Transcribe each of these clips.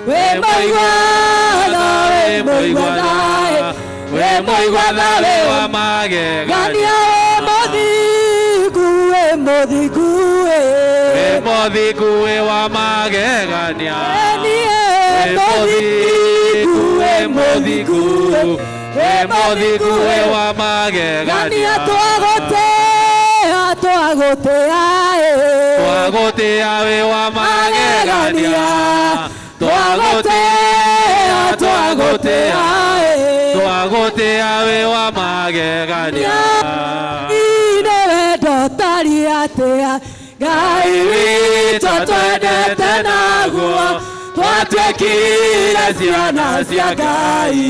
Wĩ mũigua tha, wĩ mũigua tha, wĩ mũigua tha, wĩ wa magegania. Gania wĩ mũthingu, wĩ mũthingu, Wĩ mũthingu wĩ wa magegania. Niĩ Wĩ mũthingu, wĩ mũthingu, wĩ mũthingu wĩ wa magegania. Gania twagũtĩa, twagũtĩa, Twagũtĩa wĩ wa magegania. Twagũtĩa, twagũtĩa, Twagũtĩa wĩ wa magegania. Ine wendo tari atĩa Ngai witũ twendete naguo twatuĩkire ciana cia Ngai.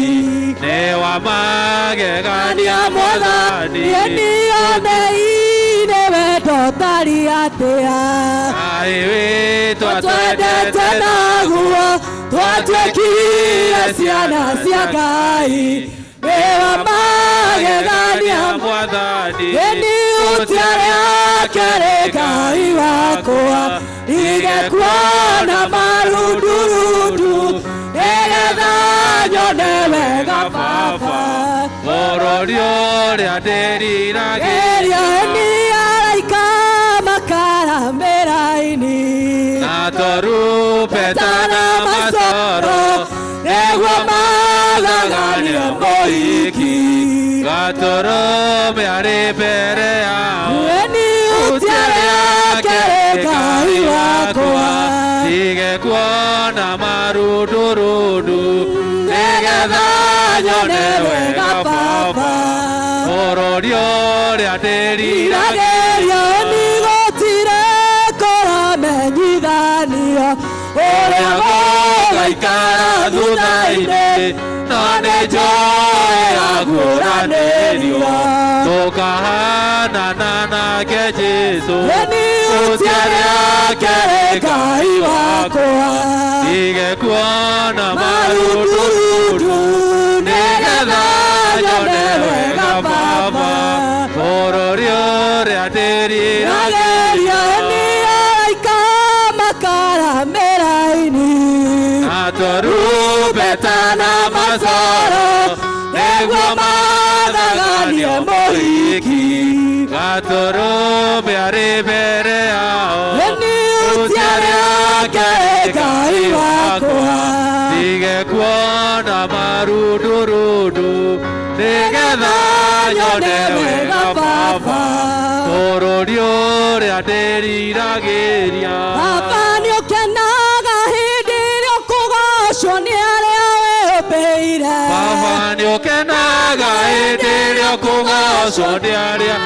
Nĩ wa magegania Mwathani. Niĩ nioneire wendo tari atĩa Ngai witũ twendete naguo twatuĩkire ciana cia Ngai. Nĩ wa magegania Mwathani. Eni utiare akere Ngai wakwa ndige kuona marundurundu nĩgetha nyone wega Baba. Bũrũri ũrĩa ndĩriragĩria. Geria eni araika makaramĩra-inĩ Na tũrumbeta na macoro nĩguo mathaganie mũhiki. Gatũrũme arĩ mbere yao. Eni utiare akere Ngai wakwa Ndige kuona marundurundu nĩgetha nyone wega Baba. Bũrũri ũrĩa ndĩriragĩria. Iragerio nĩ gũtirĩ kũramenyithanio ũrĩa gũgaikara thutha-inĩ no nĩ njũĩ aguũranĩrio tũkahanana nake Jesũ. Eni utiare akere Ngai wakwa Ndige kuona marundurundu nĩgetha nyone wega Baba. Bũrũri ũrĩa ndĩriragĩria. Iragerio nĩ araika makaramĩra-inĩ Na tũrumbeta na macoro nĩguo mathaganie mũhiki. Gatũrũme arĩ mbere yao. Eni utiare akere Ngai wakwa Ndige kuona marundurundu nĩgetha nyone wega Baba. Bũrũri ũrĩa ndĩriragĩria. Baba nĩũkenaga hĩndĩ ĩrĩa ũkũgocwo nĩ arĩa wĩũmbĩire. Baba nĩũkenaga hĩndĩ ĩrĩa ũkũgocwo nĩ arĩa Ĩni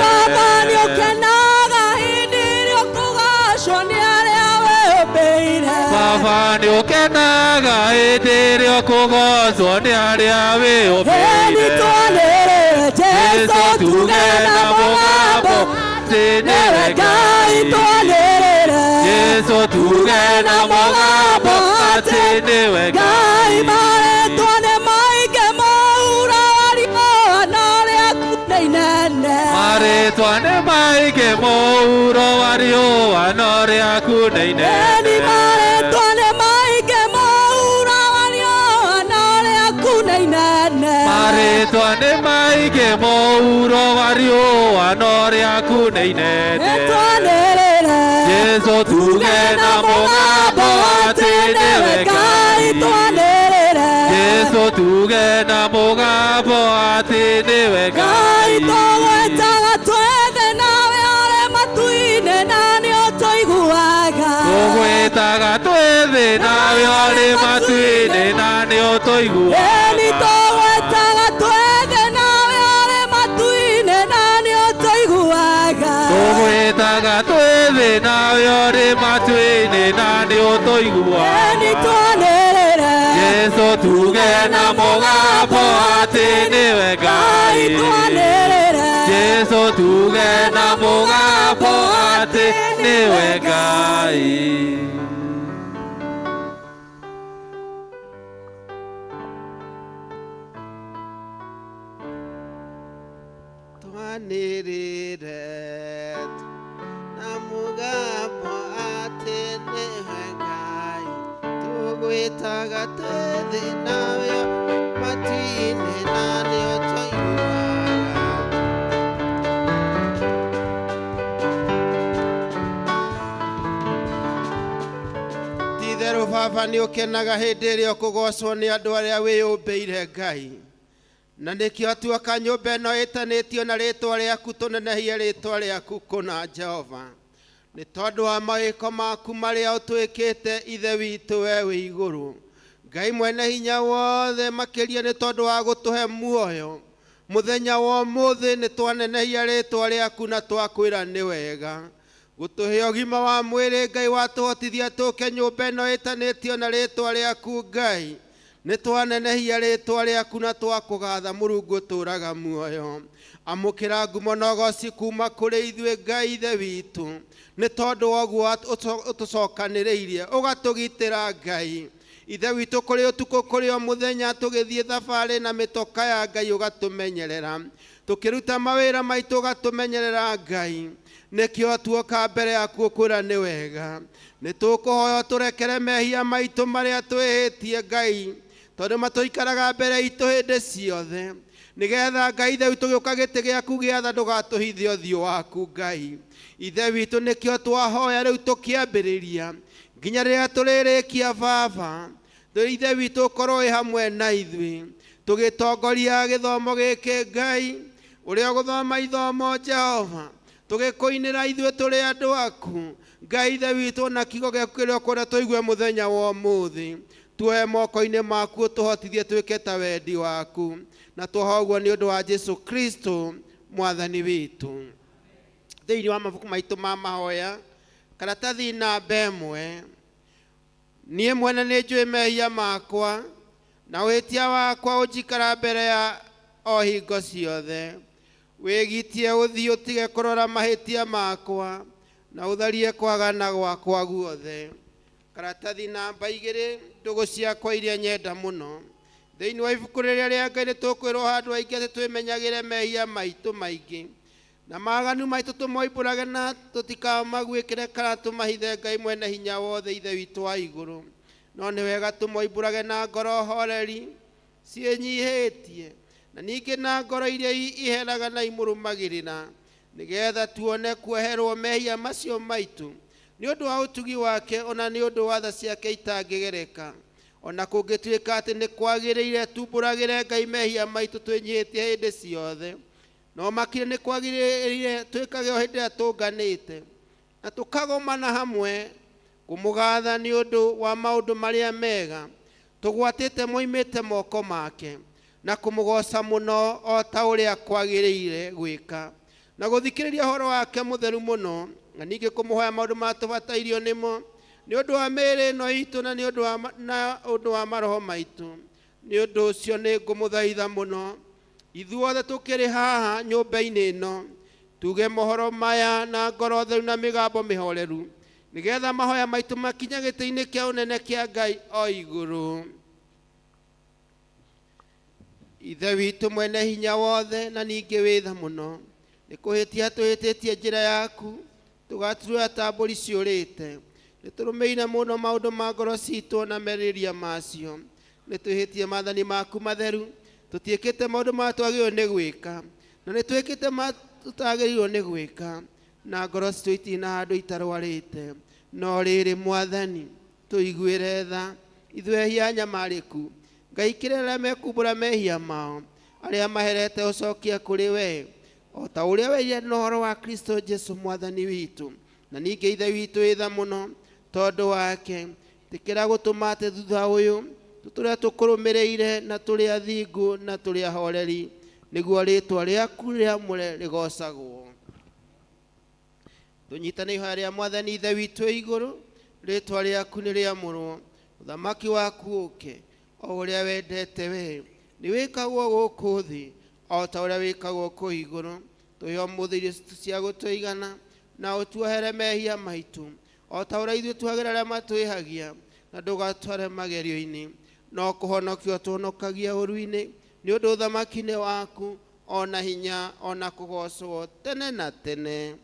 Baba wĩũmbĩire. nĩũkenaga hĩndĩ ĩrĩa ũkũgocwo nĩ arĩa wĩũmbĩire. Baba nĩũkenaga hĩndĩ ĩrĩa ũkũgocwo nĩ arĩa Ĩni wĩũmbĩire. twanĩrĩre Jesũ Jesũ tuge na mũgambo atĩ nĩwe nĩwe Ngai twanĩrĩre. Jesũ tuge na mũgambo atĩ nĩwe Ngai marĩtwa nĩ maingĩ mũhuro wa riũa na rĩaku nĩ inene. Marĩtwa nĩ maingĩ mũhuro wa riũa no rĩaku nĩ Ĩni inene. marĩtwa nĩ maingĩ mũhuro wa riũa na rĩaku nĩ inene. Marĩtwa nĩ maingĩ mũhuro wa riũa no rĩaku nĩ inene. Twanĩrĩre Jesũ tuge na mũgambo atĩ nĩwe Ngai Ngai. twanĩrĩre. Jesũ tuge na mũgambo atĩ nĩwe Ngai Ngai. tũgwetaga twethe nawe ũrĩ matu-inĩ na nĩ ũtũiguaga. Tũgwĩtaga twĩ thĩ nawe ũrĩ matu-inĩ na nĩ Ĩni ũtũiguaga. tũgwetaga twethe nawe ũrĩ matu-inĩ na nĩ ũtũiguaga. Tũgwĩtaga twĩ thĩ nawe ũrĩ matu-inĩ na nĩ Ĩni ũtũiguaga. twanĩrĩre. Jesũ tuge na mũgambo atĩ nĩwe Ngai Ngai. twanĩrĩre. Jesũ tuge na mũgambo atĩ nĩwe Ngai. Twanĩrĩre na mũgambo atĩ nĩwe Ngai. Wĩtagatĩ thĩna wĩ matu-inĩ na nĩũtũiguaga. Ti-itherũ Baba nĩ ũkenaga hĩndĩ ĩrĩa ũkũgocwo nĩ andũ arĩa wĩyũmbĩire Ngai. Na nĩkĩo tuoka nyũmba ĩno ĩtanĩtio na rĩtwa rĩaku tũnenehie rĩtwa rĩaku kũna Jehova. Nĩ tondũ wa mawĩko maku marĩa ũtwĩkĩte Ithe witũ we wĩ igũrũ. Ngai mwene hinya wothe makĩria nĩ tondũ wa gũtũhe muoyo. Mũthenya wa ũmũthĩ nĩ twanenehia rĩtwa rĩaku na twakwĩra nĩ wega. Gũtũhe ũgima wa mwĩrĩ Ngai watũhotithia tũke nyũmba ĩno ĩtanĩtio na rĩtwa rĩaku Ngai. Nĩ twanenehia rĩtwa rĩaku na twakũgatha Mũrungu ũtũũraga muoyo. Amũkĩra ngumo na ũgoci kuma kũrĩ ithuĩ Ngai Ithe witũ. Nĩ tondũ wa ũguo ũtũcokanĩrĩirie ũgatũgitĩra Ngai. Ithe witũ kũrĩ ũtukũ kũrĩ o mũthenya tũgĩthiĩ thabarĩ na mĩtoka ya Ngai ũgatũmenyerera. Tũkĩruta mawĩra maitũ ũgatũmenyerera Ngai. Nĩkĩo tuoka mbere yaku ũkwĩra nĩ wega. Nĩ tũkũhoya ũtũrekere mehia maitũ marĩa twĩhĩtie Ngai, tondũ matũikaraga mbere itũ hĩndĩ ciothe. Nĩgetha Ngai Ithe witũ gĩũka gĩtĩ gĩaku gĩa tha ndũgatũhithe ũthiũ waku Ngai. Ithe witũ nĩkĩo twahoya rĩu tũkĩambĩrĩria nginya rĩrĩa tũrĩrĩkia Baba. Ithe witũ ũkorwo wĩ hamwe na ithuĩ tũgĩtongoria gĩthomo gĩkĩ Ngai, ũrĩa ũgũthoma ithomo Jehova, tũgĩkũinĩra ithuĩ tũrĩ andũ aku Ngai Ithe witũ, na kiugo gĩaku kĩrĩa ũkwenda tũigue mũthenya wa ũmũthĩ. Tuoe moko-inĩ maku ũtũhotithie twĩke ta wendi waku, na twoha ũguo nĩ ũndũ wa Jesu Kristo mwathani witũ. Thĩinĩ wa mabuku maitũ ma mahoya, karatathi namba 1, niĩ mwene nĩ njũĩ mehia makwa na wĩtia wakwa ũnjikara mbere ya o hingo ciothe. Wĩgitie ũthiĩ ũtige kũrora mahĩtia makwa na ũtharie kwagana gwakwa guothe. Karatathi namba 2, ndũgũ ciakwa iria nyenda mũno. Thĩinĩ wa ibuku rĩrĩa rĩa Ngai nĩ tũkwĩrwo handũ haingĩ atĩ twĩmenyagĩre mehia maitũ maingĩ na maganu maitũ tũmoimbũrage na tũtikamaguĩkĩre kana tũmahithe Ngai mwene hinya wothe Ithe witũ wa igũrũ. No nĩ wega tũmoimbũrage na ngoro horeri ciĩnyihĩtie na ningĩ na ngoro iria iheraga na imũrũmagĩrĩra, nĩgetha tuone kuoherwo mehia macio maitũ nĩ ũndũ wa ũtugi wake ona nĩ ũndũ wa tha ciake itangĩgereka. Ona kũngĩtuĩka atĩ nĩ kwagĩrĩire tumbũragĩre Ngai mehia maitũ twĩnyihĩtie hĩndĩ ciothe, no makĩria nĩ kwagĩrĩire twĩkage o hĩndĩ ĩrĩa tũnganĩte na tũkagomana hamwe kũmũgatha nĩ ũndũ wa maũndũ marĩa mega tũgwatĩte moimĩte moko make, na kũmũgoca mũno o ta ũrĩa kwagĩrĩire gwĩka, na gũthikĩrĩria ũhoro wake mũtheru mũno, na ningĩ kũmũhoya maũndũ marĩa tũbatairio nĩmo nĩ ũndũ wa mĩĩrĩ ĩno itũ na nĩ ũndũ wa na ũndũ wa maroho maitũ. Nĩ ũndũ ũcio nĩ ngũmũthaitha mũno ithuothe tũkĩrĩ haha nyũmba-inĩ ĩno tuge mohoro maya na ngoro theru na mĩgambo mĩhoreru, nĩgetha mahoya maitũ makinye gĩtĩ-inĩ kĩa ũnene kĩa Ngai o igũrũ. Ithe witũ mwene hinya wothe na ningĩ wĩ tha mũno, nĩ kũhĩtia tũhĩtĩtie njĩra yaku tũgaturũra ta mbũri ciũrĩte. Nĩ tũrũmĩire mũno maũndũ ma ngoro citũ na merirĩria macio. Nĩ twĩhĩtie maathani maku matheru, tũtiĩkĩte maũndũ marĩa twagĩrĩirwo nĩ gwĩka, na nĩ twĩkĩte marĩa tũtagĩrĩirwo nĩ gwĩka, na ngoro citũ itirĩ na handũ itarwarĩte. No rĩrĩ Mwathani, tũiguĩre tha ithuĩ ehia anyamarĩku. Ngai kĩrĩa arĩa mekumbũra mehia mao, arĩa maherete ũcokia kũrĩ we, o ta ũrĩa werire na ũhoro wa Kristo Jesu Mwathani witũ. Na ningĩ Ithe witũ wĩ tha mũno tondũ wake, tĩkĩra gũtũma atĩ thutha ũyũ tũtũre tũkũrũmĩrĩire na tũrĩ athingu na tũrĩ ahoreri, nĩguo rĩtwa rĩaku rĩamũre rĩgocagwo. Tũnyitane ihoya rĩa Mwathani Ithe witũ igũrũ, rĩtwa rĩaku nĩ rĩamũrwo, ũthamaki waku ũke, o ũrĩa wendete we nĩ wĩkagwo gũkũ thĩ o ta ũrĩa wĩkagwo kũu igũrũ. Tũhe ũmũthĩ irio citũ cia gũtũigana, na ũtuohere mehia maitũ o ta ũrĩa ithuĩ tuohagĩra arĩa matwĩhagia, na ndũgatware magerio-inĩ, no kũhonokio tũhonokagia ũũru-inĩ, nĩ ũndũ ũthamaki nĩ waku, ona hinya, ona kũgocwo tene na tene.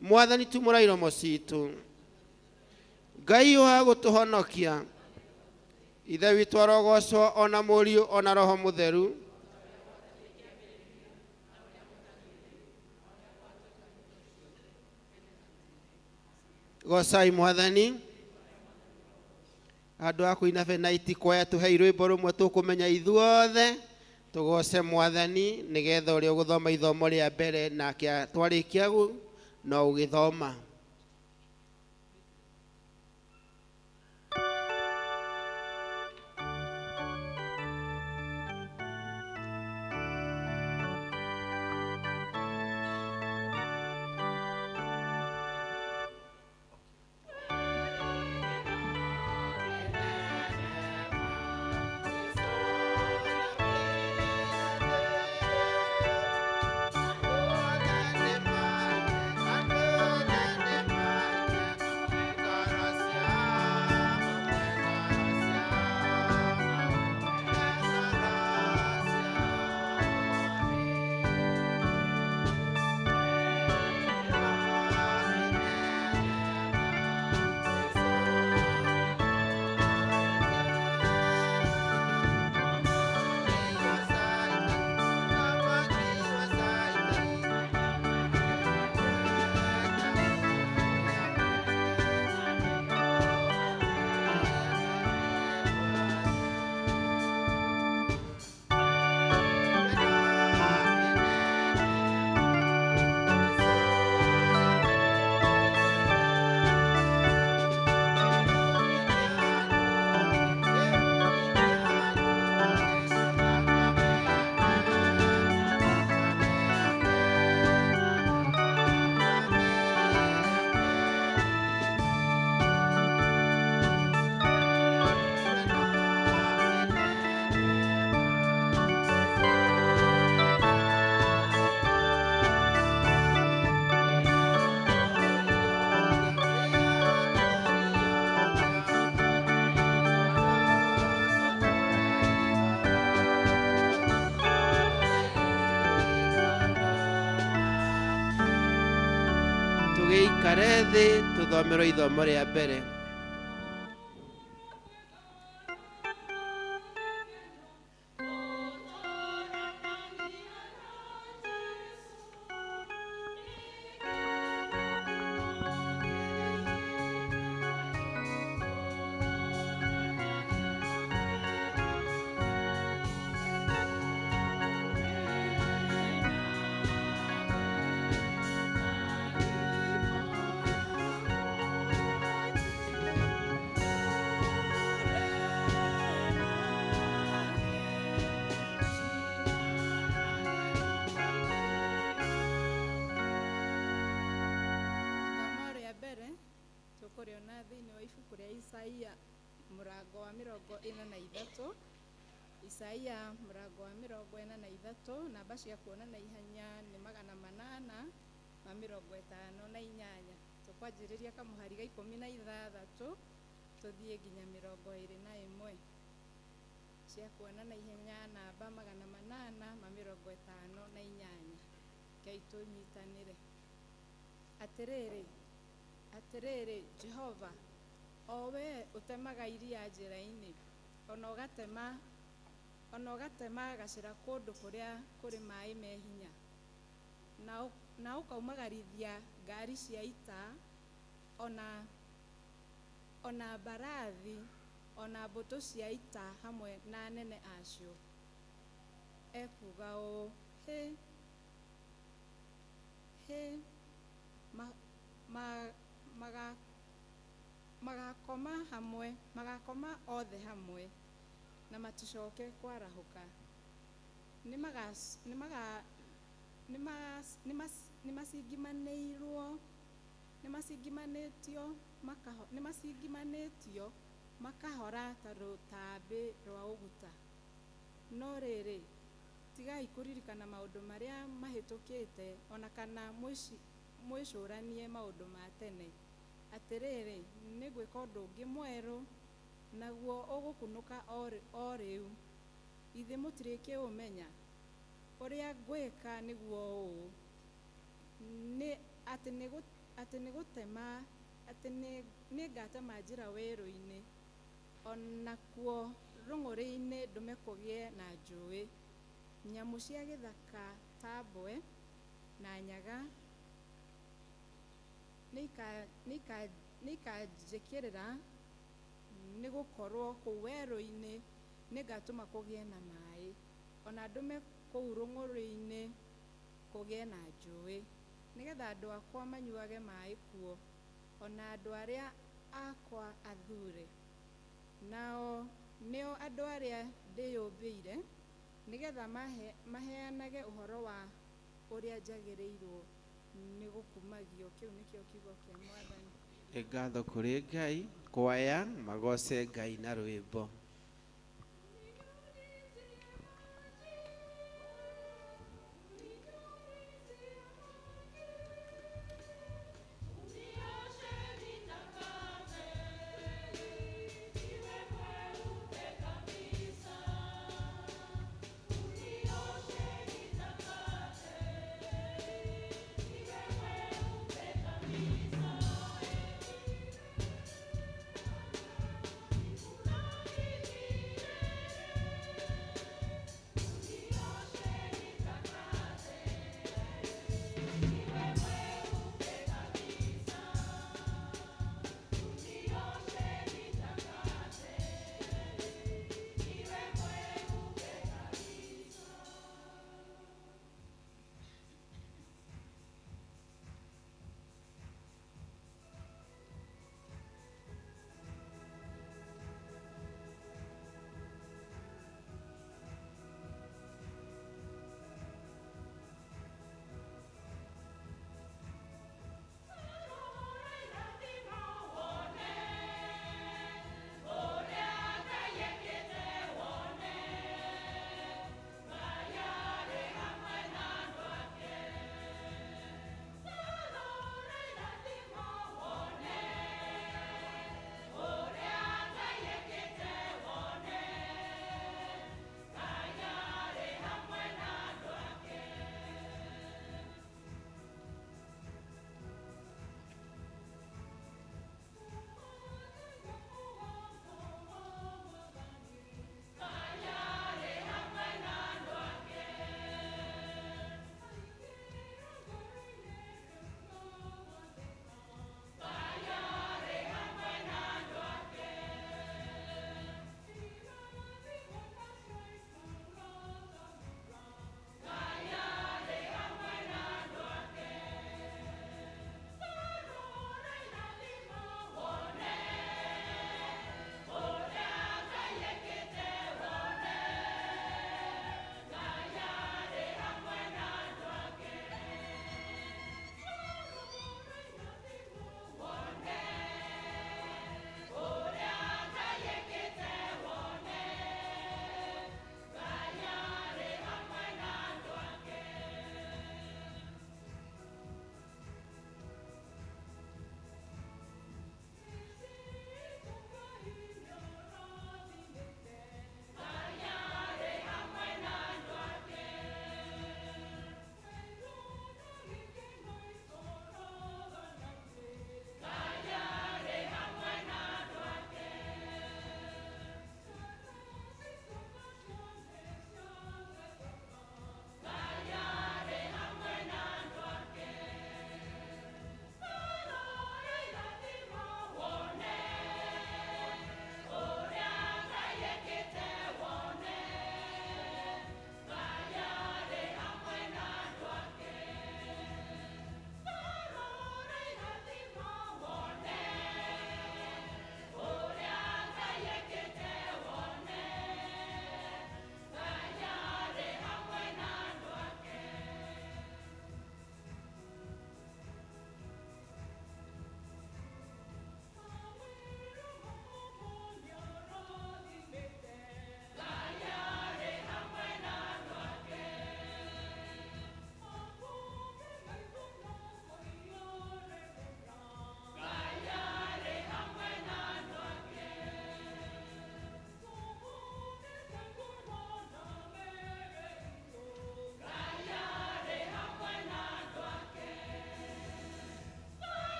Mwathani tumũra iromo citũ. Ngai wa gũtũhonokia. Ithe witũ arogocwo ona Mũriũ ona Roho Mũtheru. Gocai Mwathani. Andũ a kũina benaiti kwaya tũhei rwĩmbo rũmwe tũkũmenya ithuothe tũgoce Mwathani nĩgetha ũrĩa ũgũthoma ithomo rĩa mbere nake twarĩkia no ũgĩthoma. Tũgĩikare thĩ tũthomerwo ithomo rĩa mbere. Ithomo rĩa mbere tũkũrĩona thĩinĩ wa ibuku rĩa Isaia mũrango wa 43. Isaia mũrango wa 43, namba cia kuona na ihenya nĩ 858. Tũkwanjĩrĩria kamũhari ga 16 tũthiĩ nginya 21. Cia kuona na ihenya namba 858. Ngai tũnyitanĩre. Atĩrĩrĩ, atĩrĩrĩ Jehova, o we ũtemaga iria njĩra-inĩ, ona ũgatema gacĩra kũndũ kũrĩa kũrĩ maĩ me hinya, na ũkaumagarithia ngari cia ita, ona mbarathi, ona mbũtũ cia ita hamwe na anene acio. Ekuuga ũũ, hĩ hĩ, magakoma hamwe, magakoma othe hamwe, na maticoke kwarahũka. Nĩmacingimanĩtio makahora ta rũtambĩ rwa ũguta. No rĩrĩ, tigai kũririkana maũndũ marĩa mahĩtũkĩte, ona kana mwĩcũranie maũndũ ma tene. Atĩrĩrĩ, nĩngwĩka ũndũ ũngĩ mwerũ, naguo ũgũkunũka o rĩu. Ithe mũtirĩkĩũmenya? Ũrĩa ngwĩka nĩguo ũũ, nĩ atĩ nĩngatema njĩra werũ-inĩ, Onakuo rũng'ũrĩ-inĩ ndũme kũgĩe na njũĩ. Nyamũ cia gĩthaka ta mbwe na nyaga nĩikanjĩkĩrĩra, nĩgũkorwo kũu werũ-inĩ nĩngatũma kũgĩe na maĩ, ona ndũme kũu rũng'ũrĩ-inĩ kũgĩe na njũĩ, nĩgetha andũ akwa manyuage maĩ kuo, ona andũ arĩa akwa athure, nao nĩo andũ arĩa ndĩyũmbĩire, nĩgetha maheanage ũhoro wa ũrĩa njagĩrĩirwo nĩ gũkumagio. Kĩu nĩkĩo kiugo kĩa Mwathani. Nĩ ngatho kũrĩ Ngai, kwaya magoce Ngai na rwĩmbo. Thank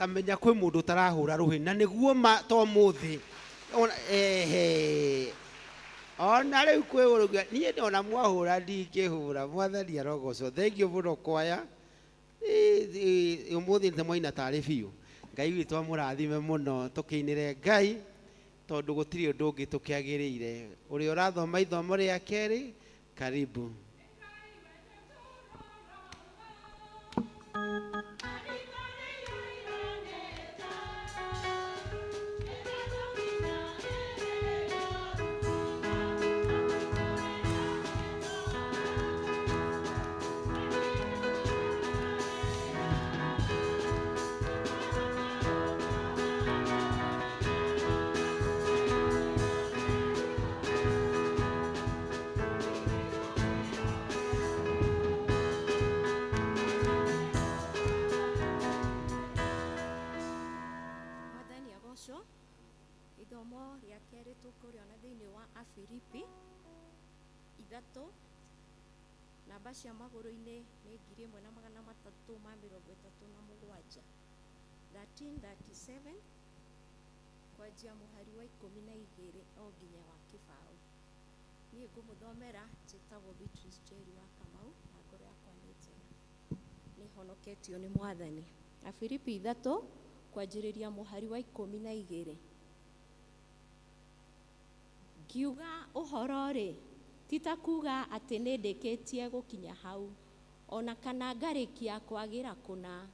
Tamenya kwĩ mũndũ ũtarahũra rũhĩ na nĩguo ma to mũthĩ. Ona ehe. Ona rĩu kwĩ ũrũga niĩ ona mwahũra ndingĩhũra mwathani arogocwo. Thank you mũno kwaya. Ũmũthĩ nĩ mwaina tarĩ biũ. Ngai witũ amũrathime mũno tũkĩinĩre Ngai tondũ gũtirĩ ũndũ ũngĩ tũkĩagĩrĩire. Ũrĩa ũrathoma ithomo rĩa kerĩ, karibu. Mwathani agocwo. Ithomo rĩa kerĩ tũkũrĩona thĩinĩ wa Afilipi 3, namba cia magũrũ-inĩ nĩ 1337, 1337, kwanjia mũhari wa 12 o nginya wa kĩbaũ. Niĩ ngũmũthomera njĩtagwo Beatrice Njeri wa Kamau na ngoro yakwa nĩ njega, nĩ honoketio nĩ Mwathani. Afilipi 3 kwanjĩrĩria mũhari wa 12. Ngiuga ũhoro-rĩ, ti ta kuuga atĩ nĩ ndĩkĩtie gũkinya hau, ona kana ngarĩkia kwagĩra kũna,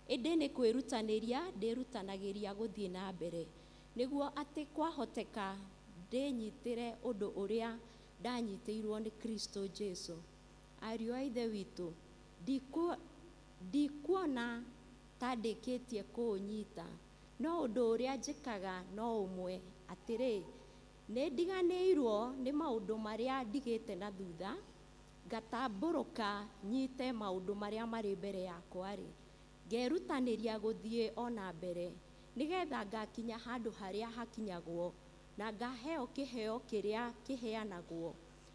ĩndĩ nĩ kwĩrutanĩria ndĩrutanagĩria gũthiĩ na mbere, nĩguo atĩ kwahoteka ndĩnyitĩre ũndũ ũrĩa ndanyitĩirwo nĩ Kristo Jesu. Ariũ a Ithe witũ, ndikuona ta ndĩkĩtie kũũnyita, no ũndũ ũrĩa njĩkaga no ũmwe, atĩrĩ, nĩ ndiganĩirwo nĩ maũndũ marĩa ndigĩte na thutha, ngatambũrũka nyite maũndũ marĩa marĩ mbere yakwa-rĩ, ngerutanĩria gũthiĩ o na mbere, nĩgetha ngakinya handũ harĩa hakinyagwo, na ngaheo kĩheo kĩrĩa kĩheanagwo,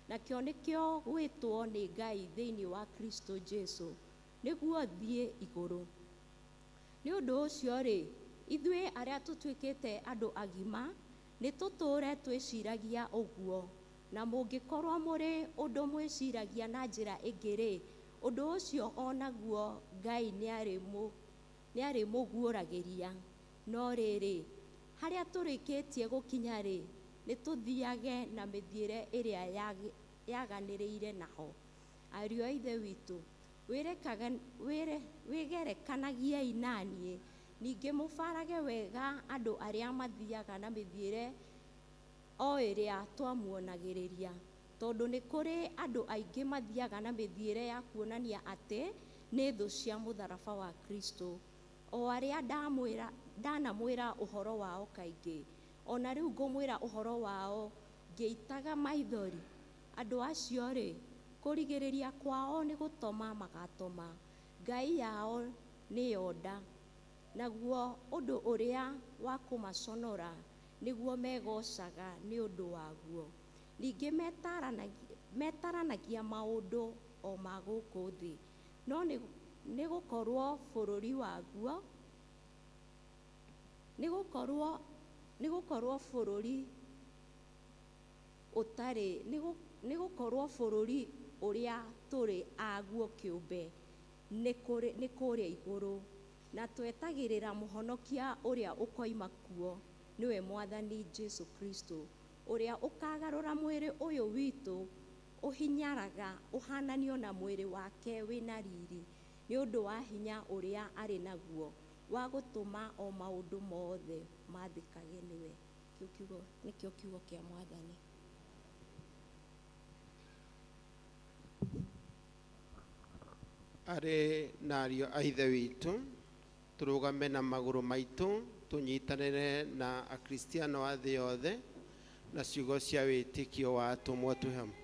nakĩo nĩkĩo gwĩtwo nĩ Ngai thĩinĩ wa Kristo Jesu, nĩguo thiĩ igũrũ. Nĩ ũndũ ũcio-rĩ, ithuĩ arĩa tũtuĩkĩte andũ agima nĩ tũtũũre twĩciragia ũguo, na mũngĩkorwo mũrĩ ũndũ mwĩciragia na njĩra ĩngĩ-rĩ, ũndũ ũcio o naguo Ngai nĩarĩmũguũragĩria. No rĩrĩ, harĩa tũrĩkĩtie gũkinya-rĩ, nĩ tũthiage na mĩthiĩre ĩrĩa yaganĩrĩire naho. Ariũ a Ithe witũ, wĩgerekanagiei na niĩ, ningĩ mũbarage wega andũ arĩa mathiaga na mĩthiĩre o ĩrĩa twamuonagĩrĩria, tondũ nĩ kũrĩ andũ aingĩ mathiaga na mĩthiĩre ya kuonania atĩ nĩ thũ cia mũtharaba wa Kristo, o arĩa ndanamwĩra ũhoro wao kaingĩ, ona rĩu ngũmwĩra ũhoro wao ngĩitaga maithori. Andũ acio-rĩ, kũrigĩrĩria kwao nĩ gũtoma magatoma, ngai yao nĩyo nda, naguo ũndũ ũrĩa wa kũmaconora nĩguo megocaga nĩ ũndũ waguo. Ningĩ metaranagia maũndũ o ma gũkũ thĩ, no nĩ gũkorwo bũrũri waguo, nĩ gũkorwo bũrũri ũtarĩ, nĩ gũkorwo bũrũri ũrĩa tũrĩ aguo kĩũmbe nĩ kũrĩa igũrũ, na twetagĩrĩra mũhonokia ũrĩa ũkoima kuo, nĩwe Mwathani Jesu Kristo, ũrĩa ũkagarũra mwĩrĩ ũyũ witũ ũhinyaraga ũhananio na mwĩrĩ wake wĩna riri, nĩ ũndũ wa hinya ũrĩa arĩ naguo wa gũtũma o maũndũ mothe mathĩkage nĩwe. Kĩu kiugo nĩkĩo kiugo kĩa Mwathani. Arĩ na ariũ a Ithe witũ, tũrũgame na magũrũ maitũ, tũnyitanĩre na Akristiano a thĩ yothe na ciugo cia wĩtĩkio wa atũmwo twĩ hamwe.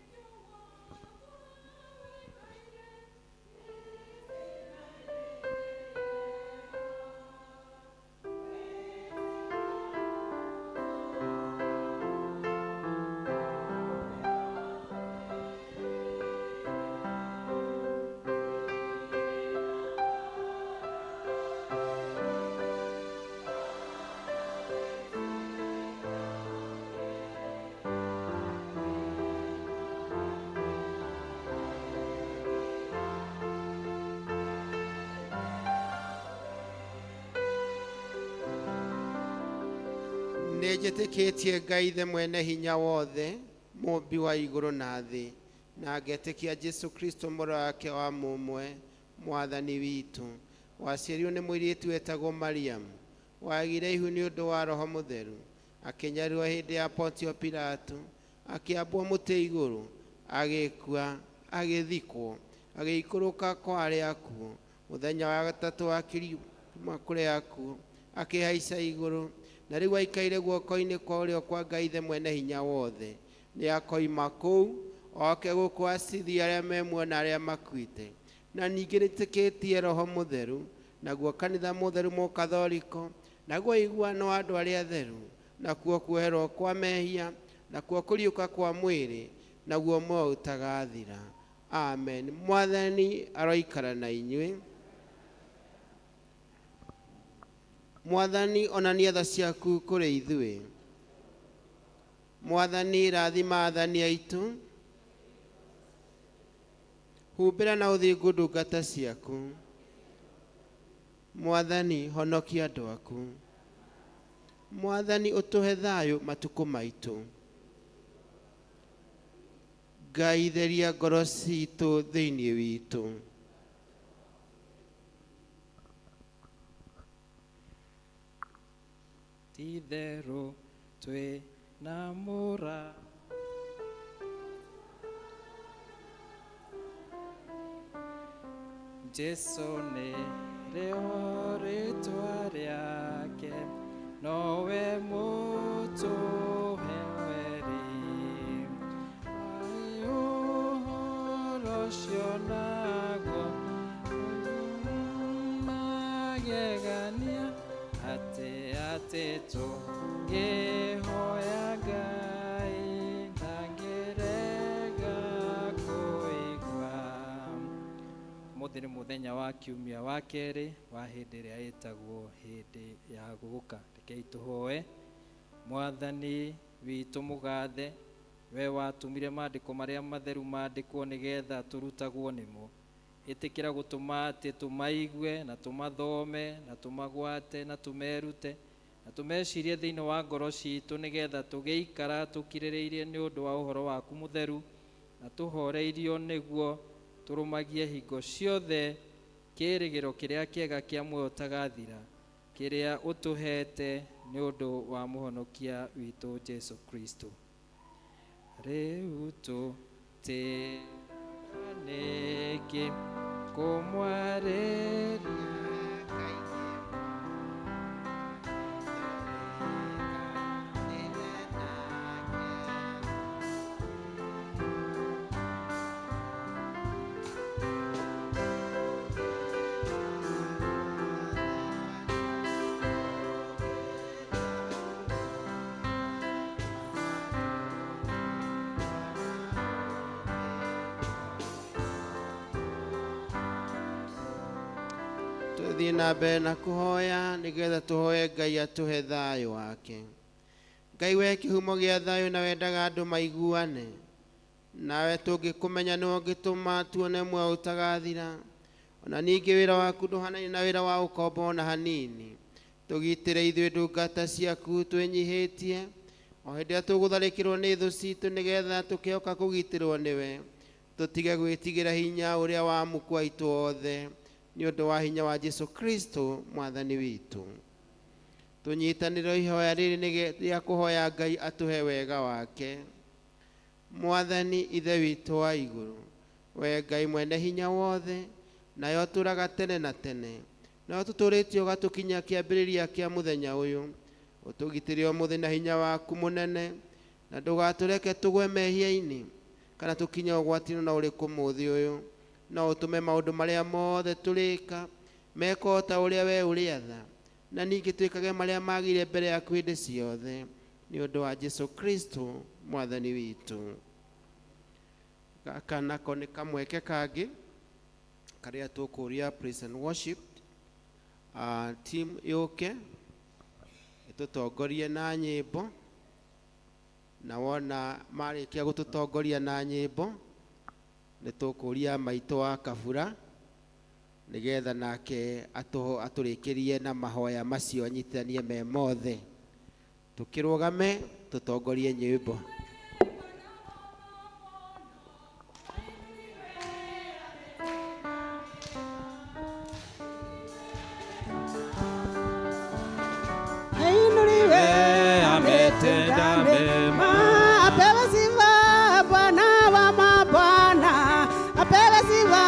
Nĩ njĩtĩkĩtie Ngai Ithe mwene hinya wothe, mũmbi wa igũrũ na thĩ, na ngetĩkia Jesu Kristo mũrũ wake wa mũmwe, mwathani witũ, waciarirwo nĩ mũirĩtu wetagwo Mariamu, wagire ihu nĩ ũndũ wa Roho Mũtheru, akĩnyarirwo hĩndĩ ya Pontio Pilato, akĩambwo mũtĩ igũrũ, agĩkua, agĩthikwo, agĩikũrũka kwa arĩa akuũ, mũthenya wa gatatũ akĩriuma kũrĩ akuũ, akĩhaica igũrũ, na rĩu aikaire guoko-inĩ kwa ũrĩo kwa Ngai Ithe mwene hinya wothe. Nĩ akoima kũu oke gũkũ acirithie arĩa me muoyo na arĩa makuĩte. Na ningĩ nĩtĩkĩtie Roho Mũtheru, naguo kanitha mũtheru mũkathoriko, naguo ũiguano wa andũ arĩa atheru, nakuo kuoherwo kwa mehia, nakuo kũriũka kwa mwĩrĩ, naguo muoyo ũtagathira. Amen. Mwathani aroikara na inyuĩ. Mwathani onania tha ciaku kũrĩ ithuĩ. Mwathani rathima athani aitũ. Humbĩra na ũthingu ndungata ciaku. Mwathani honokia andũ aku. Mwathani ũtũhe thayũ matukũ maitũ. Ngai theria ngoro citũ thĩinĩ witũ. Ti-itherũ twĩ na mũra Jesu nĩ rĩo rĩtwa rĩake, nowe mũtũhe weri. Ũhoro ũcio naguo magegania, atĩ atĩ tũngĩhoya Ngai ndangĩrega kũigua. Ũmũthĩ nĩ mũthenya wa kiumia wa kerĩ wa hĩndĩ ĩrĩa ĩtagwo hĩndĩ ya gũka. Rekei tũhoe. Mwathani witũ mũgathe, we watũmire maandĩko marĩa matheru mandĩkwo nĩgetha tũrutagwo nĩmo. Ĩtĩkĩra gũtũma atĩ tũmaigue na tũmathome na tũmagwate na tũmerute na tũmecirie thĩinĩ wa ngoro citũ nĩgetha tũgĩikara tũkirĩrĩirie nĩ ũndũ wa ũhoro waku mũtheru na tũhoreirio nĩguo tũrũmagie hingo ciothe kĩĩrĩgĩrĩro kĩrĩa kĩega kĩa muoyo ũtagathira kĩrĩa ũtũhete nĩ ũndũ wa mũhonokia witũ Jesu Kristo. Rĩu tũtĩanĩkĩ kũmwarĩria Tũthiĩ na mbere na kũhoya nĩgetha tũhoye Ngai atũhe thayũ wake. Ngai we kĩhumo gĩa thayũ na wendaga andũ maiguane, nawe tũngĩkũmenya nĩwe ũngĩtũma tuone muoyo ũtagathira. Ona ningĩ wĩra waku ndũhanaine na wĩra wa ũkombo ona hanini. Tũgitĩre ithuĩ ndungata ciaku twĩnyihĩtie o hĩndĩ ĩrĩa tũgũtharĩkĩrwo nĩ thũ citũ nĩgetha tũkĩhoka kũgitĩrwo nĩwe. Tũtige gwĩtigĩra hinya ũrĩa wa muku aitũ othe nĩ ũndũ wa hinya wa Jesu Kristo mwathani witũ. Tũnyitanĩre ihoya rĩrĩ rĩa kũhoya Ngai atũhe wega wake. Mwathani Ithe witũ wa igũrũ, we Ngai mwene hinya wothe, nayo ũtũũraga tene na tene, nayo tũtũũrĩtie ũgatũkinyia kĩambĩrĩria kĩa mũthenya ũyũ. Ũtũgitĩre ũmũthĩ na hinya waku mũnene, na ndũgatũreke tũgwe mehia-inĩ kana tũkinye ũgwati-inĩ na ũrĩkũ mũthĩ ũyũ. No ũtũme maũndũ marĩa mothe tũrĩka mekwo ta ũrĩa we ũrĩatha, na ningĩ twĩkage marĩa magĩrĩire mbere yaku hĩndĩ ciothe, nĩ ũndũ wa Jesu Kristo mwathani witũ. Gaka nako nĩ kamweke kangĩ karĩa tũkũria praise and worship team yũke ĩtũtongorie na nyĩmbo, na wona marĩkia gũtũtongoria na nyĩmbo nĩ tũkũria maitũ wa kabura nĩgetha nake atũrĩkĩrie na mahoya macio anyitithanie me mothe. Tũkĩrũgame tũtongorie nyĩmbo. Ainuliwe ametenda mema. Apewe sifa Bwana wa mabwana, apewe sifa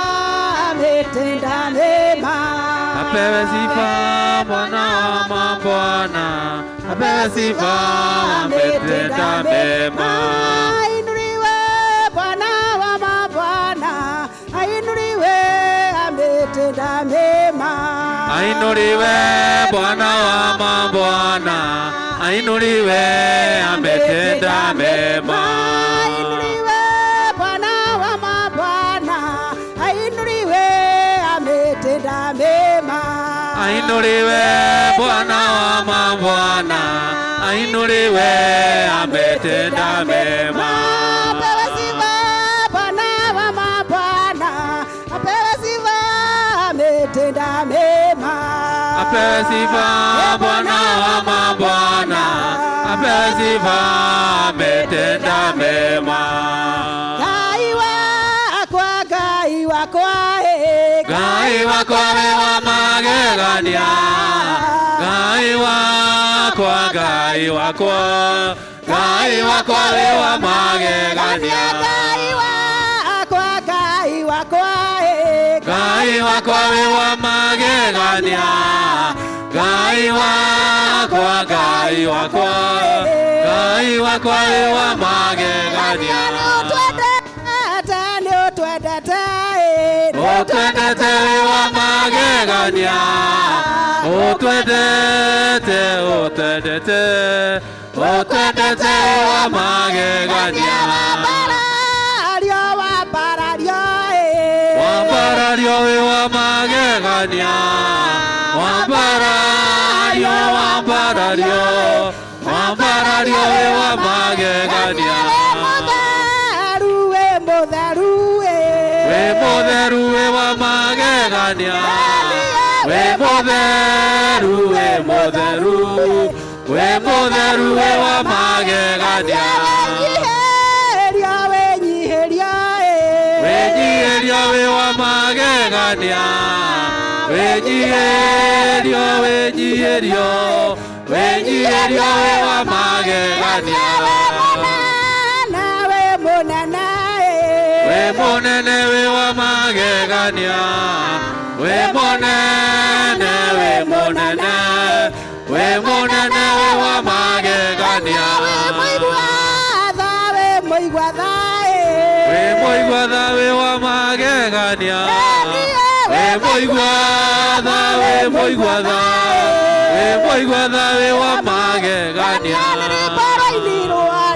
ametenda mema. Apewe sifa Bwana wa mabwana, apewe sifa ametenda mema. Ainuliwe Bwana wa mabwana, ainuliwe ametenda mema. Ainuliwe Bwana wa mabwana, ainuliwe ametenda mema. Ainuliwe Bwana wa mabwana, ainuliwe ametenda mema. Ainuliwe Bwana wa mabwana, ainuliwe ametenda mema. Apewe sifa Bwana wa mabwana, apewe sifa ametenda mema. Apewe sifa Bwana wa mabwana, apewe sifa ametenda mema. Ngai wakwa, Ngai wakwa, eh. Ngai wakwa wĩ wa magegania, Ngai wakwa, Ngai wakwa, Ngai wakwa wĩ wa magegania. Ngai wakwa, Ngai wakwa, eh. Ngai wakwa wĩ wa magegania, Ngai wakwa, Ngai wakwa, Ngai wakwa wĩ wa magegania. Nĩũtwendete, nĩũtwendete, eh. Ũtwendete wĩ wa magegania, ũtwendete, ũtwendete, ũtwendete wĩ wa magegania. Wambarario, wambarario, eh. Wambarario wĩ wa magegania, wambarario, wambarario, wambarario wĩ wa magegania. Wĩ mũtheru, wĩ mũtheru, eh. Wĩ mũtheru wĩ wa magegania, wĩ mũtheru, wĩ mũtheru, wĩ mũtheru wĩ wa magegania. Wĩnyihĩria, wĩnyihĩria, eh. Wĩnyihĩrio wĩ wa magegania, wĩnyihĩrio, wĩnyihĩrio, wĩnyihĩrio wĩ wa magegania. Wĩ mũnene, wĩ mũnene, eh. Wĩ mũnene wĩ wa magegania, wĩ mũnene, wĩ mũnene, wĩ mũnene wĩ wa magegania. Wĩ mũigua tha, wĩ mũigua tha, eh. Wĩ mũigua tha wĩ wa magegania, wĩ mũigua tha, wĩ mũigua tha, wĩ mũigua tha wĩ wa magegania.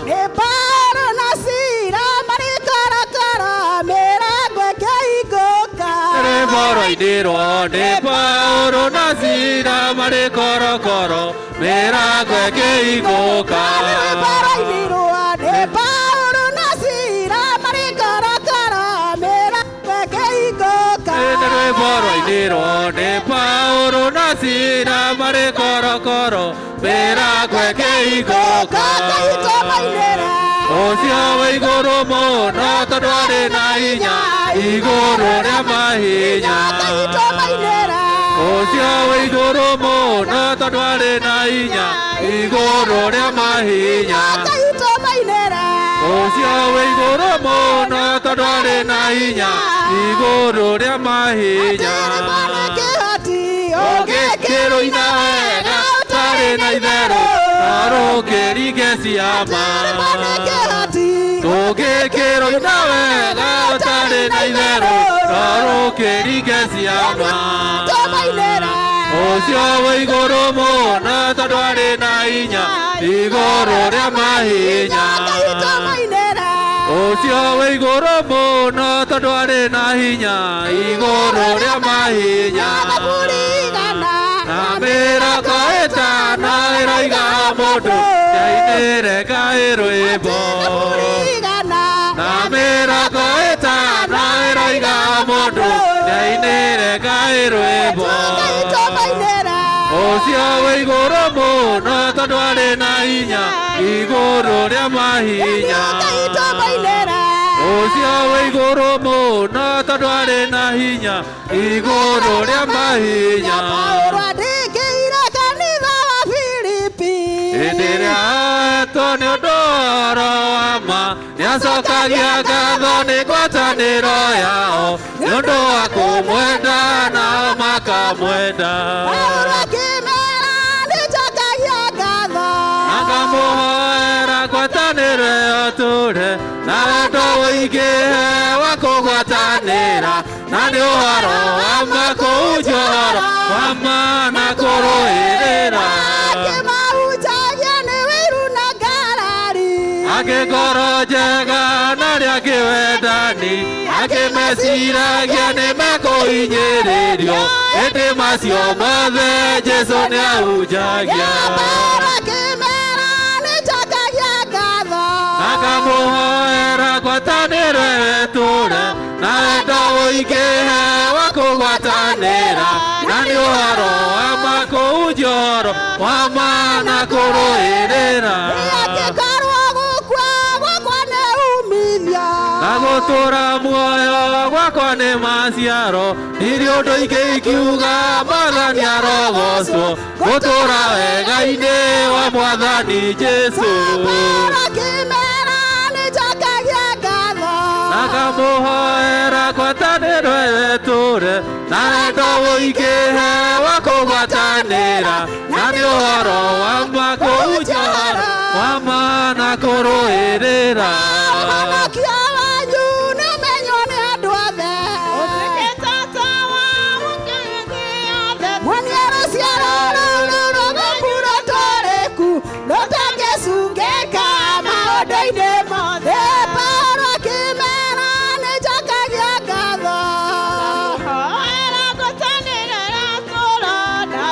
Nĩ Paulo na Sila marĩ karakara mĩrango ĩkĩhingũka. Rwĩmbo nĩ Paulo na Sila marĩ korokoro mĩrango ĩkĩhingũka. Rwĩmbo rwainirwo nĩ Paulo na Sila marĩ karakara mĩrango ĩkĩhingũka. Nĩ rwĩmbo rwainirwo nĩ Paulo na Sila marĩ korokoro mĩrango ĩkĩhingũka. Ngai tũmainĩre. Ũcio wĩ igũrũ mũno tondũ arĩ na hinya igũrũ rĩa mahinya. Ngai tũmainĩre. Ũcio wĩ igũrũ mũno tondũ arĩ na hinya igũrũ rĩa mahinya. Ngai tũmainĩre. Ũcio wĩ igũrũ mũno tondũ arĩ na hinya igũrũ rĩa mahinya. Atĩrĩ mwana kĩhoti Ũngĩkĩrũina wega ũtarĩ na itherũ no rũkĩringe ciama. Atĩrĩ mwana kĩhoti Tũngĩkĩrũina wega ũtarĩ na itherũ no rũkĩringe ciama. Tũmainĩre. Ũcio wĩ igũrũ mũno tondũ arĩ na hinya igũrũ rĩa mahinya. Ngai tũmainĩre. Ũcio wĩ igũrũ mũno tondũ arĩ na hinya igũrũ rĩa mahinya. Thaburi igana Na mĩrongo ĩtano ĩroiga mũndũ nĩainĩre Ngai rwĩmbo. Thaburi igana Na mĩrongo ĩtano ĩroiga mũndũ nĩainĩre Ngai rwĩmbo. Ngai tũmainĩre. Ũcio Ũcio wĩ igũrũ mũno tondũ arĩ na hinya igũrũ rĩa mahinya. Ũcio wĩ igũrũ mũno tondũ arĩ na hinya igũrũ rĩa mahinya. Paulo andĩkĩire kanitha wa Filipi. Hĩndĩ ĩrĩa oetwo nĩ ũndũ ũhoro wa ma nĩacokagia ngatho nĩ ngwatanĩro yao nĩ ũndũ wa kũmwenda nao makamwenda. Paulo akĩmera nĩnjokagia ngatho. Akamũhoera ngwatanĩro ĩyo tũre na wendo ũingĩhe wa kũgwatanĩra na nĩ ũhoro wa ma kũhunjia ũhoro wa ma na kũrũĩrĩra. Akĩmahunjagia nĩ wĩiru na ngarari. Angĩ ngoro njega na arĩa angĩ wendani angĩ meciragia nĩ mekũhinyĩrĩrio ĩndĩ macio mothe Jesũ nĩahunjagia. Paulo akĩmera nĩnjokagia ngatho. Akamũhoera ngwatanĩro ĩtũre na wendo ũingĩhe wa kũgwatanĩra na nĩ ũhoro wa ma kũhunjia ũhoro wa ma na kũrũĩrĩra. Angĩkorwo gũkua gwakwa nĩ umithio. Na gũtũra muoyo gwakwa nĩ maciaro ndirĩ ũndũ ingĩ ingiuga Mwathani arogocwo gũtũra wega-inĩ wa Mwathani Jesũ. Paulo akĩmera nĩnjokagia ngatho. Akamũhoera ngwatanĩro ĩtũre na wendo ũingĩhe wa kũgwatanĩra na nĩ ũhoro wa ma kũhunjia ũhoro wa ma na kũrũĩrĩra. Ũhonokio wanyu nĩũmenywo nĩ andũ othe. Muonie rũciaro rũrũ rũthũku rũtũrĩku rũtangĩcungĩka maũndũ-inĩ mothe. Paulo akĩmera nĩnjokagia ngatho.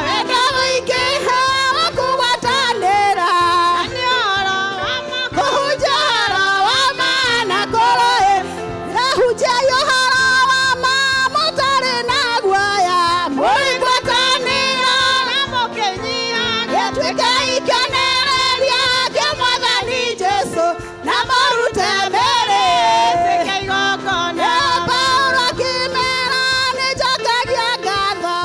Wendo ũingĩhe wa kũgwatanĩra. Kũhunjia ũhoro wa ma na kũrũĩrĩra. Hunjia ũhoro wa ma mũtarĩ na guoya. Mũrĩ ngwatanĩro gĩtuĩke ikĩonereria kĩa Mwathani Jesũ na mũrute mĩĩrĩ. Paulo akĩmera nĩnjokagia ngatho.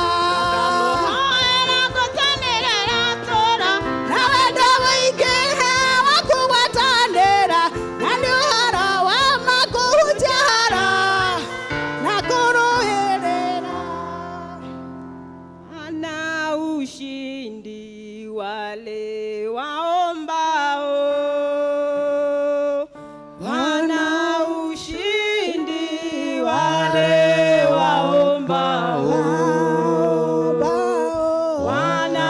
Na wendo ũingĩhe wa kũgwatanĩra na nĩ ũhoro wa ma kũhunjia ũhoro na kũrũĩrĩra. Ana ushindi wale waombao, wana ushindi wale waombao, wana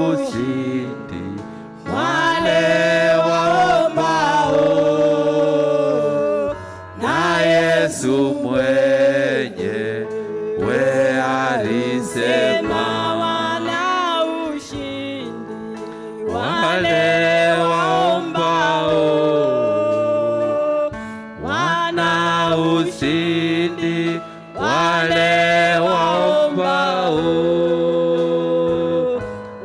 Ushindi wale waombao, na Yesu mwenyewe alisema sema wana ushindi wale waombao wana ushindi wale waombao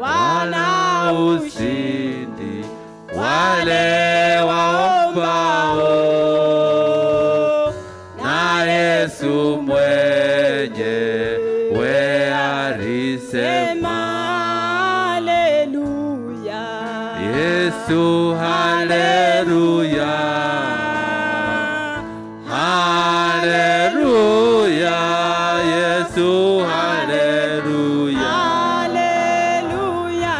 wana ushindi wale waombao na Yesu mwenyewe alisema Sema haleluya. Yesu haleluya haleluya Yesu haleluya Haleluya.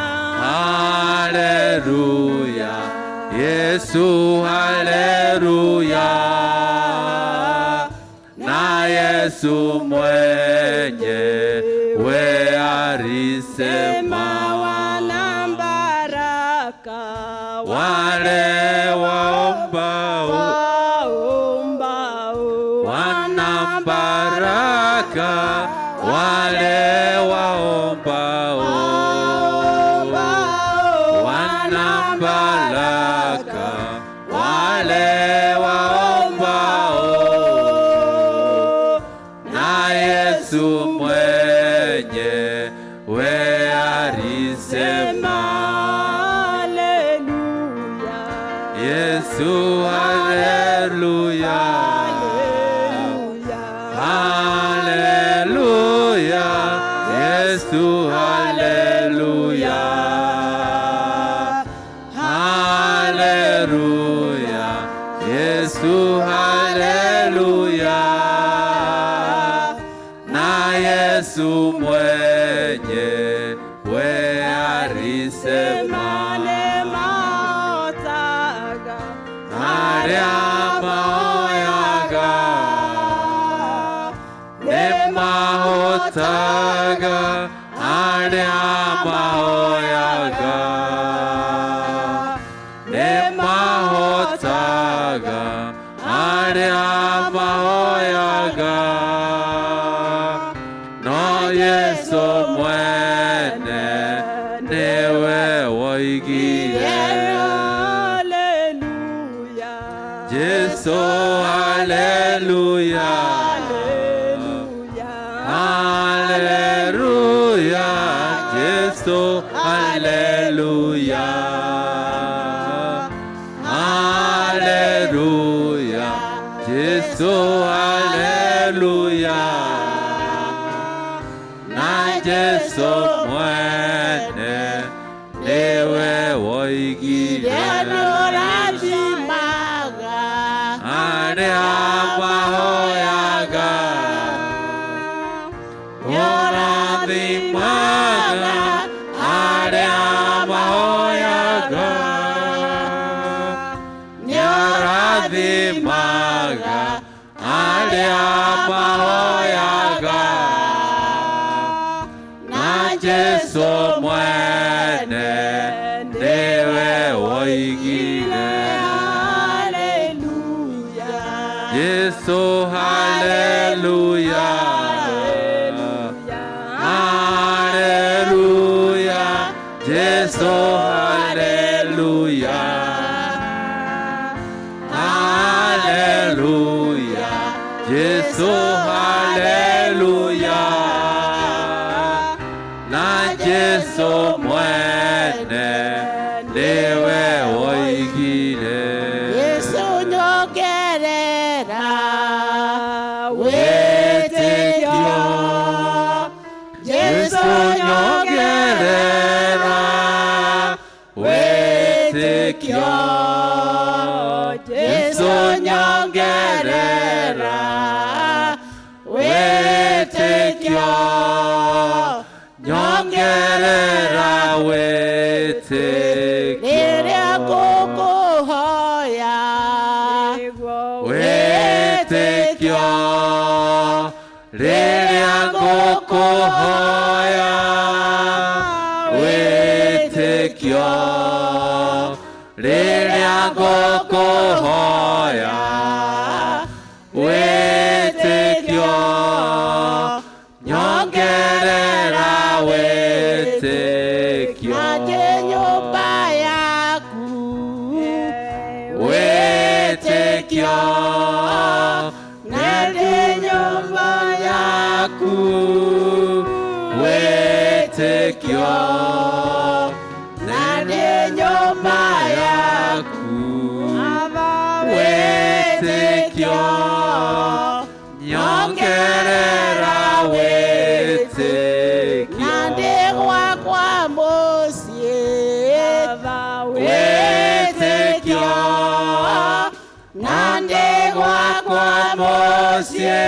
haleluya Yesu haleluya na Yesu mwenyewe alisema Sema wana baraka wale waombao waombao wana baraka wale waombao wana baraka wale waombao na Yesu mwenyewe alisema. Yesu haleluya haleluya Yesu haleluya haleluya Yesu haleluya na Yesu mwenyewe alisema arĩa mahoyaga nĩmahotaga arĩa mahoyaga nĩmahotaga arĩa mahoyaga no Yesu mwene nĩwe woigire Jesu haleluya haleluya Jesu haleluya haleluya Jesu haleluya na Jesu mwene niwe woigire arĩa mahoyaga ũrathimaga arĩa mahoyaga nĩũrathimaga arĩa mahoyaga na Jesu mwene nĩwe woigire Yesu haleluya haleluya Yesu haleluya haleluya Yesu haleluya na Yesu mwene niwe woigire Yesu nyongerera wĩtĩkio Yesu nyongerera wĩtĩkio Yesu nyongerera wĩtĩkio nyongerera wĩtĩkio Rĩrĩa ngũkũhoya wĩtĩkio rĩrĩa ngũkũhoya wĩtĩkio rĩrĩa ngũkũhoya wĩtĩkio nyongerera wĩtĩkio na ndĩ nyũmba yaku wĩtĩkio na ndĩ nyũmba yaku wĩtĩkio na ndĩ nyũmba yaku wĩtĩkio nyongerera wĩtĩkio na ndĩ gwakwa mũciĩ wĩtĩkio na ndĩ gwakwa mũciĩ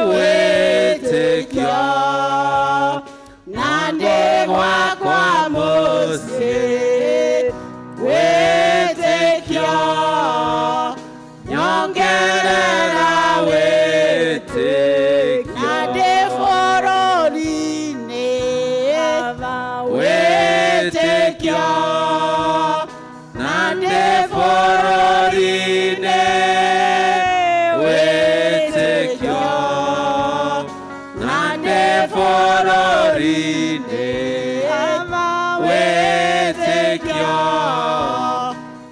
wĩtĩkio na ndĩ gwakwa mũciĩ wĩtĩkio nyongerera wĩtĩkio na ndĩ bũrũri-inĩ wĩtĩkio na ndĩ bũrũri-inĩ wĩtĩkio na ndĩ bũrũri-inĩ wĩtĩkio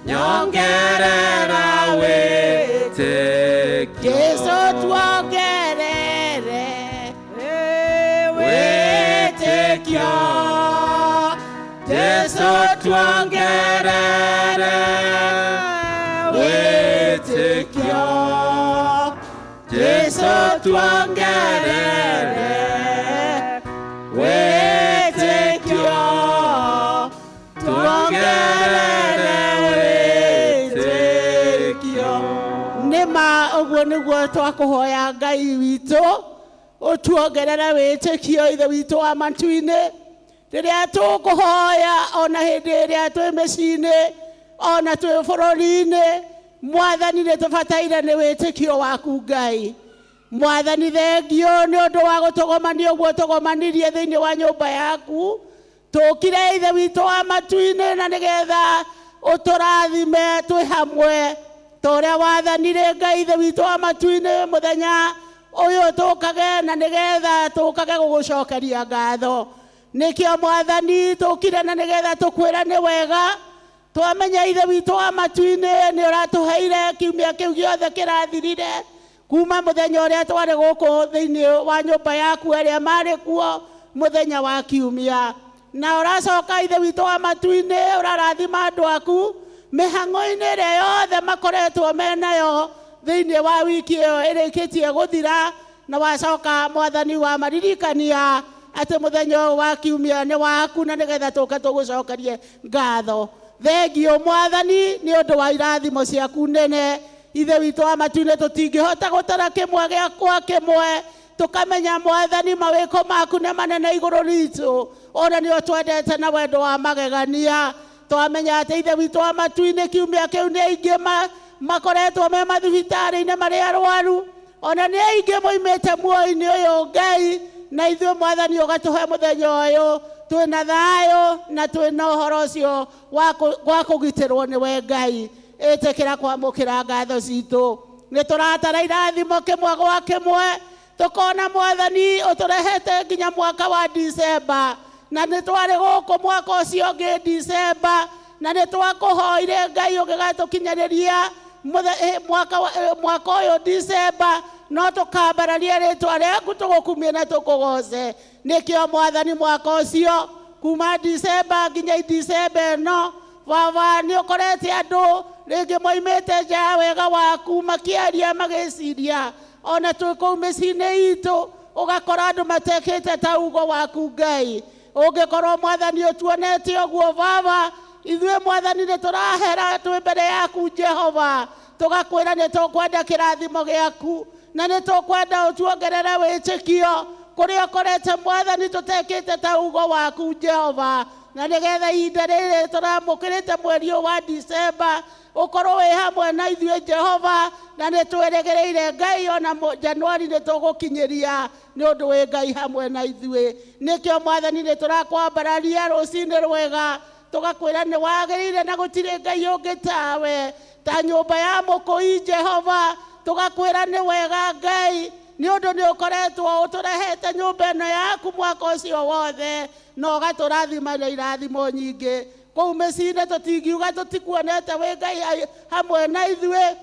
nyongerera wĩtĩkio Jesu tuongerere wĩtĩkio Jesu Tuongerere wĩtĩkio. Jesu tuongerere wĩtĩkio, tuongerere wĩtĩkio. Nĩ ma ũguo nĩguo twakũhoya Ngai witũ ũtuongerere wĩtĩkio, Ithe witũ wa matu-inĩ, rĩrĩa tũkũhoya, ona hĩndĩ ĩrĩa twĩ mĩciĩ-inĩ, ona twĩ bũrũri-inĩ. Mwathani, nĩ tũbataire nĩ wĩtĩkio waku. Ngai Mwathani, thengio nĩ ũndũ wa gũtũgomania ũguo tũgomanirie thĩinĩ wa nyũmba yaku. Tũkire, Ithe witũ wa matu-inĩ, na nĩgetha ũtũrathime twĩ hamwe ta ũrĩa wathanire. Ngai Ithe witũ wa matu-inĩ, mũthenya ũyũ tũkage na nĩgetha tũkage gũgũcokeria ngatho. Nĩkĩo Mwathani tũkire na nĩgetha tũkwĩra nĩ wega. Twamenya, Ithe witũ wa matu-inĩ, nĩ ũratũheire kiumia kĩu gĩothe kĩrathirire kuma mũthenya ũrĩa twarĩ gũkũ thĩinĩ wa nyũmba yaku, arĩa marĩ kuo mũthenya wa kiumia, na ũracoka, Ithe witũ wa matu-inĩ, ũrarathima andũ aku mĩhang'o-inĩ ĩrĩa yothe makoretwo menayo thĩinĩ wa wiki ĩyo ĩrĩkĩtie gũthira. Na wacoka, Mwathani, wa maririkania atĩ mũthenya ũyũ wa kiumia nĩ waku na nĩgetha tũke tũgũcokerie ngatho. Thengio, Mwathani, nĩ ũndũ wa irathimo ciaku nene. Ithe witũ wa matu-inĩ, tũtingĩhota gũtara kĩmwe gĩa kwa kĩmwe tũkamenya. Mwathani, mawĩko maku nĩ manene igũrũ ritũ, ona nĩ ũtwendete na wendo wa magegania. Twamenya atĩ, Ithe witũ wa matu-inĩ, kiumia kĩu nĩ aingĩ makoretwo me mathibitarĩ-inĩ marĩ arwaru, ona nĩ aingĩ moimĩte muoyo-inĩ ũyũ, Ngai, na ithuĩ, Mwathani, ũgatũhe mũthenya ũyũ twĩna thayũ na twĩna ũhoro ũcio wa kũgitĩrwo nĩwe. Ngai, ĩtĩkĩra kwamũkĩra ngatho citũ. Nĩ tũratara irathimo kĩmwe gwa kĩmwe, tũkona, Mwathani, ũtũrehete nginya mwaka wa Disemba, na nĩ twarĩ gũkũ mwaka ũcio ũngĩ Disemba, na nĩ twakũhoire, Ngai, ũgĩgatũkinyanĩria mwaka ũyũ Disemba. No tũkambararia rĩtwa rĩaku, tũgũkumie na tũkũgoce. Nĩkĩo, Mwathani, mwaka ũcio kuma Disemba nginya Disemba ĩno, Baba, nĩ ũkorete andũ rĩngĩ moimĩte nja ya wega waku makĩaria, magĩciria, ona twĩ kũu mĩciĩ-inĩ itũ, ũgakora andũ matekĩte ta ugo waku. Ngai, ũngĩkorwo, Mwathani, ũtuonete ũguo, Baba, ithuĩ, Mwathani, nĩ tũrahera twĩ mbere yaku, Jehova, tũgakwĩra nĩ tũkwenda kĩrathimo gĩaku na nĩ tũkwenda ũtuongerere wĩtĩkio kũrĩa ũkorete, Mwathani, tũtekĩte ta ugo waku, Jehova, na nĩgetha ihinda rĩrĩ tũramũkĩrĩte mweri ũyũ wa Disemba ũkorwo wĩ hamwe na ithuĩ, Jehova, na nĩ twĩrĩgĩrĩire, Ngai, ona Januari nĩ tũgũkinyĩria nĩ ũndũ wĩ Ngai hamwe na ithuĩ. Nĩkĩo, Mwathani, nĩ tũrakwambararia rũcinĩ rwega, tũgakwĩra nĩ wagĩrĩire na gũtirĩ Ngai ũngĩ tawe. Ta nyũmba ya mũkũi, Jehova, tũgakwĩra nĩ wega, Ngai, nĩ ũndũ nĩ ũkoretwo ũtũrehete nyũmba ĩno yaku mwaka ũcio wothe na ũgatũrathima na irathimo nyingĩ. Kũu mĩciĩ-inĩ tũtingiuga tũtikuonete wĩ Ngai hamwe na ithuĩ.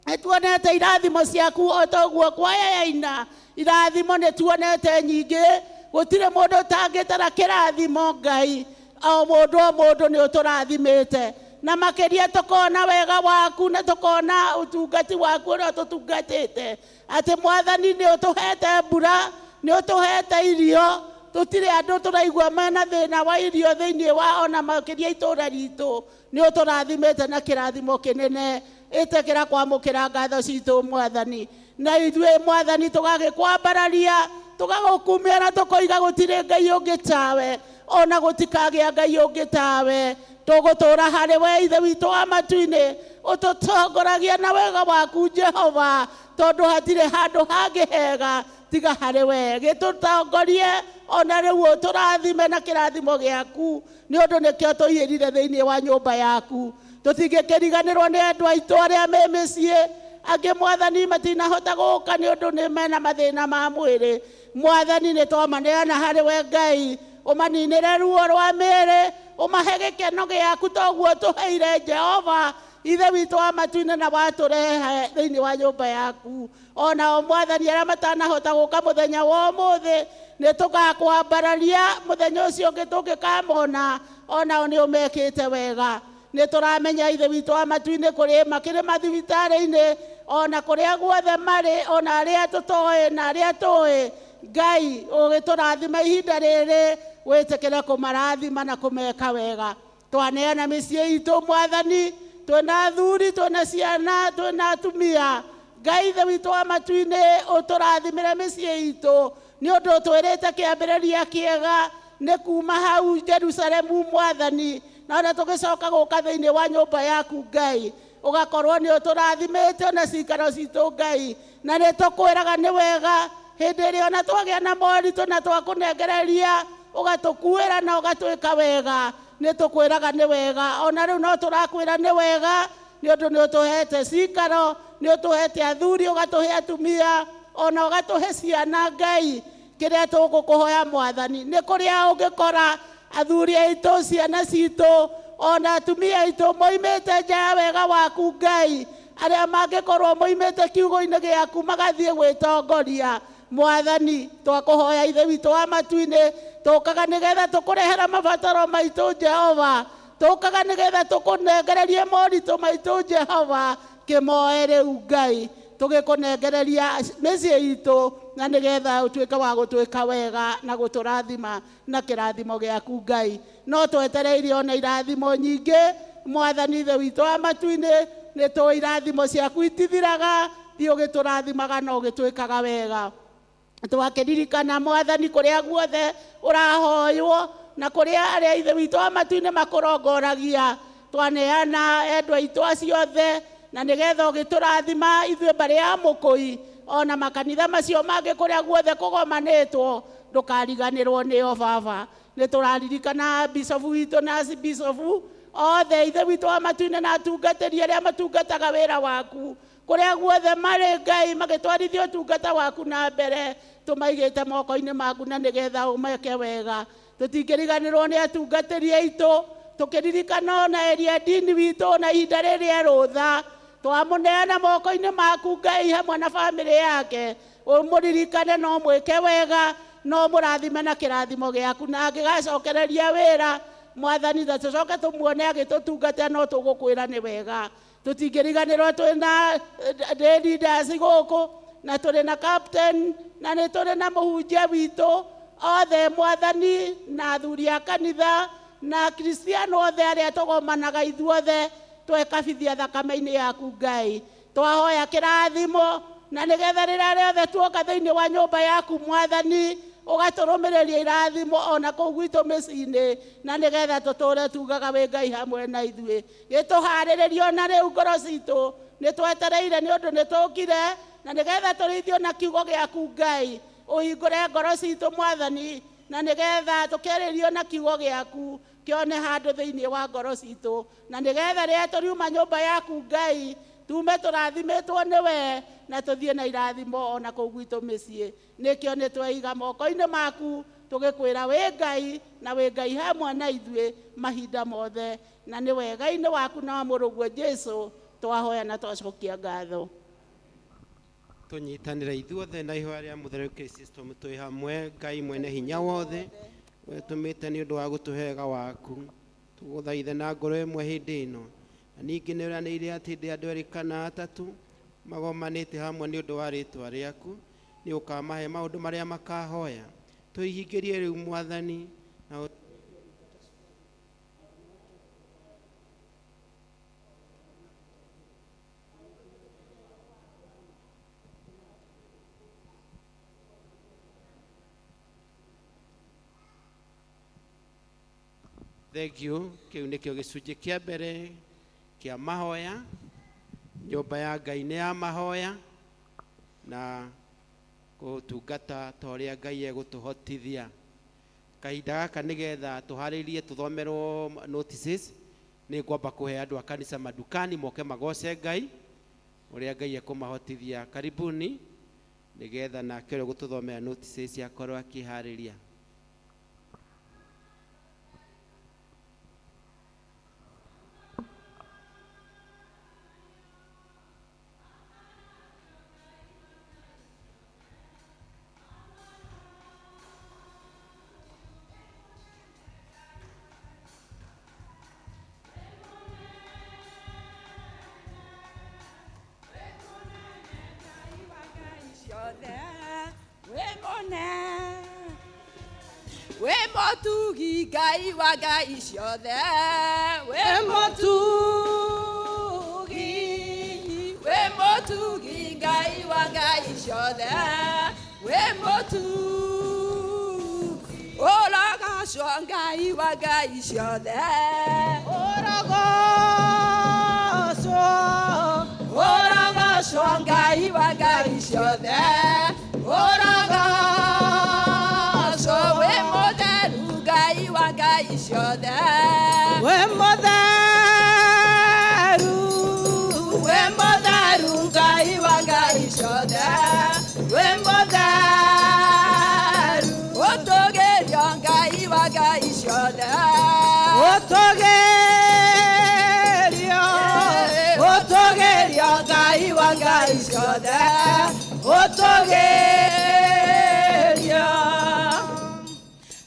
Nĩ tuonete irathimo ciaku o ta ũguo kwaya yaina. Irathimo nĩ tuonete nyingĩ, gũtirĩ mũndũ ũtangĩtara kĩrathimo. Ngai, o mũndũ o mũndũ nĩ ũtũrathimĩte, na makĩria tũkona wega waku na tũkona ũtungati waku ũrĩa ũtũtungatĩte, atĩ, Mwathani, nĩ ũtũhete mbura, nĩ ũtũhete irio. Tũtirĩ andũ tũraigua mena thĩna wa irio thĩinĩ wa ona makĩria itũũra ritũ. Nĩ ũtũrathimĩte na kĩrathimo kĩnene. Ĩtĩkĩra kwamũkĩra ngatho citũ, Mwathani, na ithuĩ, Mwathani, tũgagĩkwambararia, tũgagũkumia na tũkoiga gũtirĩ Ngai ũngĩ tawe, ona gũtikagĩa Ngai ũngĩ tawe. Tũgũtũũra harĩ we, Ithe witũ wa matu-inĩ, ũtũtongoragia na wega waku, Jehova, tondũ hatirĩ handũ hangĩ hega tiga harĩ we. Gĩtũtongorie ona rĩu, ũtũrathime na kĩrathimo gĩaku, nĩ ũndũ nĩkĩo tũiyĩrire thĩinĩ wa nyũmba yaku. Tũtingĩkĩriganĩrwo nĩ andũ aitũ arĩa me mĩciĩ. Angĩ, Mwathani, matinahota gũka nĩ ũndũ nĩ mena mathĩna ma mwĩrĩ. Mwathani, nĩ twamaneana harĩ we. Ngai, ũmaninĩre ruo rwa mĩĩrĩ, ũmahe gĩkeno gĩaku toguo tũheire, Jehova. Ithe witũ wa matu-inĩ na watũrehe thĩinĩ wa nyũmba yaku. Onao Mwathani arĩa matanahota gũka mũthenya wa ũmũthĩ, nĩ tũgakwambararia mũthenya ũcio ũngĩ tũngĩkamona, onao nĩ ũmekĩte wega. Nĩ tũramenya Ithe witũ wa matu-inĩ kũrĩ makĩrĩ mathibitarĩ-inĩ, ona kũrĩa guothe marĩ, ona arĩa tũtoĩ na arĩa tũĩ, Ngai ũgĩtũrathima ihinda rĩrĩ, wĩtĩkĩre kũmarathima na kũmeka wega. Twaneana mĩciĩ itũ Mwathani, twĩna athuri, twĩna ciana, twĩna atumia. Ngai Ithe witũ wa matu-inĩ, ũtũrathimĩre mĩciĩ itũ, nĩ ũndũ ũtwĩrĩte kĩambĩrĩria kĩega nĩ kuma hau Jerusalemu Mwathani, na ona tũgĩcoka gũka thĩinĩ wa nyũmba yaku Ngai, ũgakorwo nĩ ũtũrathimĩte ona cikaro citũ Ngai, na nĩ tũkwĩraga nĩ wega hĩndĩ ĩrĩa ona twagĩa na moritũ na twakũnengereria, ũgatũkuĩra na ũgatwĩka wega, nĩ tũkwĩraga nĩ wega. Ona rĩu no tũrakwĩra nĩ wega, nĩ ũndũ nĩ ũtũhete cikaro, nĩ ũtũhete athuri, ũgatũhe atumia, ona ũgatũhe ciana Ngai. Kĩrĩa tũgũkũhoya Mwathani nĩ kũrĩa ũngĩkora athuri aitũ, ciana citũ, ona atumia aitũ moimĩte nja ya wega waku Ngai, arĩa mangĩkorwo moimĩte kiugo-inĩ gĩaku magathiĩ gwĩtongoria. Mwathani, twakũhoya Ithe witũ wa matu-inĩ, tũkaga nĩgetha tũkũrehera mabataro maitũ Jehova, tũkaga nĩgetha tũkũnengererie moritũ maitũ Jehova, kĩmoe rĩu Ngai, tũgĩkũnengereria mĩciĩ itũ, na nĩgetha ũtuĩke wa gũtwĩka wega na gũtũrathima na kĩrathimo gĩaku Ngai. No twetereire ona irathimo nyingĩ Mwathani Ithe witũ wa matu-inĩ, nĩ tũĩ irathimo ciaku itithiraga, thiĩ ũgĩtũrathimaga na ũgĩtwĩkaga wega. Twakĩririkana Mwathani kũrĩa guothe ũrahoywo na kũrĩa arĩa Ithe witũ wa matu-inĩ makũrongoragia, twaneana endwa aitũ acio othe, na nĩgetha ũgĩtũrathima ithuĩ mbarĩ ya Mũkũi, ona makanitha macio mangĩ kũrĩa guothe kũgomanĩtwo, ndũkariganĩrwo nĩo Baba. Nĩ tũraririkana bicobu witũ na archbishop othe, Ithe witũ wa matu-inĩ na atungatĩri arĩa matungataga wĩra waku kũrĩa guothe marĩ Ngai, magĩtwarithia ũtungata waku na mbere, tũmaigĩte moko-inĩ maku na nĩgetha ũmeke wega. Tũtingĩriganĩrwo nĩ atungatĩri aitũ, tũkĩririkana ona Elia Dini witũ na ihinda rĩrĩ erũtha, twamũneana moko-inĩ maku Ngai hamwe na bamĩrĩ yake, ũmũririkane no mwĩke wega, no mũrathime na kĩrathimo gĩaku, na angĩgacokereria wĩra Mwathani, na tũcoke tũmuone agĩtũtungata, no tũgũkwĩra nĩ wega. Tũtingĩriganĩrwo twĩna day leaders gũkũ, na tũrĩ na captain, na nĩ tũrĩ na mũhunjia witũ othe Mwathani, na athuri a kanitha, na Kristiano othe arĩa tũgomanaga ithuothe, twekabithia thakame-inĩ yaku Ngai. Twahoya kĩrathimo, na nĩgetha rĩrĩa rĩothe tuoka thĩinĩ wa nyũmba yaku Mwathani, ũgatũrũmĩrĩria irathimo ona kũu gwitũ mĩciĩ-inĩ, na nĩgetha tũtũre tugaga wĩ Ngai hamwe na ithuĩ. Gĩtũharĩrĩrio na rĩu ngoro citũ nĩ twetereire, nĩ ũndũ nĩ tũkire, na nĩgetha tũrĩithio na kiugo gĩaku Ngai. Ũhingũre ngoro citũ Mwathani, na nĩgetha tũkĩarĩrio na kiugo gĩaku kĩone handũ thĩinĩ wa ngoro citũ, na nĩgetha rĩrĩa tũriuma nyũmba yaku Ngai, tume tũrathimĩtwo nĩwe, na tũthiĩ na irathimo ona kũu gwitũ mĩciĩ. Nĩkĩo nĩ tweiga moko-inĩ maku, tũgĩkwĩra wĩ Ngai, na wĩ Ngai hamwe na ithuĩ mahinda mothe, na nĩ wega-inĩ waku na wa mũrũguo Jesũ twahoya na twacokia ngatho. Tũnyitanĩre ithuothe na ihoya rĩa Mũtheru Kristo twĩ hamwe. Ngai mwene hinya wothe, wetũmĩte nĩ ũndũ wa gũtũhe wega waku, tũgũthaithe na ngoro ĩmwe hĩndĩ ĩno, na ningĩ nĩ ũranĩire atĩ hĩndĩ andũ erĩ kana atatũ magomanĩte hamwe nĩ ũndũ wa rĩtwa rĩaku, nĩ ũkamahe maũndũ marĩa makahoya. Tũihingĩrie rĩu Mwathani, na Thank you. Kĩu nĩkĩo gĩcunjĩ kĩa mbere kĩa mahoya. Nyũmba ya Ngai nĩ ya mahoya na gũtungata ta ũrĩa Ngai egũtũhotithia. Kahinda gaka nĩgetha tũharĩrie tũthomerwo notices, nĩ ngwamba kũhe andũ a kanitha madukani moke magoce Ngai ũrĩa Ngai ekũmahotithia. Karibuni nĩgetha nake ũrĩa ũgũtũthomera notices akorwo akĩharĩria. Mũnene wĩ mũtugi Ngai wa ngai ciothe, wĩ mũtugi, wĩ mũtugi Ngai wa ngai ciothe, wĩ mũtugi, ũrogocwo Ngai wa ngai ciothe, ũrogocwo, ũrogocwo Ngai wa ngai ciothe, ũrogocwo, wĩ mũtheru Ngai wa ngai ciothe, wĩ mũtheru, wĩ mũtheru Ngai wa ngai ciothe, wĩ mũtheru, ũtũgĩrio Ngai wa ngai ciothe, ũtũgĩrio, ũtũgĩrio Ngai wa ngai ciothe, ũtũgĩrio.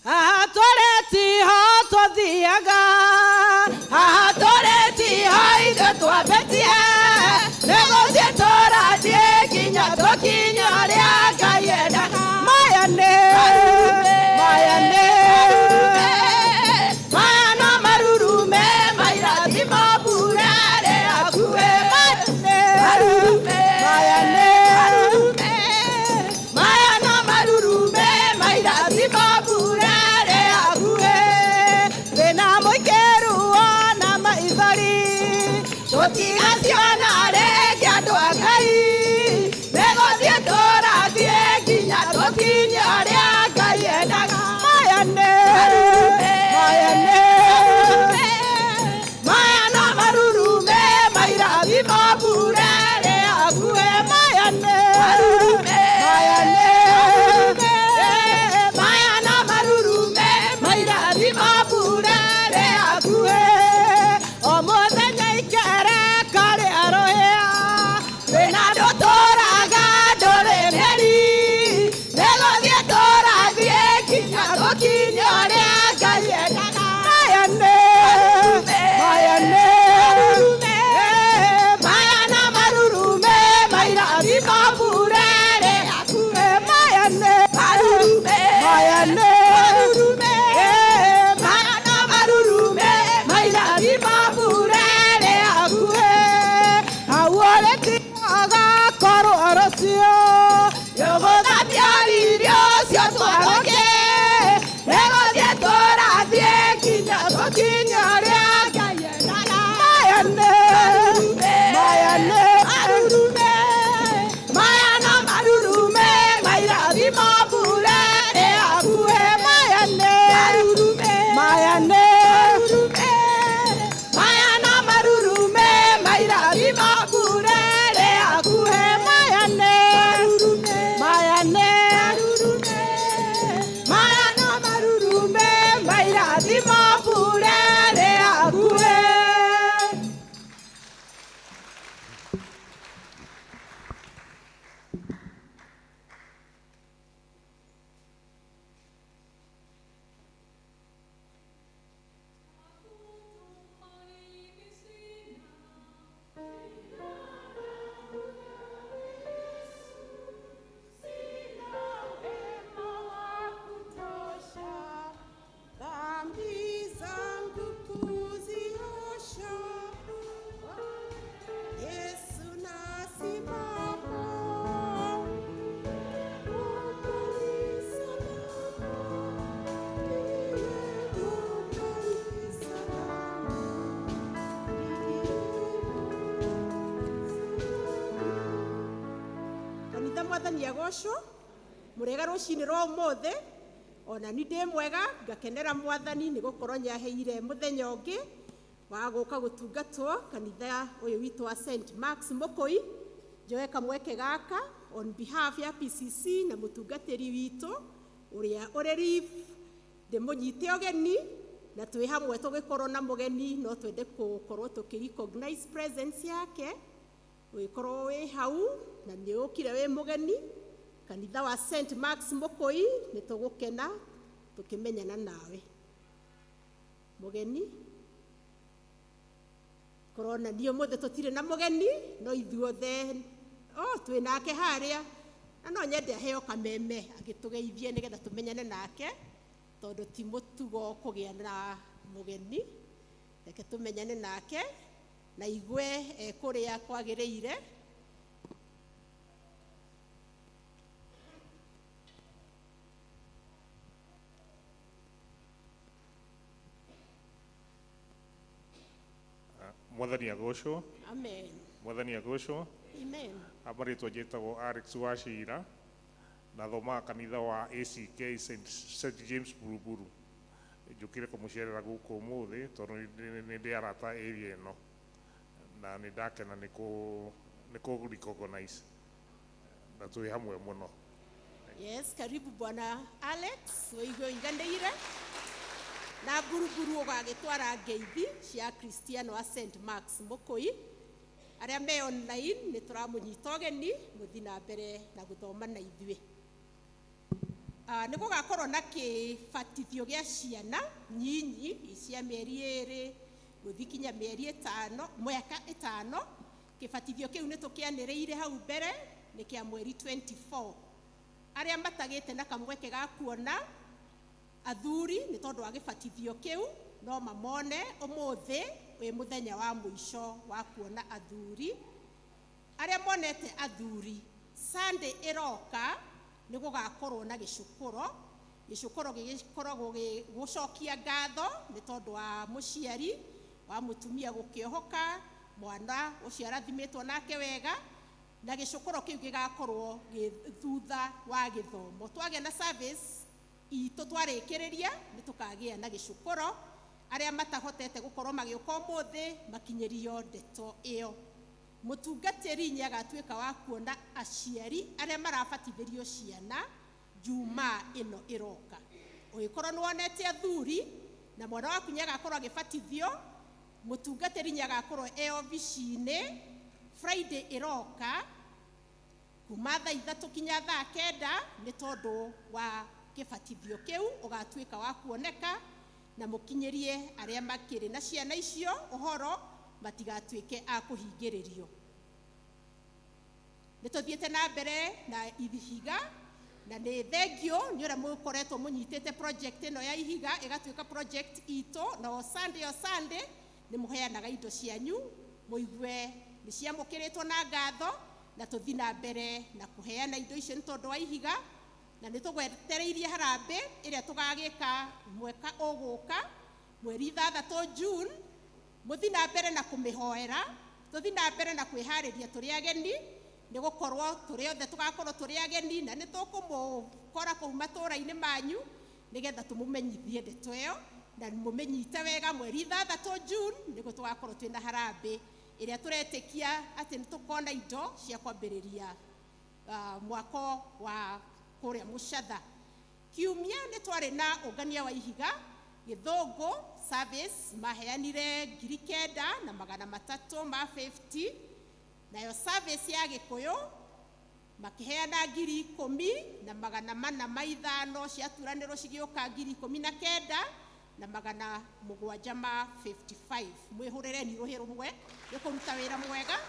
Haha tũrĩ tiho tũthiaga, haha tũrĩ tiho ithuĩ twambĩtie, nĩ gũthiĩ tũrathiĩ nginya tũkinye harĩa Ngai endaga. Maya nĩ, maya nĩ, maya no marurume mairathimo mbura rĩakuĩ. Marurume, maya nĩ, maya no marurume mairathimo mbura rĩakuĩ. Thĩna mũingĩ ruo na maithori, tũtigaciona rĩngĩ andũ a Ngai, nĩ gũthiĩ tũrathiĩ nginya tũkinye harĩa Ngai endaga. Maya nĩ, maya nĩ, maya no marurume mairathimo mbura rĩakuĩ. Maya nĩ, maya nĩ, maya no marurume mairathimo mbura rĩakuĩ. O mũthenya ikereka rĩa rũhĩa, Thĩna ndũtũraga ndũrĩ mĩri, nĩ gũthiĩ tũrathiĩ nginya tũkinye harĩa Ngai endaga. Maya nĩ, maya nĩ, maya no marurume mairathimo mbura rĩakuĩ. Maya nĩ, Marurume, maya nĩ, maya no marurume mairathimo mbura rĩakuĩ. Hau ũrĩ tiagakorwo rũciũ, Yũgũthambia irio cio twagũke, nĩ gũthiĩ tũrathiĩ nginya tũkinye harĩa Ngai endaga. Maya nĩ, maya nĩ, Marurume, maya no marurume mairathimo mbura rĩakuĩ. Maya nĩ, Marurume, maya nĩ, maya no marurume mairathimo mbura rĩakuĩ. Maya nĩ, maya nĩ, maya no marurume mairathimo mbura rĩakuĩ. Dhambi zangu kuziosha, Yesu nasimama, Kanitha, Mwathani agocwo. Mũrega rũcinĩ rwa ũmũthĩ? Ona ni ndĩ mwega, ngakenera Mwathani nĩ gũkorwo nĩaheire mũthenya ũngĩ wa gũka gũtungatwo kanitha ũyũ witũ wa St Marks Mũkũi. Njoe kamweke gaka on behalf ya PCC na mũtungatĩri witũ ũrĩa ũrĩ Reef, ndĩmũnyite ũgeni na twĩ hamwe tũgĩkorwo na mũgeni, no twende gũkorwo tũkĩ recognize presence yake. Ũgĩkorwo wĩ hau na nĩ ũkire wĩ mũgeni kanitha wa St Marks Mũkũi, nĩ tũgũkena tũkĩmenyana nawe mũgeni. Korona niĩ ũmũthĩ tũtirĩ na mũgeni, no ithuothe, oh, twĩ nake harĩa. Na no nyende aheo kameme agĩtũgeithie nĩgetha tũmenyane nake, tondũ ti mũtugo kũgĩa na mũgeni. Reke tũmenyane nake na igue kũrĩa kwagĩrĩire. Mwathani agocwo. Amen. Mwathani agocwo. Amen. Amarĩtwa njĩtagwo Alex Wachira na thomaga kanitha wa ACK St James Buruburu. Njũkire kũmũcerera gũkũ ũmũthĩ tondũ nĩ ndĩ arata area ĩno na nĩ ndakena nĩ kũ recognize na twĩ hamwe mũno. Yes, karibu Bwana Alex, wĩigue ũiganĩire. Na Buruburu ũgagĩtwara ngeithi cia Kristiano a St Marks Mũkũi. Arĩa me online nĩ tũramũnyita ũgeni mũthiĩ na mbere na gũthoma na ithuĩ. Nĩ gũgakorwo na kĩbatithio gĩa ciana nyinyi cia mĩeri 2 gũthiĩ kinya mĩeri 5, mĩaka 5. Kĩbatithio kĩu nĩ tũkĩanĩrĩire hau mbere, nĩ kĩa mweri 24. Arĩa matagĩte na kamweke ga kuona athuri nĩ tondũ wa gĩbatithio kĩu no mamone ũmũthĩ wĩ mũthenya wa mũico wa kuona athuri. Arĩa monete athuri, Sunday ĩroka nĩ gũgakorwo na gĩcukũro. Gĩcukũro gĩgĩkoragwo gũcokia ngatho nĩ tondũ wa mũciari wa mũtumia gũkĩohoka mwana ũcio arathimĩtwo nake wega, na gĩcukũro kĩu gĩgakorwo gĩ thutha wa gĩthomo. Twagĩa na service itũ twarĩkĩrĩria nĩ tũkagĩa na gĩcukũro. Arĩa matahotete gũkorwo magĩũka ũmũthĩ makinyĩrio ndeto ĩyo. Mũtungatĩri nĩ agatuĩka wa kuona aciari arĩa marabatithĩrio ciana Jumaa ĩno ĩroka. Ũngĩkorwo nĩ wonete athuri na mwana waku nĩ agakorwo agĩbatithio, mũtungatĩri nĩ agakorwo e obici-inĩ Friday ĩroka kuma thaa 3 kinya thaa 9 nĩ tondũ wa kĩbatithio kĩu ũgatuĩka wa kuoneka, na mũkinyĩrie arĩa makĩrĩ na ciana icio ũhoro matigatuĩke a kũhingĩrĩrio. Nĩ tũthiĩte na mbere na ihiga, na nĩ thengio nĩ ũrĩa mũkoretwo mũnyitĩte project ĩno ya ihiga ĩgatuĩka project itũ, na o Sunday o Sunday nĩ mũheanaga indo cianyu mũigue nĩ ciamũkĩrĩtwo na ngatho, na tũthiĩ na mbere na kũheana indo icio nĩ tondũ wa ihiga. Na nĩ tũgwetereirie harambĩ ĩrĩa tũgagĩka mwaka ũgũka mweri 6 June. Mũthiĩ na mbere na kũmĩhoera, tũthiĩ na mbere na kwĩharĩria tũrĩ ageni, nĩ gũkorwo tũrĩ othe tũgakorwo tũrĩ ageni, na nĩ tũkũmũkora kũu matũũra-inĩ manyu nĩgetha tũmũmenyithie ndeto ĩyo na mũmĩnyite wega. Mweri 6 June nĩguo tũgakorwo twĩna harambĩ ĩrĩa tũretĩkia atĩ nĩ tũkona indo cia kwambĩrĩria mwako wa kũrĩa Mũcatha. Kiumia nĩ twarĩ na ũngania wa ihiga Gĩthũngũ service maheanire 9,300 ma 50, nayo service ya Gĩkũyũ makĩheana 10,405, ciaturanĩrwo cigĩũka 19,700 ma 55. Mwĩhũrĩreni rũhĩ rũmwe nĩ kũruta wĩra mwega,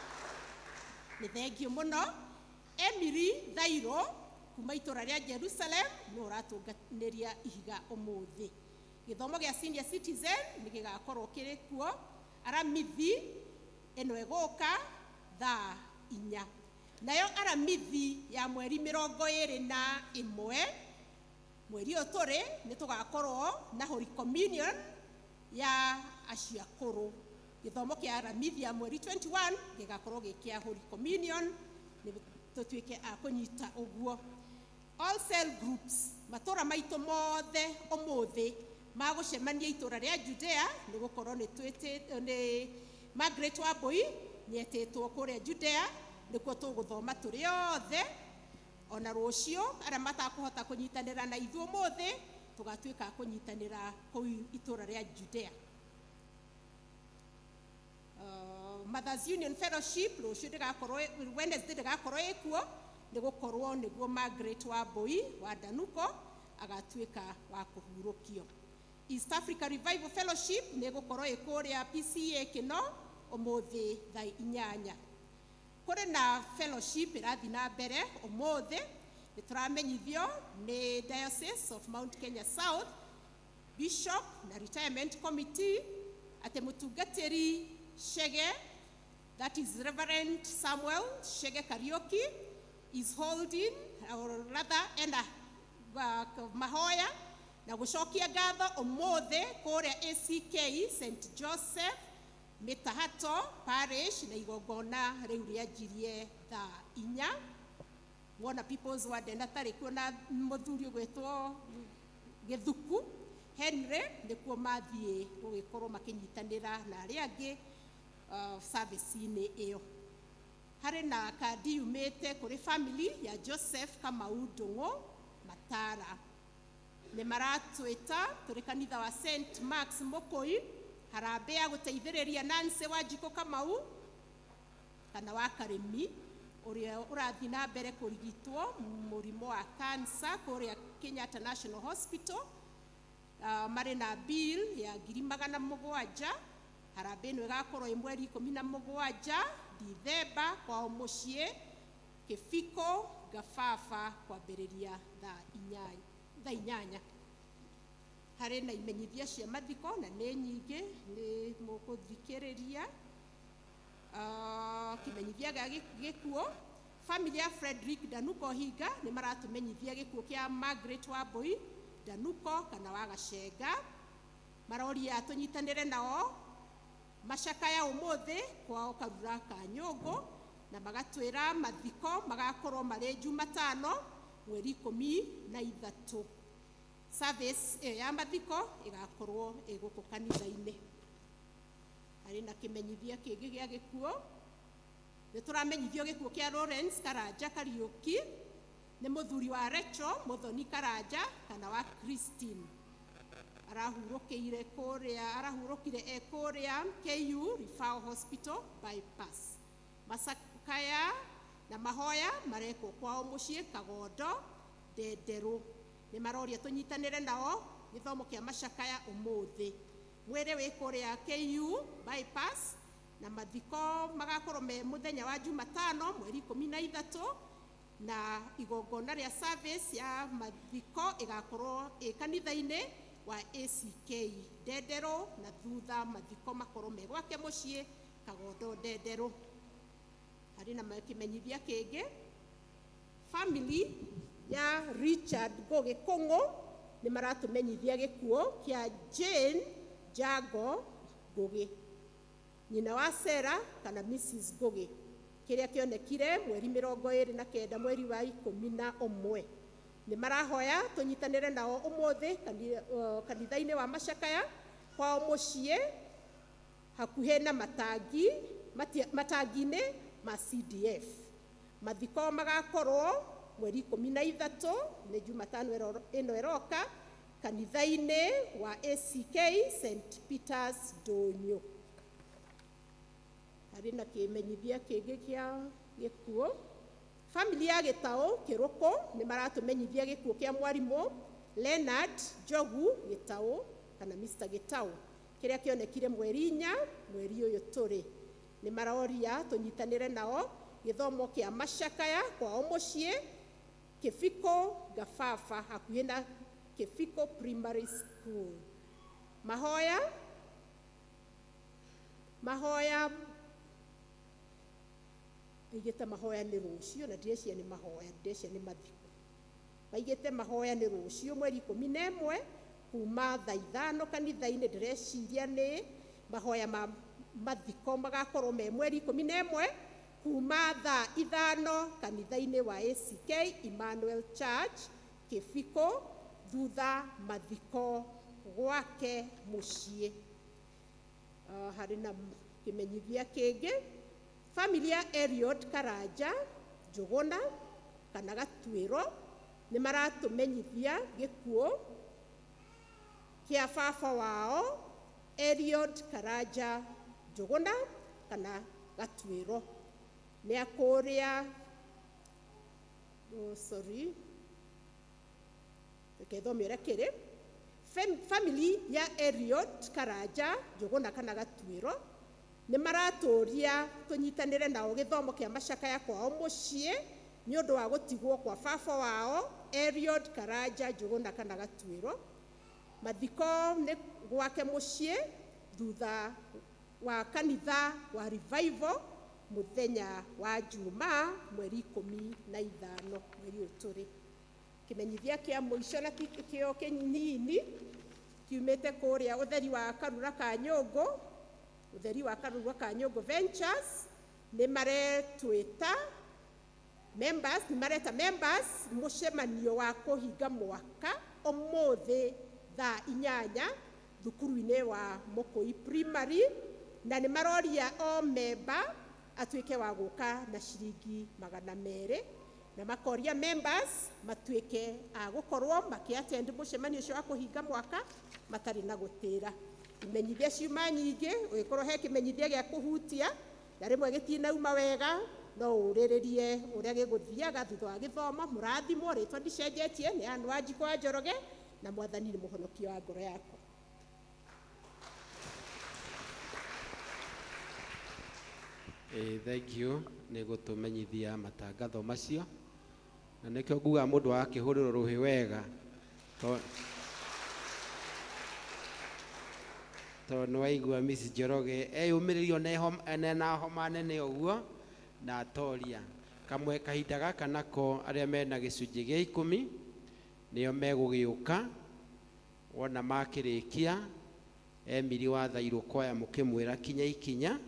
nĩ thengio mũno. Emily Thairũ kuma itũra rĩa Jerusalem nĩ ũratũnganĩria ihiga ũmũthĩ. Gĩthomo gĩa senior citizen nĩ gĩgakorwo kĩrĩ kuo aramithi ĩno ĩgũka thaa 4. Nayo aramithi ya mweri 21 mweri ũyũ tũrĩ nĩ tũgakorwo na Holy Communion ya acio akũrũ. Gĩthomo kĩa aramithi ya mweri 21 gĩgakorwo gĩ kĩa Holy Communion, nĩ tũtuĩke a kũnyita ũguo. All cell groups matũra maitũ mothe ũmũthĩ magũcemania itũra rĩa Judea, nĩ gũkorwo nĩ twĩtĩ, nĩ Margaret Wambui nĩ etĩtwo kũrĩa Judea, nĩkuo tũgũthoma tũrĩ othe. Ona rũciũ arĩa matakũhota kũnyitanĩra na ithuĩ ũmũthĩ tũgatuĩka a kũnyitanĩra kũu itũra rĩa Judea. Mothers Union Fellowship rũciũ ndĩgakorwo, Wednesday ndĩgakorwo ĩkuo, nĩ gũkorwo nĩguo Margaret Wambui wa Danuko agatuĩka wa kũhurũkio. East Africa Revival Fellowship nĩ ĩgũkorwo ĩ kũrĩa PCA Kĩno ũmũthĩ thaa 8. Kũrĩ na fellowship ĩrathiĩ na mbere ũmũthĩ Nĩ tũramenyithio nĩ Diocese of Mount Kenya South Bishop na Retirement Committee atĩ mũtungatĩri Chege, that is Reverend Samuel Chege Kariuki, is holding, or rather ena mahoya na gũcokia ngatho ũmũthĩ kũrĩa ACK St Joseph Mĩtahato Parish, na igongona rĩu rĩanjirie thaa 4. Wona People's Warden atarĩ kuo na mũthuri ũgwĩtwo Gĩthuku Henry nĩkuo mathiĩ gũgĩkorwo makĩnyitanĩra na arĩa angĩ service-inĩ ĩyo. Harĩ na kandi yumĩte kũrĩ family ya Joseph Kamau Ndũng'ũ Matara. Nĩ maratwĩta tũrĩ kanitha wa St Marks Mũkũi harambĩ ya gũteithĩrĩria Nancy Wanjikũ Kamau kana wa Karĩmi, ũrĩa ũrathiĩ na mbere kũrigitwo mũrimũ wa cancer kũrĩa Kenyatta National Hospital. Marĩ na bill ya 700,000. Harambĩ ĩno ĩgakorwo ĩ mweri 17 Dithemba kwao mũciĩ Kĩbiko Gababa kwambĩrĩria thaa 8 thaa 8. Harĩ na imenyithia cia mathiko na nĩ nyingĩ, nĩ mũgũthikĩrĩria. Kĩmenyithia gĩa gĩkuũ, family ya Frederick Danuko Hinga nĩ maratũmenyithia gĩkuũ kĩa Margaret Wambui Danuko kana wa Gacenga. Maroria tũnyitanĩre nao macakaya ũmũthĩ kwao Karura ka Nyũngũ, na magatwĩra mathiko magakorwo marĩ Jumatano mweri 13. Service ĩyo ya mathiko ĩgakorwo ĩ gũkũ kanitha-inĩ. Harĩ na kĩmenyithia kĩngĩ gĩa gĩkuũ. Nĩ tũramenyithio gĩkuũ kĩa Lawrence Karanja Kariũki, nĩ mũthuri wa Rachel Mũthoni Karanja kana wa Christine. Arahurũkĩire kũrĩa, arahurũkire e kũrĩa KU Referral Hospital bypass. Macakaya na mahoya marekwo kwao mũciĩ Kagondo Ndenderũ. Nĩ maroria tũnyitanĩre nao gĩthomo kĩa macakaya ũmũthĩ. Mwĩrĩ wĩ kũrĩa KU bypass na mathiko magakorwo me mũthenya wa Jumatano mweri 13, na igongona rĩa service ya mathiko ĩgakorwo ĩ kanitha-inĩ wa ACK Ndenderũ, na thutha mathiko makorwo me gwake mũciĩ Kagondo Ndenderũ. Harĩ na kĩmenyithia kĩngĩ, family ya Richard Ngũgĩ Kũng'ũ nĩ maratũmenyithia gĩkuũ kĩa Jane Jago Ngũgĩ, nyina wa Sarah kana Mrs Ngũgĩ, kĩrĩa kĩonekire mweri 29 mweri wa 11. Nĩ marahoya tũnyitanĩre nao ũmũthĩ kanitha-inĩ wa macakaya kwao mũciĩ hakuhĩ na matangi matangi-inĩ ma CDF. Mathiko magakorwo mweri 13, nĩ Jumatano ĩno ĩroka, kanitha-inĩ wa ACK St Peters Ndũnyũ. Harĩ na kĩmenyithia kĩngĩ kĩa gĩkuũ. Family ya Gĩtaũ Kĩrũkũ nĩ maratũmenyithia gĩkuũ kĩa mwarimũ Leonard Njogu Gĩtaũ kana Mr Gĩtaũ, kĩrĩa kĩonekire mweri 4 mweri ũyũ tũrĩ. Nĩ maroria tũnyitanĩre nao gĩthomo kĩa macakaya kwao mũciĩ Kĩbiko Gababa hakuhĩ na Kĩbiko Primary School. Mahoya maigĩte mahoya nĩ rũciũ, na ndĩreciria nĩ mahoya, ndĩreciria nĩ mathiko. Maigĩte mahoya nĩ rũciũ mweri 11 kuma thaa 5 kanitha-inĩ. Ndĩreciria nĩ mahoya ma mathiko magakorwo me mweri 11 kuma thaa 5 kanitha-inĩ wa ACK Emmanuel Church Kĩbiko, thutha mathiko gwake mũciĩ. Harĩ na kĩmenyithia kĩngĩ, family ya Eliud Karanja Njũgũna kana Gatuĩro nĩ maratũmenyithia gĩkuũ kĩa baba wao Eliud Karanja Njũgũna kana Gatuĩro. Nĩ akũrĩa, oh, sorry, reke thome ũrĩa kĩrĩ. Family ya Eliud Karanja Njũgũna kana Gatuĩro nĩ maratũria tũnyitanĩre nao gĩthomo kĩa macakaya kwao mũciĩ. Nĩ ũndũ wa gũtigwo kwa baba wao Eliud Karanja Njũgũna kana Gatuĩro. Mathiko nĩ gwake mũciĩ thutha wa kanitha wa Revival mũthenya wa Juma mweri 15 mweri ũyũ tũrĩ. Kĩmenyithia kĩa mũico na ti kĩo kĩnini kiumĩte kũrĩa ũtheri wa Karura ka Nyũngũ, ũtheri wa Karura ka Nyũngũ Ventures nĩ maretwĩta members, nĩ mareta members mũcemanio wa kũhinga mwaka ũmũthĩ thaa 8 thukuru-inĩ wa Mũkũi Primary, na nĩ maroria o member atuĩke wa gũka na ciringi 200, na makoria members matuĩke a gũkorwo makĩattend mũcemanio ũcio wa kũhinga mwaka matarĩ na gũtĩra. Imenyithia ciuma nyingĩ, ũgĩkorwo he kĩmenyithia gĩa kũhutia na rĩmwe gĩtinauma wega, no ũrĩrĩrie ũrĩa gĩgũthiaga thutha wa gĩthomo. Mũrathimwo, rĩtwa ndicenjetie, nĩ Ann Wanjikũ wa Njoroge, na Mwathani nĩ mũhonokia wa ngoro yakwa. Thank you nĩ gũtũmenyithia matangatho macio, na nĩkĩo ngugaga mũndũ akĩhũrĩrwo rũhĩ wega, tondũ nĩ waigua Miss Njoroge eyũmĩrĩirio na homa nene ũguo na atoria kamwe kahinda gaka nako. Arĩa mena gĩcunjĩ gĩa 10 nĩo megũgĩũka wona makĩrĩkia. Emily wathairwo kwaya mũkĩmwĩra kinya ikinya,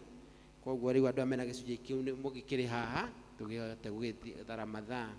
koguo rĩu andũ arĩa mena gĩcunjĩ kĩu mũgĩkĩrĩ haha tũgĩhote gũgĩthara mathaa.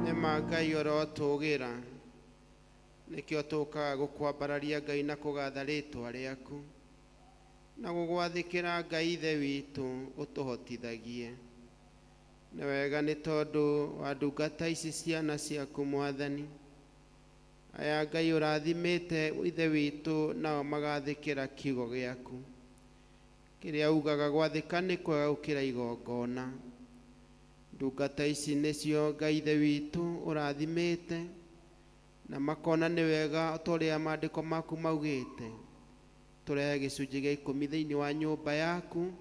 Nĩma Ngai ũrotũgĩra, nĩkĩo tũkaga gũkwambararia Ngai na kũgatha rĩtwa rĩaku na gũgwathĩkĩra Ngai Ithe witũ ũtũhotithagie. Nĩ wega nĩ tondũ wa ndungata ici ciana ciaku Mwathani, aya Ngai ũrathimĩte Ithe witũ, nao magathĩkĩra kiugo gĩaku kĩrĩa ugaga gwathĩka nĩ kwega gũkĩra igongona. Ndungata ici nĩcio Ngai Ithe witũ ũrathimĩte na makona nĩ wega ta ũrĩa maandĩko maku maugĩte, tũrehe gĩcunjĩ gĩa 10 thĩinĩ wa nyũmba yaku,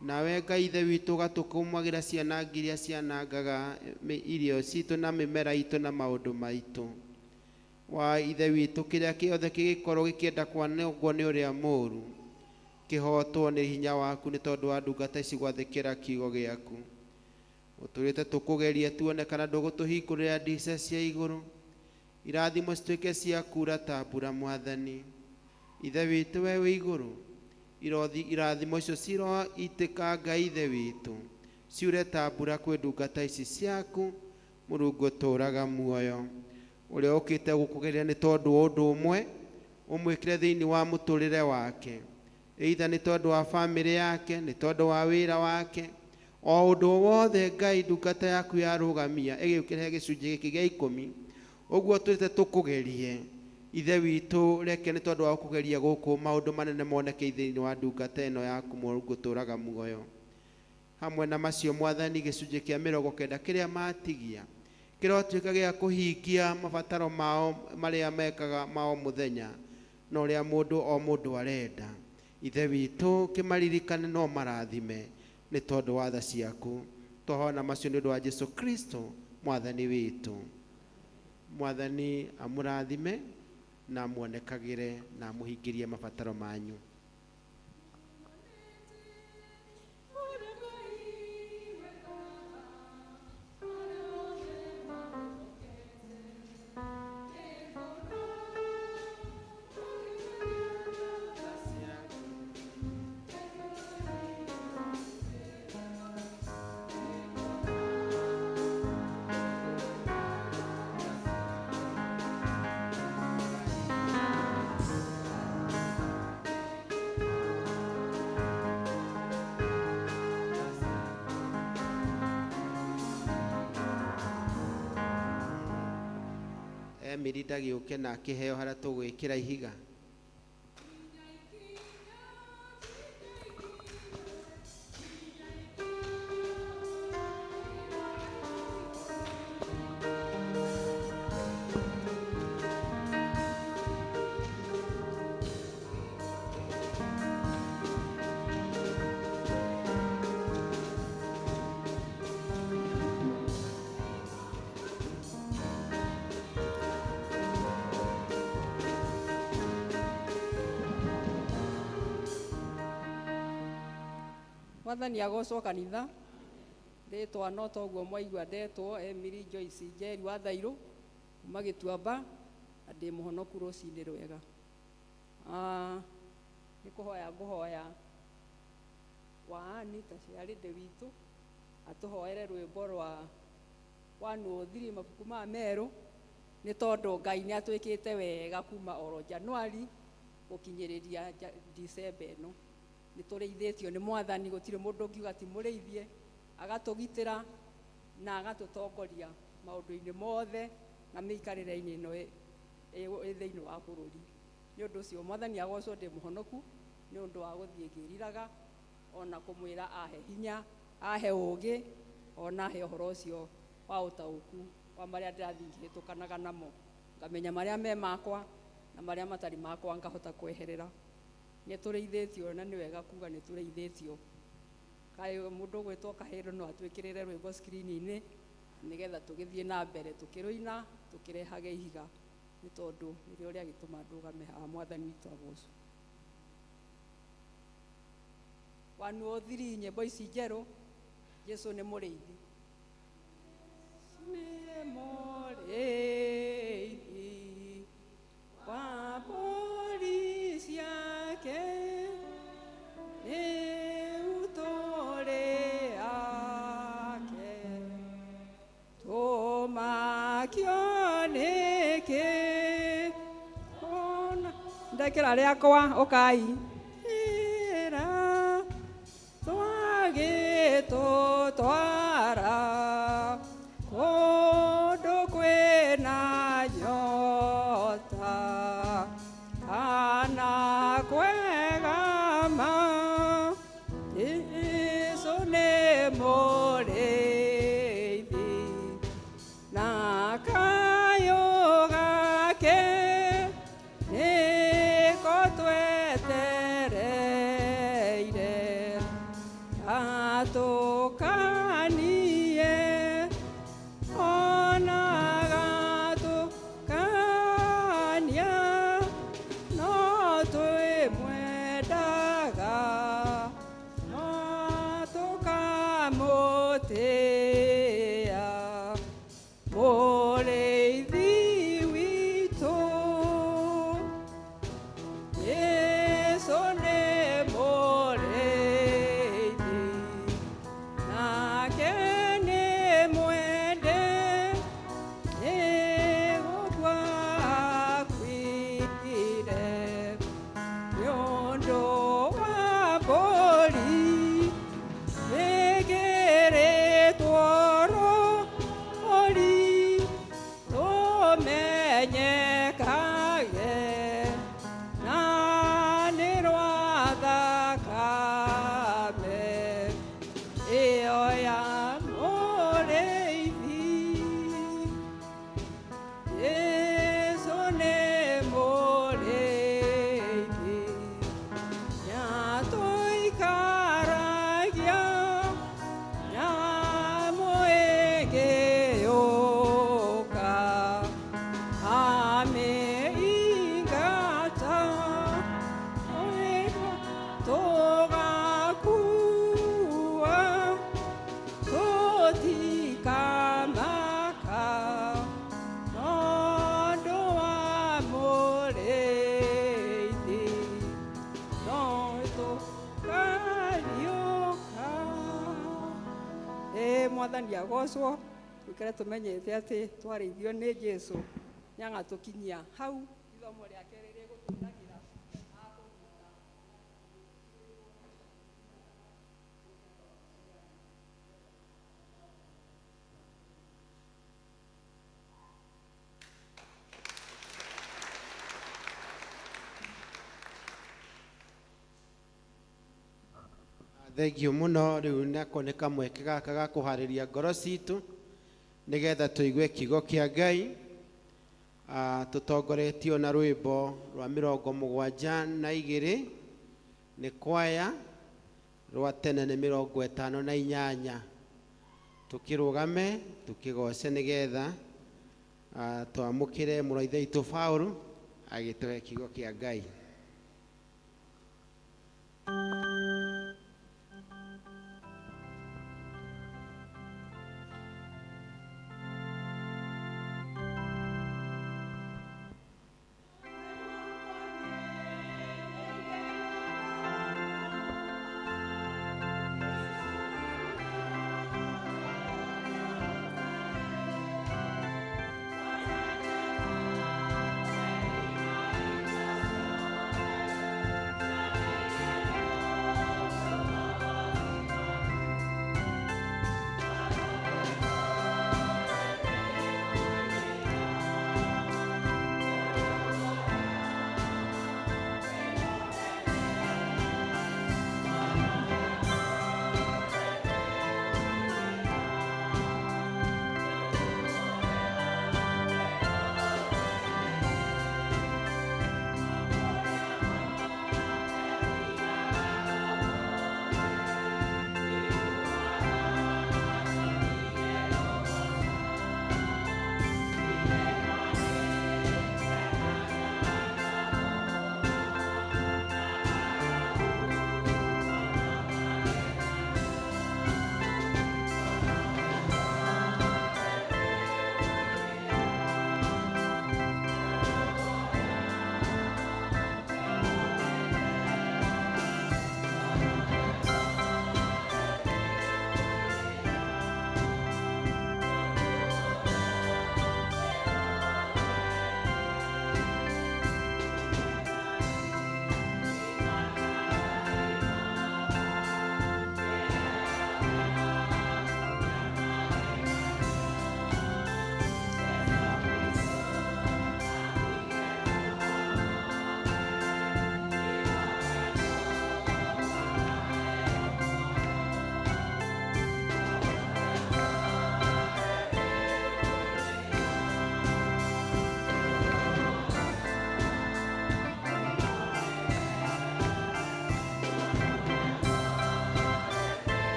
nawe Ngai Ithe witũ ũgatũkũmagĩra ciana iria cianangaga irio citũ na mĩmera itũ na maũndũ maitũ. Wa Ithe witũ, kĩrĩa kĩothe kĩgĩkorwo gĩkĩenda kwanangwo nĩ ũrĩa mũũru kĩhotwo nĩ hinya waku, nĩ tondũ wa ndungata ici gwathĩkĩra kiugo gĩaku. Ũtũrĩte tũkũgeria tuone kana ndũgũtũhingũrĩra ndirica cia igũrũ, irathimo cituĩke cia kura ta mbura. Mwathani Ithe witũ we wĩ igũrũ, irathimo icio ciroitĩka Ngai Ithe witũ, ciure ta mbura kwĩ ndungata ici ciaku. Mũrungu ũtũũraga muoyo, ũrĩa ũkĩte gũkũgeria nĩ tondũ wa ũndũ ũmwe ũmwĩkĩre thĩinĩ wa mũtũrĩre wake, either nĩ tondũ wa bamĩrĩ yake, nĩ tondũ wa wĩra wake, o ũndũ wothe Ngai ndungata yaku yarũgamia ĩgĩũkĩre gĩcunjĩ gĩkĩ gĩa 10, ũguo tũrĩte tũkũgerie Ithe witũ, reke nĩ tondũ wa gũkũgeria gũkũ maũndũ manene moneke thĩinĩ wa ndungata ĩno yaku. Mũrungu ũtũũraga muoyo, hamwe na macio Mwathani, gĩcunjĩ kĩa 90 kĩrĩa matigia Kĩrotuĩka gĩa kũhingia mabataro mao marĩa mekaga mao mũthenya na ũrĩa mũndũ o mũndũ arenda. Ithe witũ kĩmaririkane no marathime nĩ tondũ wa tha ciaku. Twahona macio nĩ ũndũ wa Jesu Kristo mwathani witũ. Mwathani amũrathime na amuonekagĩre na amũhingĩrie mabataro manyu. Emily ndagĩũke na akĩheo harĩa tũgwĩkĩra ihiga. Mwathani agocwo kanitha. Rĩtwa no toguo mwaigua ndetwo Emily Joyce Njeri wa Thairũ kuma Gĩtuamba na ndĩ mũhonoku rũcinĩ rwega. Nĩ kũhoya ngũhoya waani ta ciarĩndĩ witũ atũhoere rwĩmbo rwa 103 mabuku ma merũ nĩ tondũ Ngai nĩ atwĩkĩte wega kuma oro Januari gũkinyĩrĩria Dicemba ĩno. Nĩ tũrĩithĩtio nĩ mwathani, gũtirĩ mũndũ ũngiuga ti mũrĩithie, agatũgitĩra na agatũtongoria maũndũ-inĩ mothe na mĩikarĩre-inĩ ĩno ĩ thĩinĩ wa bũrũri. Nĩ ũndũ ũcio mwathani agocwo, ndĩ mũhonoku nĩ ũndũ wa gũthiĩ ngĩriraga ona kũmwĩra ahe hinya, ahe ũgĩ, ona ahe ũhoro ũcio wa ũtaũku wa marĩa ndĩrathiĩ ngĩhĩtũkanaga namo, ngamenya marĩa me makwa na marĩa matarĩ makwa ngahota kweherera. Nĩ tũrĩithĩtio na nĩ wega kuga nĩ tũrĩithĩtio. Kaĩ mũndũ ũgwĩtwo Kahĩndũ no atwĩkĩrĩre rwĩmbo screen-inĩ nĩgetha tũgĩthiĩ na mbere tũkĩrũina tũkĩrehage ihiga nĩ tondũ nĩrĩo rĩagĩtũma ndũgame haha. Mwathani witũ agocwo. 103 nyĩmbo ici njerũ, Jesu nĩ mũrĩithi. Nĩ mũrĩithi wa mbũri ciake, nĩ ũtũrĩ ake, tũmakio nĩkĩ ona ndekĩra rĩakwa ũkai ĩra twagĩtũtwara kũndũ kwĩna nyota kana kwegama. Jesu nĩ mũrĩithi na kayũ gake nĩko twetereire atũkanie Tũtikamaka tondũ wa mũrĩithi, no tũkariũka. Ĩ Mwathani agocwo, tũikare tũmenyete atĩ twarĩithio nĩ Jesũ nĩagatũkinyia hau ithomo rĩa kerĩ rĩgũtũnagĩra. Thengiũ mũno. Rĩu nako nĩ kamweke gaka ga kũharĩria ngoro citũ nĩgetha tũigue kiugo kĩa Ngai. Tũtongoretio na rwĩmbo rwa 72 nĩ kwaya, rwa tene nĩ 58. Tũkĩrũgame tũkĩgoce nĩgetha twamũkĩre mũrũ wa Ithe witũ Paũlũ agĩtũhe kiugo kĩa Ngai.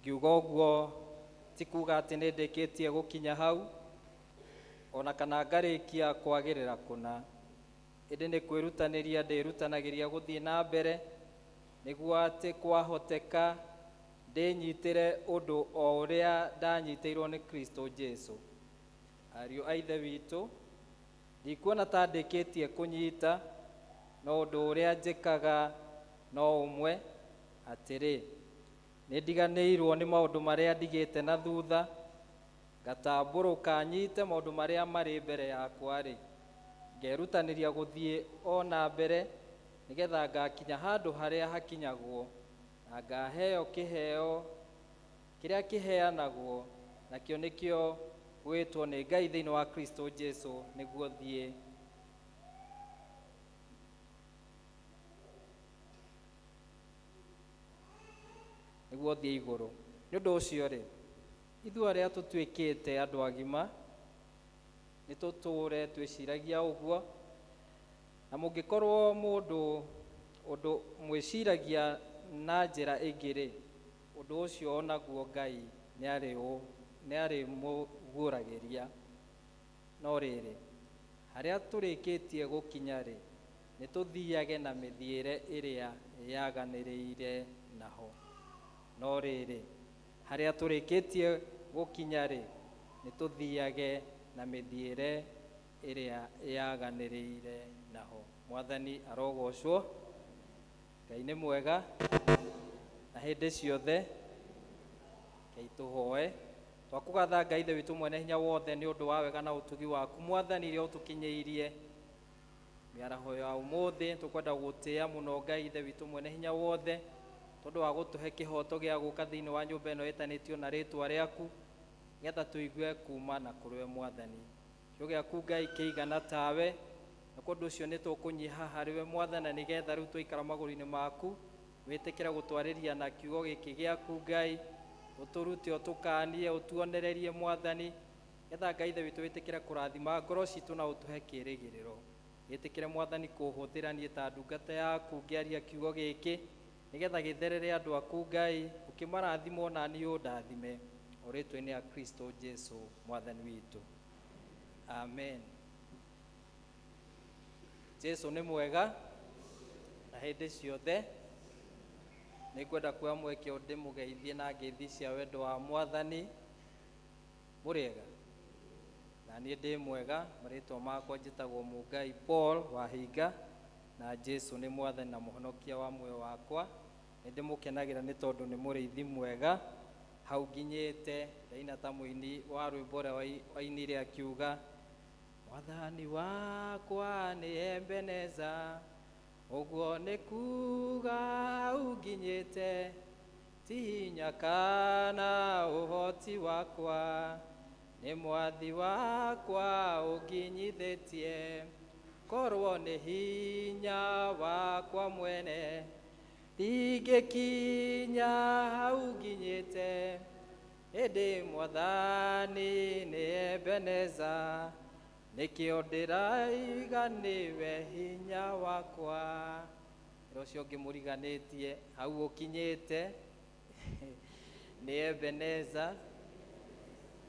Ngiuga ũguo ti kuga atĩ nĩ ndĩkĩtie gũkinya hau ona kana ngarĩkia kwagĩrĩra kũna, ĩndĩ nĩ kwĩrutanĩria ndĩrutanagĩria gũthiĩ na mbere nĩguo atĩ kwahoteka ndĩnyitĩre ũndũ o ũrĩa ndanyitĩirwo nĩ Kristo Jesu. Ariũ a Ithe witũ, ndikuona ta ndĩkĩtie kũnyita, no ũndũ ũrĩa njĩkaga no ũmwe, atĩrĩ, nĩ ndiganĩirwo nĩ maũndũ marĩa ndigĩte na thutha, Ngatambũrũka nyite maũndũ marĩa marĩ mbere yakwa-rĩ, ngerutanĩria gũthiĩ o na mbere nĩgetha ngakinya handũ harĩa hakinyagwo na ngaheo kĩheo kĩrĩa kĩheanagwo nakĩo nĩkĩo gwĩtwo nĩ Ngai thĩinĩ wa Kristo Jesu nĩguo thiĩ nĩguo thiĩ igũrũ. Nĩ ũndũ ũcio rĩ, ithuĩ arĩa tũtuĩkĩte andũ agima nĩ tũtũũre twĩciragia ũguo, na mũngĩkorwo mũndũ ũndũ mwĩciragia na njĩra ĩngĩ-rĩ, ũndũ ũcio onaguo Ngai nĩarĩmũguũragĩria. No rĩrĩ, harĩa tũrĩkĩtie gũkinya-rĩ, nĩ tũthiage na mĩthiĩre ĩrĩa yaganĩrĩire naho. No rĩrĩ, harĩa tũrĩkĩtie gũkinya-rĩ, nĩ tũthiage na mĩthiĩre ĩrĩa yaganĩrĩire naho. Mwathani arogocwo. Ngai nĩ mwega na hĩndĩ ciothe. Ngai tũhoe. Twakũgatha Ngai Ithe witũ mwene hinya wothe nĩ ũndũ wa wega na ũtugi waku Mwathani iria ũtũkinyĩirie mĩaraho ya ũmũthĩ. Tũkwenda gũtĩĩa mũno Ngai Ithe witũ mwene hinya wothe tondũ wa gũtũhe kĩhoto gĩa gũka thĩinĩ wa nyũmba ĩno ĩtanĩtio na rĩtwa rĩaku nĩgetha tũigue kuma na kũrĩ we Mwathani. Kiugo gĩaku Ngai kĩigana tawe, na kwa ũndũ ũcio nĩ tũkũnyiha harĩ we Mwathani, na nĩgetha rĩu twaikara magũrũ-inĩ maku wĩtĩkĩre gũtwarĩria na kiugo gĩkĩ gĩaku Ngai, ũtũrute, ũtũkanie, ũtuonererie Mwathani, nĩgetha Ngai Ithe witũ wĩtĩkĩre kũrathima ngoro citũ na ũtũhe kĩĩrĩgĩrĩro. Gĩtĩkĩre Mwathani kũhũthĩra niĩ ta ndungata yaku ngĩaria kiugo gĩkĩ, nĩgetha gĩtherere andũ aku Ngai, ũkĩmarathima ona niĩ ũndathime, o rĩtwa-inĩ ya Kristo Jesu Mwathani witũ. Amen. Jesu nĩ mwega na hĩndĩ ciothe. Nĩ ngwenda kuoya mweke ũyũ ndĩmũgeithie na ngeithi cia wendo wa Mwathani. Mũrĩega? Na niĩ ndĩ mwega. Marĩtwa makwa njĩtagwo Mũngai Paul Wahinga, na Jesu nĩ Mwathani na Mũhonokia wa muoyo wakwa. Nĩ ndĩmũkenagĩra nĩ tondũ nĩ mũrĩithi mwega. Hau nginyĩte ndaina ta mũini wa rwĩmbo ũrĩa wainire akiuga, Mwathani wakwa nĩ Ebeneza, ũguo nĩ kuga hau nginyĩte, ti hinya kana ũhoti wakwa, nĩ mwathi wakwa ũnginyithĩtie, korwo nĩ hinya wakwa mwene, ndingĩkinya hau nginyĩte, ĩndĩ Mwathani nĩ Ebeneza, nĩkĩo ndĩraiga nĩwe hinya wakwa. Ĩra ũcio ũngĩ mũriganĩtie hau ũkinyĩte nĩ Ebeneza,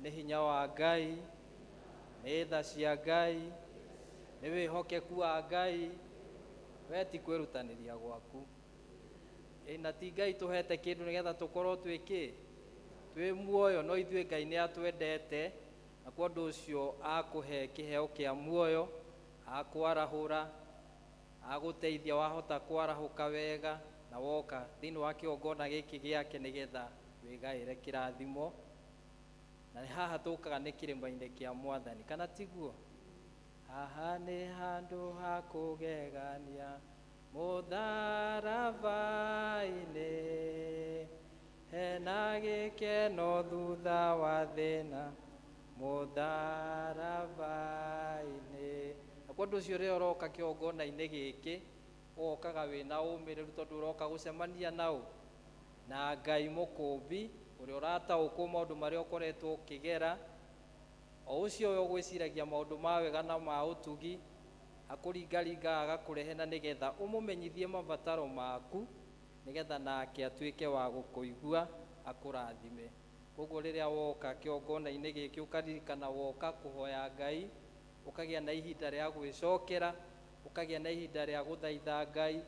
nĩ hinya wa Ngai, nĩ tha cia Ngai, nĩ wĩhokeku wa Ngai, we ti kwĩrutanĩria gwaku. Ĩ na ti Ngai tũhete kĩndũ nĩgetha tũkorwo twĩ kĩ? Twĩ muoyo, no ithuĩ Ngai nĩ atwendete, na kwa ũndũ ũcio akũhe kĩheo kĩa muoyo, akwarahũra, agũteithia wahota kwarahũka wega, na woka thĩinĩ wa kĩgongona gĩkĩ gĩake nĩgetha wĩgaĩre kĩrathimo. Na haha tũkaga nĩ kĩrĩma-inĩ kĩa Mwathani, kana tiguo? Haha nĩ handũ ha kũgegania, mũtharaba-inĩ, hena gĩkeno thutha wa thĩna, mũtharaba-inĩ. Na kwa ũndũ ũcio rĩrĩa ũroka kĩgongona-inĩ gĩkĩ, ũgokaga wĩna ũmĩrĩru tondũ ũroka gũcemania naũ na Ngai mũkũmbi, ũrĩa ũrataũkwo maũndũ marĩa ũkoretwo ũkĩgera, o ũcio we ũgwĩciragia maũndũ ma wega na ma ũtugi, akũringaringa agakũrehe na nĩgetha ũmũmenyithie mabataro maku, nĩgetha nake atuĩke wa gũkũigua akũrathime. Koguo rĩrĩa woka kĩgongona-inĩ gĩkĩ ũkaririkana woka kũhoya Ngai, ũkagĩa na ihinda rĩa gwĩcokera, ũkagĩa na ihinda rĩa gũthaitha Ngai,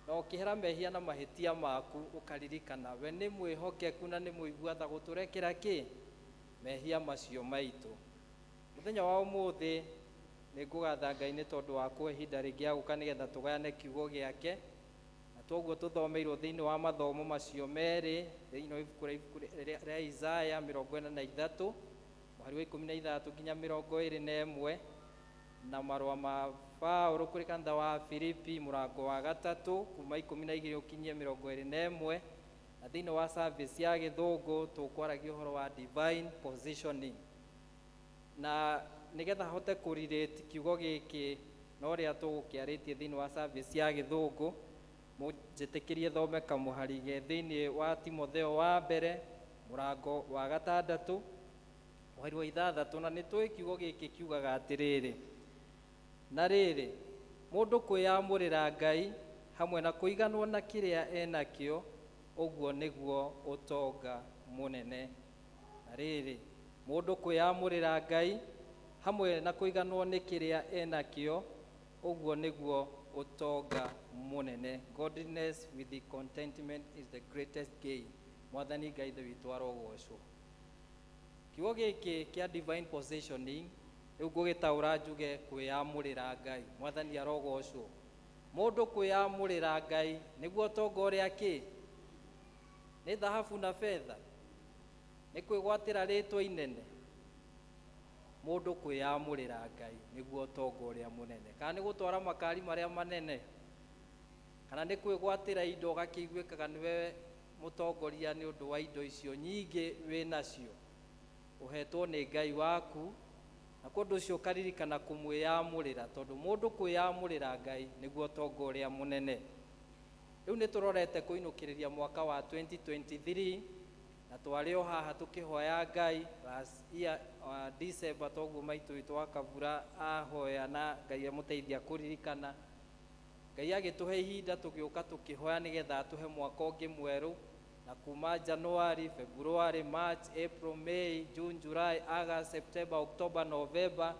na ũkĩhera mehia na mahĩtia maku, ũkaririkana we nĩ mwĩhokeku na nĩ mũigua tha gũtũrekera kĩ? Mehia macio maitũ. Mũthenya wa ũmũthĩ nĩ ngũgatha Ngai nĩ tondũ wa kũhe ihinda rĩngĩ rĩa gũka nĩgetha tũgayane kiugo gĩake. Na toguo tũthomeirwo thĩinĩ wa mathomo macio merĩ, thĩinĩ wa ibuku rĩa Isaya 43, Mũhari wa 16 nginya 21, na marũa ma Paũlũ kũrĩ kanitha wa Filipi mũrango wa gatatũ kuma 12 ũkinyie 21. Na thĩinĩ wa service ya gĩthũngũ tũkwaragia ũhoro wa divine positioning, na nĩgetha hote kũrelate kiugo gĩkĩ na ũrĩa tũgũkĩarĩtie thĩinĩ wa service ya gĩthũngũ, mũnjĩtĩkĩrie thome kamũhari ge thĩinĩ wa Timotheo wa mbere mũrango wa gatandatũ mũhari wa 6. Na nĩ tũĩ kiugo gĩkĩ kiugaga atĩrĩrĩ, na rĩrĩ, mũndũ kwĩyamũrĩra Ngai hamwe na kũiganwo na kĩrĩa enakĩo, ũguo nĩguo ũtonga mũnene. Na rĩrĩ, mũndũ kwĩyamũrĩra Ngai hamwe na kũiganwo nĩ kĩrĩa enakĩo, ũguo nĩguo ũtonga mũnene. Godliness with the contentment is the greatest gain. Mwathani Ngai Ithe witũ arogocwo. Kiugo gĩkĩ kĩa divine positioning rĩu ngũgĩtaũra njuge kwĩyamũrĩra Ngai. Mwathani arogocwo. Mũndũ kwĩyamũrĩra Ngai nĩguo ũtonga ũrĩa kĩ nĩ thahabu na betha, nĩ kwĩgwatĩra rĩtwa inene. Mũndũ kwĩyamũrĩra Ngai nĩguo ũtonga ũrĩa mũnene, kana nĩ gũtwara makari marĩa manene, kana nĩ kwĩgwatĩra indo ũgakĩiguĩkaga nĩwe mũtongoria nĩ ũndũ wa indo icio nyingĩ wĩnacio ũhetwo nĩ Ngai waku. Na kwa ũndũ ũcio ũkaririkana kũmwĩyamũrĩra, tondũ mũndũ kwĩyamũrĩra Ngai nĩguo ũtonga ũrĩa mũnene. Rĩu nĩ tũrorete kũinũkĩrĩria mwaka wa 2023, na twarĩ o haha tũkĩhoya Ngai last year December, toguo maitũ witũ wa Kabura ahoya na Ngai amũteithia kũririkana. Ngai agĩtũhe ihinda tũgĩũka tũkĩhoya nĩgetha atũhe mwaka ũngĩ mwerũ, na kuma January, February, March, April, May, June, July, August, September, October, November,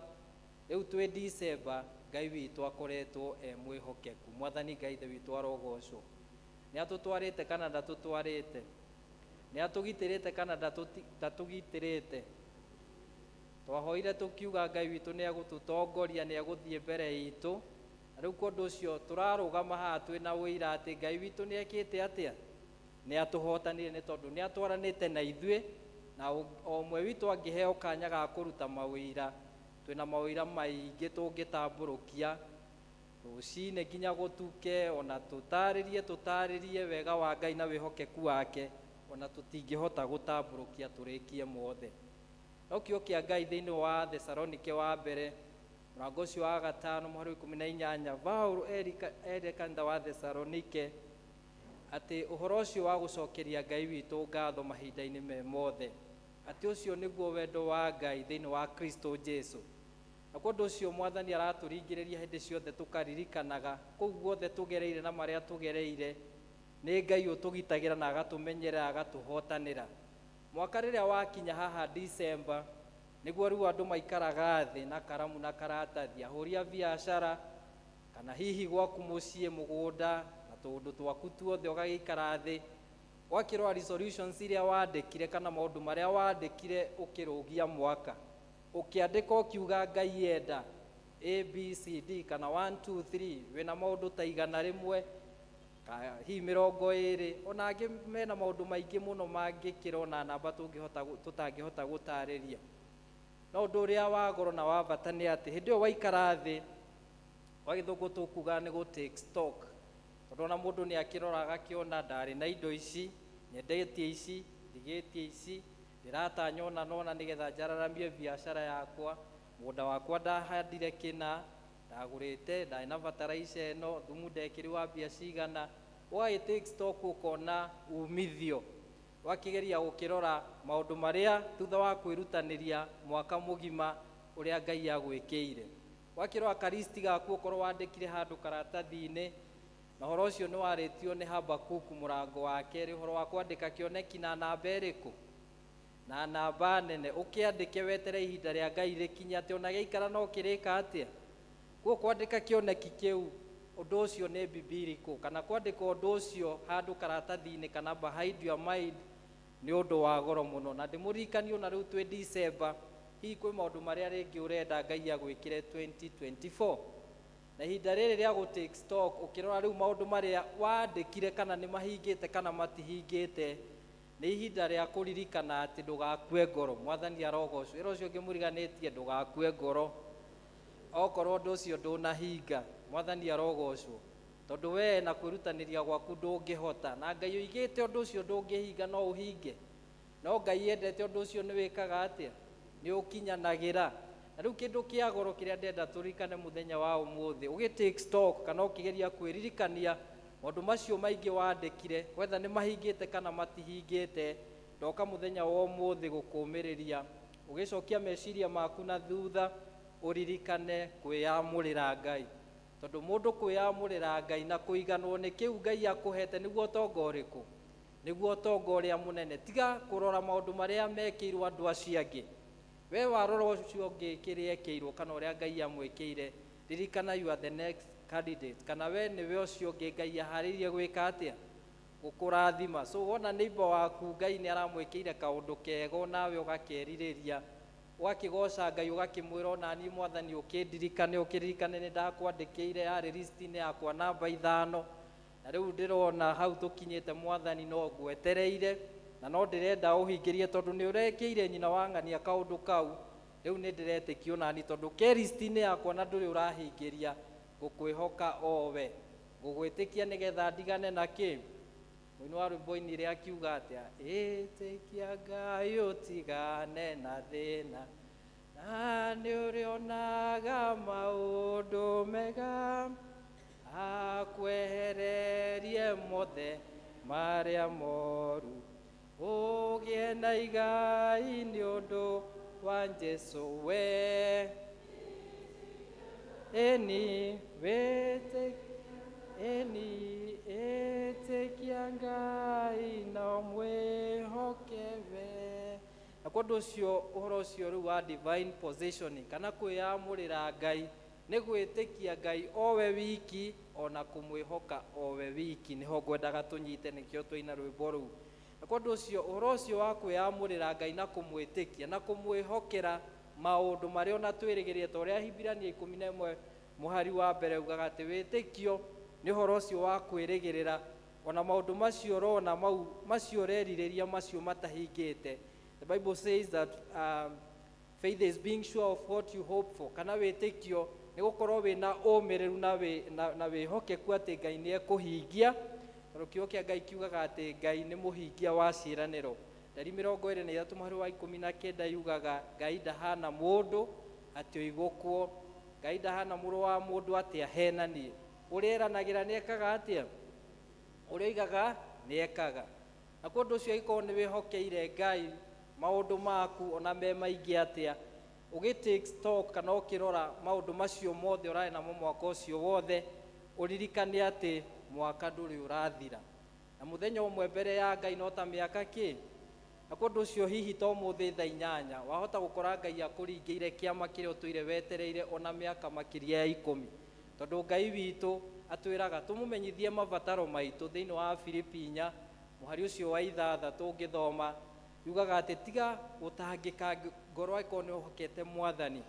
rĩu twĩ December. Ngai witũ akoretwo e mwĩhokeku. Mwathani Ngai Ithe witũ arogocwo. Nĩ atũtwarĩte kana ndatũtwarĩte? Nĩ atũgitĩrĩte kana ndatũgitĩrĩte? Twahoire tũkiuga Ngai witũ nĩ egũtũtongoria, nĩ egũthiĩ mbere itũ, na rĩu kwa ũndũ ũcio tũrarũgama haha twĩna ũira atĩ Ngai witũ nĩ ekĩte atĩa? Nĩ atũhotanire, nĩ tondũ nĩ atwaranĩte na ithuĩ. Na o ũmwe witũ angĩheo kanya ga kũruta mawĩira, twĩna mawĩira maingĩ tũngĩtambũrũkia rũcinĩ nginya gũtuke, ona tũtarĩrie tũtarĩrie wega wa Ngai na wĩhokeku wake, ona tũtingĩhota gũtambũrũkia tũrĩkie mothe. No kiugo kĩa Ngai thĩinĩ wa Thesalonike wa mbere mũrango ũcio wa gatano mũhari wa 18, Paũlũ erire kanitha wa Thesalonike atĩ ũhoro ũcio wa gũcokeria Ngai witũ ngatho mahinda-inĩ me mothe, atĩ ũcio nĩguo wendo wa Ngai thĩinĩ wa Kristo Jesu. Na kwa ũndũ ũcio Mwathani aratũringĩrĩria hĩndĩ ciothe tũkaririkanaga kũu guothe tũgereire na marĩa tũgereire, nĩ Ngai ũtũgitagĩra na agatũmenyerera, agatũhotanĩra. Mwaka rĩrĩa wakinya haha December, nĩguo rĩu andũ maikaraga thĩ na karamu na karatathi, ahũri a biacara kana hihi gwaku mũciĩ mũgũnda na tũũndũ twaku tuothe, ũgagĩikara thĩ ũgakĩrora resolutions iria wandĩkire kana maũndũ marĩa wandĩkire ũkĩrũgia mwaka, ũkĩandĩka ũkiuga Ngai enda A B C D kana 1 2 3, wĩna maũndũ ta 100, hihi 20, ona angĩ mena maũndũ maingĩ mũno mangĩkĩra ona namba tũtangĩhota gũtarĩria. No ũndũ ũrĩa wa goro na wa bata nĩ atĩ hĩndĩ ĩyo waikara thĩ, kwa gĩthũngũ tũkuga nĩ gũ take stock, tondũ ona mũndũ nĩ akĩrora agakĩona ndarĩ na indo ici, nyendetie ici, ndigĩtie ici, ndĩratanya ona nona nĩgetha njararamie biacara yakwa, mũgũnda wakwa ndahandire kĩna, ndagũrĩte, ndarĩ na bataraica ĩno, thumu ndekĩrĩ wa mbia cigana. Ũgagĩ take stock ũkona umithio, ũgakĩgeria gũkĩrora maũndũ marĩa thutha wa kwĩrutanĩria mwaka mũgima ũrĩa Ngai agwĩkĩire. Ũgakĩrora karisti gaku okorwo wandĩkire handũ karatathi-inĩ, na ũhoro ũcio nĩ warĩtio nĩ Habakuku mũrango wa kerĩ, ũhoro wa kwandĩka kĩoneki na namba ĩrĩkũ? Na namba nene. Ũkĩandĩke wetere ihinda rĩa Ngai rĩkinye, atĩ ona gĩaikara no kĩrĩka atĩa. Kuo kwandĩka kĩoneki kĩu, ũndũ ũcio nĩ bibiliko, kana kwandĩka ũndũ ũcio handũ karatathi-inĩ kana behind your mind nĩ ũndũ wa goro mũno. Na ndĩmũririkanie ona rĩu twĩ December, hihi kwĩ maũndũ marĩa rĩngĩ ũrenda Ngai agwĩkĩre 2024, na ihinda rĩrĩ rĩa gũ take stock ũkĩrora rĩu maũndũ marĩa wandĩkire kana nĩ mahingĩte kana matihingĩte, Nĩ ihinda rĩa kũririkana atĩ ndũgakue ngoro. Mwathani arogocwo. Ĩra ũcio ũngĩ mũriganĩtie ndũgakue ngoro. Okorwo ũndũ ũcio ndũnahinga, Mwathani arogocwo. Tondũ we na kwĩrutanĩria gwaku ndũngĩhota. Na Ngai oigĩte ũndũ ũcio ndũngĩhinga no ũhinge. No Ngai endete ũndũ ũcio nĩ wĩkaga atĩa? Nĩ ũkinyanagĩra. Na rĩu kĩndũ kĩa goro kĩrĩa ndĩrenda tũririkane mũthenya wa ũmũthĩ, ũgĩ take stock kana ũkĩgeria kwĩririkania maũndũ macio maingĩ wandĩkire, whether nĩ mahingĩte kana matihingĩte, ndoka mũthenya wa ũmũthĩ gũkũmĩrĩria, ũgĩcokia meciria maku na thutha, ũririkane kwĩyamũrĩra Ngai. Tondũ mũndũ kwĩyamũrĩra Ngai na kũiganwo nĩ kĩu Ngai akũhete nĩguo ũtonga ũrĩkũ? Nĩguo ũtonga ũrĩa mũnene. Tiga kũrora maũndũ marĩa mekĩirwo andũ acio angĩ. We warora ũcio ũngĩ kĩrĩa ekĩirwo kana ũrĩa Ngai amwĩkĩire, ririkana you are the next candidate. Kana we nĩwe ũcio ũngĩ Ngai aharĩirie gwĩka atĩa? Gũkũrathima. So wona neighbor waku Ngai nĩ aramwĩkĩire kaũndũ kega onawe ũgakerirĩria, ũgakĩgoca Ngai ũgakĩmwĩra onaniĩ Mwathani ũkĩndirikane, ũkĩririkane nĩ ndakwandĩkĩire yarĩ list-inĩ yakwa namba ithano, na rĩu ndĩrona hau tũkinyĩte Mwathani no ngwetereire, na no ndĩrenda ũhingĩrie tondũ nĩ ũrekĩire nyina wa ng'ania kaũndũ kau, rĩu nĩ ndĩretĩkia onani tondũ ke list-inĩ yakwa na ndũrĩ ũrahingĩria, ngũkwĩhoka owe, ngũgwĩtĩkia nĩgetha ndigane na kĩ? Mũini wa rwĩmbo ainire akiuga atĩa? Ĩtĩkia Ngai ũtigane na thĩna, na nĩ ũrĩonaga maũndũ mega, akwehererie mothe marĩa moru, ũgĩe na igai nĩ ũndũ wa Jesũ we. Ĩni, wĩtĩkia, ĩni, ĩtĩkia Ngai na ũmwĩhoke we. Na kwa ũndũ ũcio, ũhoro ũcio rĩu wa divine positioning, kana kwĩyamũrĩra Ngai, nĩ gwĩtĩkia Ngai owe wiki, ona kũmwĩhoka owe wiki. Nĩho ngwendaga tũnyite, nĩkĩo twaina rwĩmbo rũu. Na kwa ũndũ ũcio, ũhoro ũcio wa kwĩyamũrĩra Ngai na kũmwĩtĩkia, na kũmwĩhokera maũndũ marĩa ona twĩrĩgĩrĩire, ta ũrĩa Ahibirania ikũmi na ĩmwe mũhari wa mbere ugaga atĩ wĩtĩkio nĩ ũhoro ũcio wa kwĩrĩgĩrĩra ona maũndũ macio ũrona mau macio ũrerirĩria macio matahingĩte. The Bible says that faith is being sure of what you hope for. Kana wĩtĩkio nĩ gũkorwo wĩna ũmĩrĩru na na wĩhokeku atĩ Ngai nĩ ekũhingia. Tondũ kiugo kĩa Ngai kiugaga atĩ Ngai nĩ mũhingia wa ciĩranĩro. Ndari mĩrongo ĩrĩ na ithatũ mũhari wa ikũmi na kenda yugaga Ngai ndahana mũndũ atĩ oigũkwo, Ngai ndahana mũrũ wa mũndũ atĩ ahenanie. Ũrĩa eranagĩra nĩ ekaga atĩa? Ũrĩa oigaga nĩ ekaga. Na kwa ũndũ ũcio angĩkorwo nĩ wĩhokeire Ngai maũndũ maku ona me maingĩ atĩa, ũgĩ take stock kana ũkĩrora maũndũ macio mothe ũrarĩ namo mwaka ũcio wothe, ũririkane atĩ mwaka ndũrĩ ũrathira. Na mũthenya ũmwe mbere ya Ngai no ta mĩaka kĩ? Na kwa ũndũ ũcio hihi to ũmũthĩ thaa inyanya, wahota gũkora Ngai akũringĩire kĩama kĩrĩa ũtũire wetereire ona mĩaka makĩria ya ikũmi. Tondũ Ngai witũ atwĩraga tũmũmenyithie mabataro maitũ thĩinĩ wa Filipi inya, mũhari ũcio wa ithathatũ ũngĩthoma, yugaga atĩ tiga gũtangĩka ngoro angĩkorwo nĩ ũhokete Mwathani,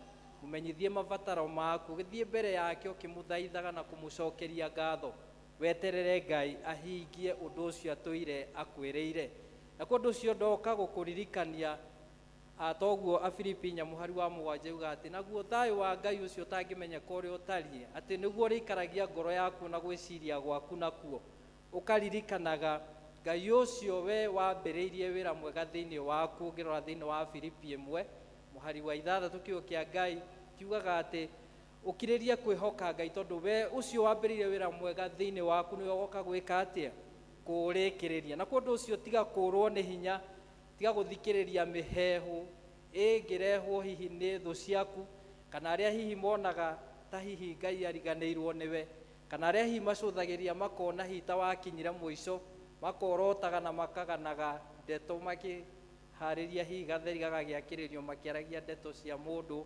mũmenyithie mabataro maku, ũgĩthiĩ mbere yake ũkĩmũthaithaga na kũmũcokeria ngatho, weterere Ngai ahingie ũndũ ũcio atũire akwĩrĩire. Na kwa ũndũ ũcio ndoka gũkũririkania toguo Afilipi inya mũhari wa mũgwanja yugaga atĩ naguo thayũ wa Ngai ũcio ũtangĩmenyeka ũrĩa ũtariĩ, atĩ nĩguo ũrĩikaragia ngoro yaku na gwĩciria gwaku nakuo, ũkaririkanaga Ngai ũcio we wambĩrĩirie wĩra mwega thĩinĩ waku. Ũngĩrora thĩinĩ wa Filipi ĩmwe mũhari wa ithathatũ kiugo kĩa Ngai kiugaga atĩ ũkirĩrie kwĩhoka Ngai tondũ we ũcio wambĩrĩirie wĩra mwega thĩinĩ waku nĩwe ũgoka gwĩka atĩa? Kũũrĩkĩrĩria. Na kwa ũndũ ũcio tiga kũũrwo nĩ hinya, tiga gũthikĩrĩria mĩheehũ ĩngĩrehwo hihi nĩ thũ ciaku, kana arĩa hihi monaga ta hihi Ngai ariganĩirwo nĩwe, kana arĩa hihi macũthagĩria makona hihi ta wakinyire mũico, makorotaga na makaganaga ndeto makĩharĩria hihi gatheri gagagĩakĩrĩrio makĩaragia ndeto cia mũndũ,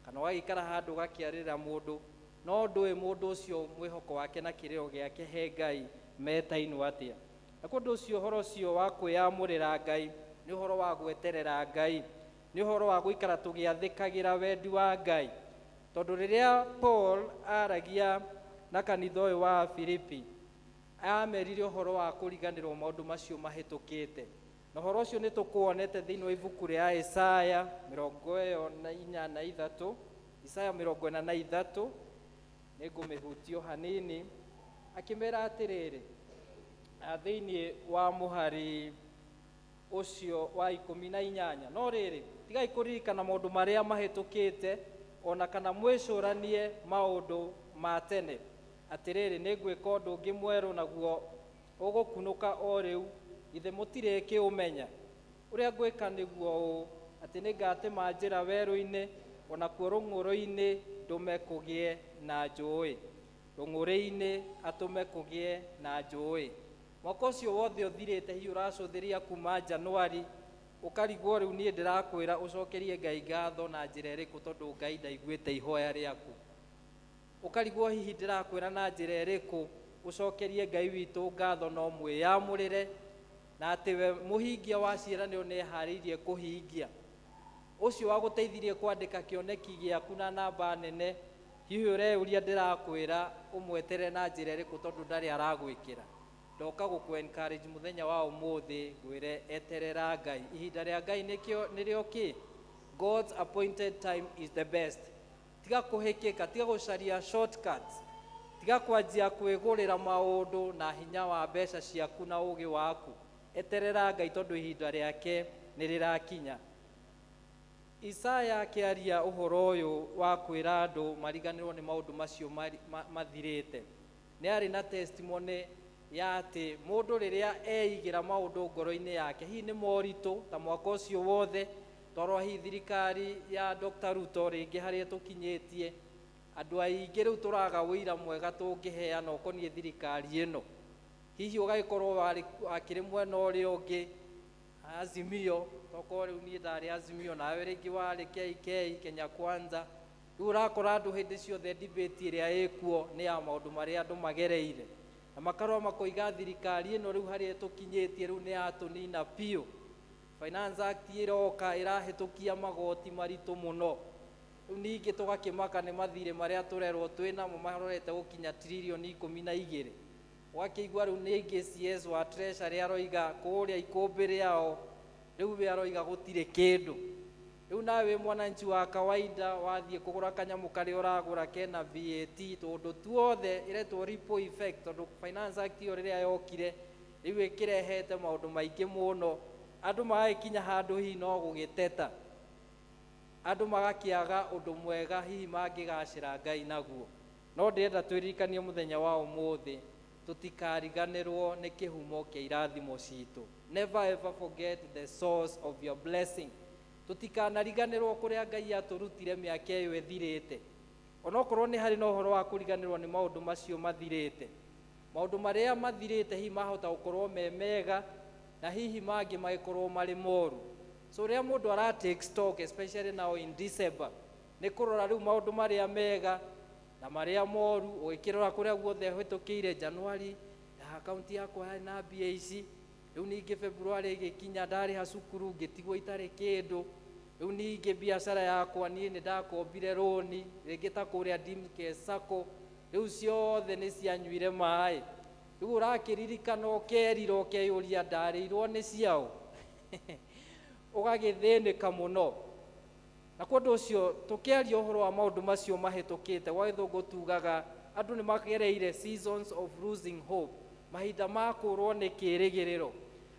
kana ũgagĩikara handũ ũgakĩarĩrĩra mũndũ, no ndũĩ mũndũ ũcio mwĩhoko wake na kĩrĩro gĩake he Ngai metainwo atĩa. Na kwa ũndũ ũcio ũhoro ũcio wa kwĩyamũrĩra Ngai nĩ ũhoro wa gweterera Ngai, nĩ ũhoro wa gũikara tũgĩathĩkagĩra wendi wa Ngai. Tondũ rĩrĩa Paul aragia na kanitha ũyũ wa Filipi, amerire ũhoro wa kũriganĩrwo maũndũ macio mahĩtũkĩte. Na ũhoro ũcio nĩ tũkũwonete thĩinĩ wa ibuku rĩa Isaya 43, Isaya 43, nĩ ngũmĩhutio hanini. Akĩmera atĩrĩrĩ, thĩinĩ wa mũhari ũcio wa 18, no rĩrĩ, tigai kũririkana maũndũ marĩa mahĩtũkĩte, ona kana mwĩcũranie maũndũ ma tene. Atĩrĩrĩ, nĩ ngwĩka ũndũ ũngĩ mwerũ, naguo ũgũkunũka o rĩu, githĩ mũtirĩkĩũmenya? Ũrĩa ngwĩka nĩguo ũũ, atĩ nĩngatema njĩra werũ-inĩ, onakuo rũng'ũrũ-inĩ ndũme kũgĩe na njũĩ. Rũng'ũrĩ-inĩ atũme kũgĩe na njũĩ. Mwaka ũcio wothe ũthirĩte, hihi ũracũthĩria kuma Januari, ũkarigwo rĩu niĩ ndĩrakwĩra ũcokerie Ngai ngatho na njĩra ĩrĩkũ, tondũ Ngai ndaiguĩte ihoya rĩaku. Ũkarigwo hihi ndĩrakwĩra na njĩra ĩrĩkũ ũcokerie Ngai witũ ngatho, no mwĩyamũrĩre na atĩ we mũhingia wa ciĩranĩro nĩeharĩirie kũhingia. Ũcio wagũteithirie kwandĩka kĩoneki gĩaku na namba nene, hihi ũreyũria ndĩrakwĩra ũmweterere na njĩra ĩrĩkũ, tondũ ndarĩ aragwĩkĩra. Ndoka gũkũ encourage mũthenya wa ũmũthĩ, ngwĩre eterera Ngai. Ihinda rĩa Ngai nĩkĩo nĩrĩo kĩ? God's appointed time is the best. Tiga kũhĩkĩka, tiga gũcaria shortcuts, tiga kwanjia kwĩgũrĩra maũndũ na hinya wa mbeca ciaku na ũgĩ waku. Eterera Ngai, tondũ ihinda rĩake nĩ rĩrakinya. Isaya akĩaria ũhoro ũyũ wa kwĩra andũ mariganĩrwo nĩ maũndũ macio mathirĩte, nĩ arĩ na testimony ya atĩ mũndũ rĩrĩa eigĩra maũndũ ngoro-inĩ yake, hihi nĩ moritũ ta mwaka ũcio wothe, twarora hihi thirikari ya Dr. Ruto rĩngĩ harĩa tũkinyĩtie, andũ aingĩ rĩu tũraga ũira mwega tũngĩheana ũkoniĩ thirikari ĩno. Hihi ũgagĩkorwo wakĩrĩ mwena ũrĩa ũngĩ, Azimio, tokorwo rĩu niĩ ndarĩ Azimio, nawe rĩngĩ warĩ KK, Kenya Kwanza. Rĩu ũrakora andũ hĩndĩ ciothe debate ĩrĩa ĩkuo nĩ ya maũndũ marĩa andũ magereire, na makarora makoiga thirikari ĩno rĩu harĩa ĩtũkinyĩtie rĩu nĩ yatũnina biũ. Finance Act ĩroka ĩrahĩtũkia magoti maritũ mũno. Rĩu ningĩ tũgakĩmaka nĩ mathirĩ marĩa tũrerwo twĩnamo marorete gũkinya tririoni 12. Ũgakĩigua rĩu ningĩ CS wa Treasury aroiga kũrĩa ikũmbĩ rĩao rĩu we aroiga gũtirĩ kĩndũ. Rĩu nawe wĩ mwananchi wa kawaida wathiĩ kũgũra kanyamũ karĩa ũragũra kena VAT, tũndũ tuothe ĩretwo ripple effect, tondũ Finance Act ĩyo rĩrĩa yokire rĩu ĩkĩrehete maũndũ maingĩ mũno. Andũ magagĩkinya handũ hihi no gũgĩteta, andũ magakĩaga ũndũ mwega hihi mangĩgacĩra Ngai naguo. No ndĩrenda twĩririkanie mũthenya wa ũmũthĩ tũtikariganĩrwo nĩ kĩhumo kĩa irathimo citũ. Never ever forget the source of your blessing. Tũtikanariganĩrwo kũrĩa Ngai atũrutire mĩaka ĩyo ĩthirĩte. Onokorwo nĩ harĩ na ũhoro wa kũriganĩrwo nĩ maũndũ macio mathirĩte, maũndũ marĩa mathirĩte hihi mahota gũkorwo me mega na hihi mangĩ magĩkorwo marĩ moru. So rĩrĩa mũndũ ara take stock, especially now in December, nĩ kũrora rĩu maũndũ marĩa mega na marĩa moru, ũgĩkĩrora kũrĩa guothe hĩtũkĩire. January na akaunti yakwa yarĩ na mbia ici, rĩu ningĩ February ĩgĩkinya ndarĩha cukuru ngĩtigwo itarĩ kĩndũ. Rĩu ningĩ biacara yakwa niĩ nĩ ndakombire rũni rĩngĩ ta kũrĩa Dimcare Sacco, rĩu ciothe nĩ cianyuire maĩ. Rĩu ũrakĩririkana ũkerira ũkeyũria ndarĩirwo nĩ ciao, ũgagĩthĩnĩka mũno. Na kwa ũndũ ũcio tũkĩaria ũhoro wa maũndũ macio mahĩtũkĩte, gwa gĩthũngũ tugaga andũ nĩ magereire seasons of losing hope, mahinda ma kũrwo nĩ kĩrĩgĩrĩro,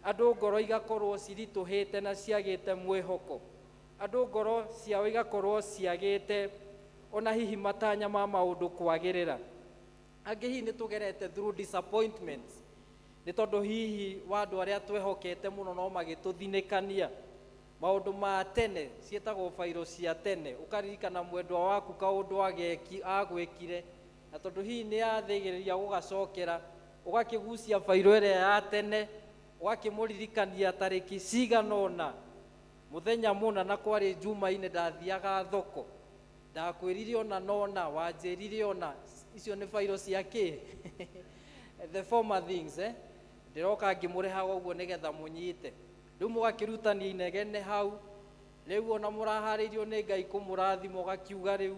andũ ngoro igakorwo ciritũhĩte na ciagĩte mwĩhoko, andũ ngoro ciao igakorwo ciagĩte ona hihi matanya ma maũndũ kwagĩrĩra. Angĩ hihi nĩ tũgerete through disappointments, nĩ tondũ hihi wa andũ arĩa twehokete mũno no magĩtũthinĩkania. Maũndũ ma tene ciĩtagwo bairo cia tene, ũkaririkana mwendwa waku kaũndũ agwĩkire, na tondũ hihi nĩ athĩgĩrĩria gũgacokera, ũgakĩgucia bairo ĩrĩa ya tene, ũgakĩmũririkania tarĩki cigana ũna, mũthenya mũna, na kwarĩ Jumaine ndathiaga thoko, ndakwĩrire ona nona wanjĩrire ona. Icio nĩ bairo cia kĩ? The former things, eh? Ndĩroka ngĩmũrehaga ũguo nĩgetha mũnyite. Rĩu mũgakĩrutania inegene hau, rĩu ona mũraharĩirio nĩ Ngai kũmũrathima, ũgakiuga rĩu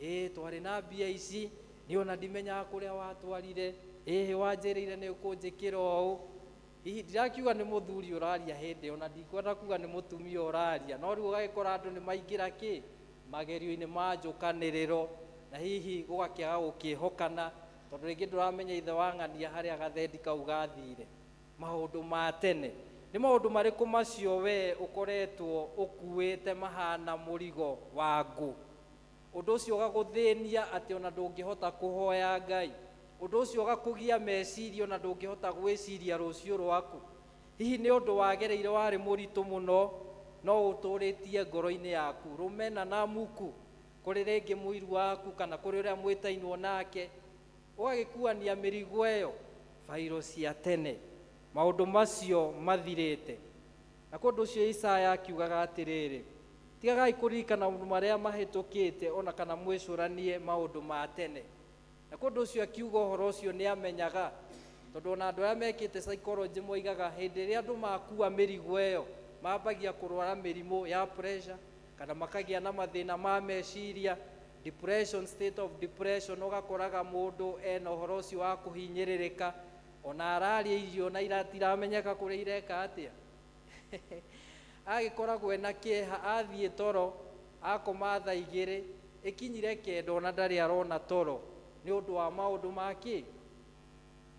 ĩĩ twarĩ na mbia ici, niĩ ona ndimenyaga kũrĩa watwarire, ĩhĩ wanjĩrĩire nĩ ũkũnjĩkĩra ũũ. Hihi ndirakiuga nĩ mũthuri ũraria hĩndĩ ĩyo, na ndikwenda kuga nĩ mũtumia ũraria, no rĩu ũgagĩkora andũ nĩ maingĩra kĩ magerio-inĩ ma njũkanĩrĩro, na hihi gũgakĩaga gũkĩhokana, tondũ rĩngĩ ndũramenya ithe wa ng'ania harĩa gathendi kau gathire. Maũndũ ma tene nĩ maũndũ marĩkũ macio we ũkoretwo ũkuĩte mahana mũrigo wa ngũ? Ũndũ ũcio ũgagũthĩnia atĩ ona ndũngĩhota kũhoya Ngai. Ũndũ ũcio ũgakũgia meciria ona ndũngĩhota gwĩciria rũciũ rwaku. Hihi nĩ ũndũ wagereire warĩ mũritũ mũno, no ũtũrĩtie ngoro-inĩ yaku rũmena na muku kũrĩ rĩngĩ mũiru waku kana kũrĩ ũrĩa mwĩtainwo nake, ũgagĩkuania mĩrigo ĩyo, bairo cia tene, maũndũ macio mathirĩte. Na kwa ũndũ ũcio Isaya akiugaga atĩrĩrĩ, tigagai kũririkana maũndũ marĩa mahĩtũkĩte ona kana mwĩcũranie maũndũ ma tene. Na kwa ũndũ ũcio akiuga ũhoro ũcio nĩ amenyaga, tondũ ona andũ arĩa mekĩte psychology moigaga hĩndĩ ĩrĩa andũ makua mĩrigo ĩyo mambagia kũrwara mĩrimũ ya pressure, kana makagĩa na mathĩna ma meciria, depression, state of depression. Ũgakoraga mũndũ ena ũhoro ũcio wa kũhinyĩrĩrĩka, ona araria irio na iratiramenyeka kũrĩa ireka atĩa, agĩkoragwo ena kĩeha, athiĩ toro akoma thaa 2 ĩkinyire 9 ona ndarĩ arona toro nĩ ũndũ wa maũndũ ma kĩ,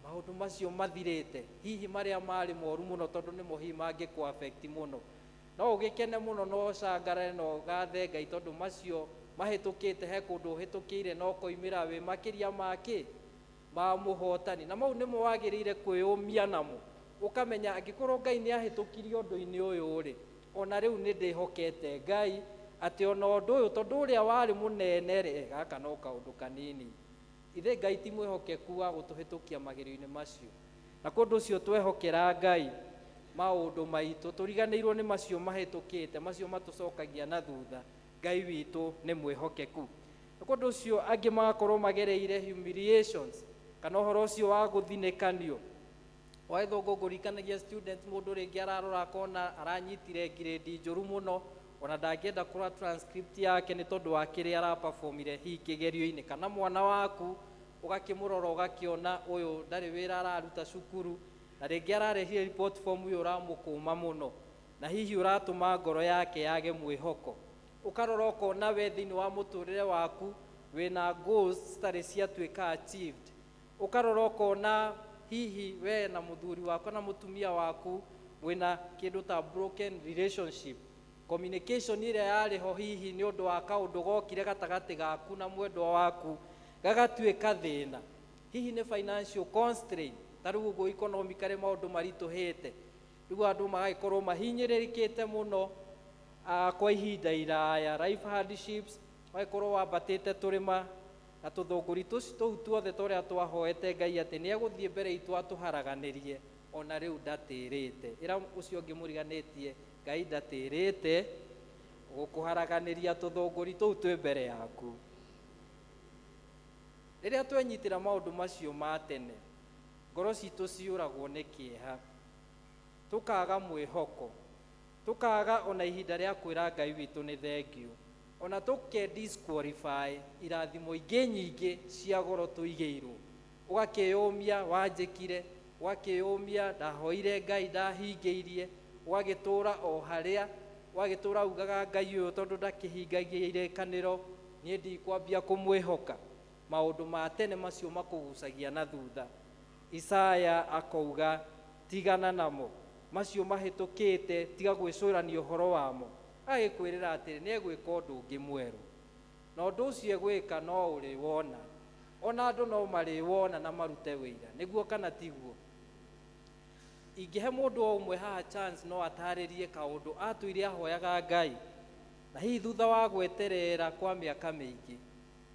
maũndũ macio mathirĩte, hihi marĩa marĩ moru mũno, tondũ nĩmo hihi mangĩkũ affect mũno. No ũgĩkene mũno na ũcangarare na ũgathe Ngai, tondũ macio mahĩtũkĩte he kũndũ ũhĩtũkĩire na ũkoimĩra wĩ makĩria ma kĩ, ma mũhotani. Na mau nĩmo wagĩrĩire kwĩyũmia namo, ũkamenya angĩkorwo Ngai nĩ ahĩtũkirie ũndũ-inĩ ũyũ rĩ, ona rĩu nĩ ndĩhokete Ngai atĩ ona ũndũ ũyũ, tondũ ũrĩa warĩ mũnene rĩ, gaka no kaũndũ kanini. Ithe Ngai ti mwĩhokeku wa gũtũhĩtũkia magerio-inĩ macio. Na kwa ũndũ ũcio twehokera Ngai maũndũ maitũ, tũriganĩirwo nĩ macio mahĩtũkĩte, macio matũcokagia na thutha. Ngai witũ nĩ mwĩhokeku. Na kwa ũndũ ũcio angĩ magakorwo magereire humiliations, kana ũhoro ũcio wa gũthinĩkanio. Wa gĩthũngũ ngũririkanagia student, mũndũ rĩngĩ ararora akona aranyitire grade njũru mũno, ona ndangĩenda kũrora transcript yake nĩ tondũ wa kĩrĩa araperformire hihi kĩgerio-inĩ. Kana mwana waku ũgakĩmũrora ũgakĩona ũyũ ndarĩ wĩra araruta cukuru, na rĩngĩ ararehire report form ũyũ ũramũkũma mũno, na hihi ũratũma ngoro yake yage mwĩhoko. Ũkarora ũkona we thĩinĩ wa mũtũrĩre waku wĩna goals citarĩ ciatuĩka achieved. Ũkarora ũkona hihi we na mũthuri waku na mũtumia waku mwĩna kĩndũ ta broken relationship, communication ĩrĩa yarĩ ho hihi nĩ ũndũ wa kaũndũ gokire gatagatĩ gaku na mwendwa waku gagatuĩka thĩna. Hihi nĩ financial constraint, ta rĩu ũguo economically maũndũ maritũhĩte, rĩu andũ magagĩkorwo mahinyĩrĩrĩkĩte mũno kwa ihinda iraya, life hardships, ũgagĩkorwo wambatĩte tũrĩma na tũthũngũri tũu tuothe tũrĩa twahoete Ngai atĩ nĩ egũthiĩ mbere itũ atũharaganĩrie, ona rĩu ndatĩrĩte. Ĩra ũcio ũngĩ mũriganĩtie, Ngai ndatĩrĩte gũkũharaganĩria tũthũngũri tũu twĩ mbere yaku. Rĩrĩa twenyitĩra maũndũ macio ma tene, ngoro citũ ciũragwo nĩ kĩeha, tũkaga mwĩhoko, tũkaga ona ihinda rĩa kwĩra Ngai witũ nĩ thengiũ, ona tũke disqualify irathimo ingĩ nyingĩ cia goro tũigĩirwo. Ũgakĩyũmia wanjĩkire, ũgakĩyũmia ndahoire Ngai ndahingĩirie, ũgagĩtũra o harĩa, ũgagĩtũra ugaga Ngai ũyũ tondũ ndakĩhingagia irĩkanĩro, niĩ ndikwambia kũmwĩhoka. Maũndũ ma tene macio makũgucagia na thutha. Isaya akauga tigana namo, macio mahĩtũkĩte, tiga gwĩcũrania ũhoro wamo. Agĩkwĩrĩra atĩrĩ, nĩ egwĩka ũndũ ũngĩ mwerũ, na ũndũ ũcio egwĩka no ũrĩwona, ona andũ no marĩwona na marute wĩira, nĩguo kana tiguo? Ingĩhe mũndũ o ũmwe haha chance no atarĩrie kaũndũ atũire ahoyaga Ngai, na hihi thutha wa gweterera kwa mĩaka mĩingĩ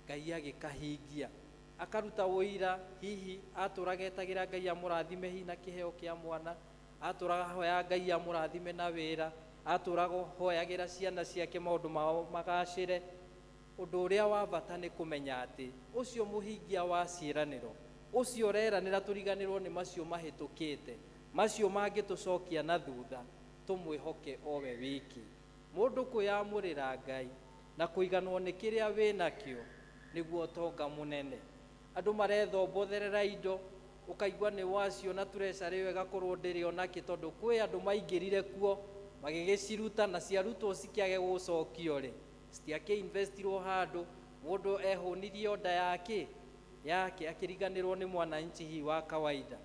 Ngai agĩkahingia, akaruta ũira. Hihi atũraga etagĩra Ngai amũrathime hihi na kĩheo kĩa mwana, atũraga ahoyaga Ngai amũrathime na wĩra, atũraga hoyagĩra ciana ciake maũndũ mao magacĩre. Ũndũ ũrĩa wa bata nĩ kũmenya atĩ ũcio mũhingia wa ciĩranĩro, ũcio ũreranĩra tũriganĩrwo nĩ macio mahĩtũkĩte, macio mangĩtũcokia na thutha, tũmwĩhoke owe wiki. Mũndũ kwĩyamũrĩra Ngai na kũiganwo nĩ kĩrĩa wĩnakĩo nĩguo ũtonga mũnene. Andũ marethomotherera indo, Ũkaigua nĩ waciona treasury ĩyo ĩgakorwo ndĩrĩ onakĩ, tondũ kwĩ andũ maingĩrire kuo magĩgĩciruta, na ciarutwo cikĩage gũcokio rĩ, citiakĩinvestirwo handũ. Mũndũ ehũnirie nda yake yake, akĩriganĩrwo nĩ mwananchi hihi wa kawaida.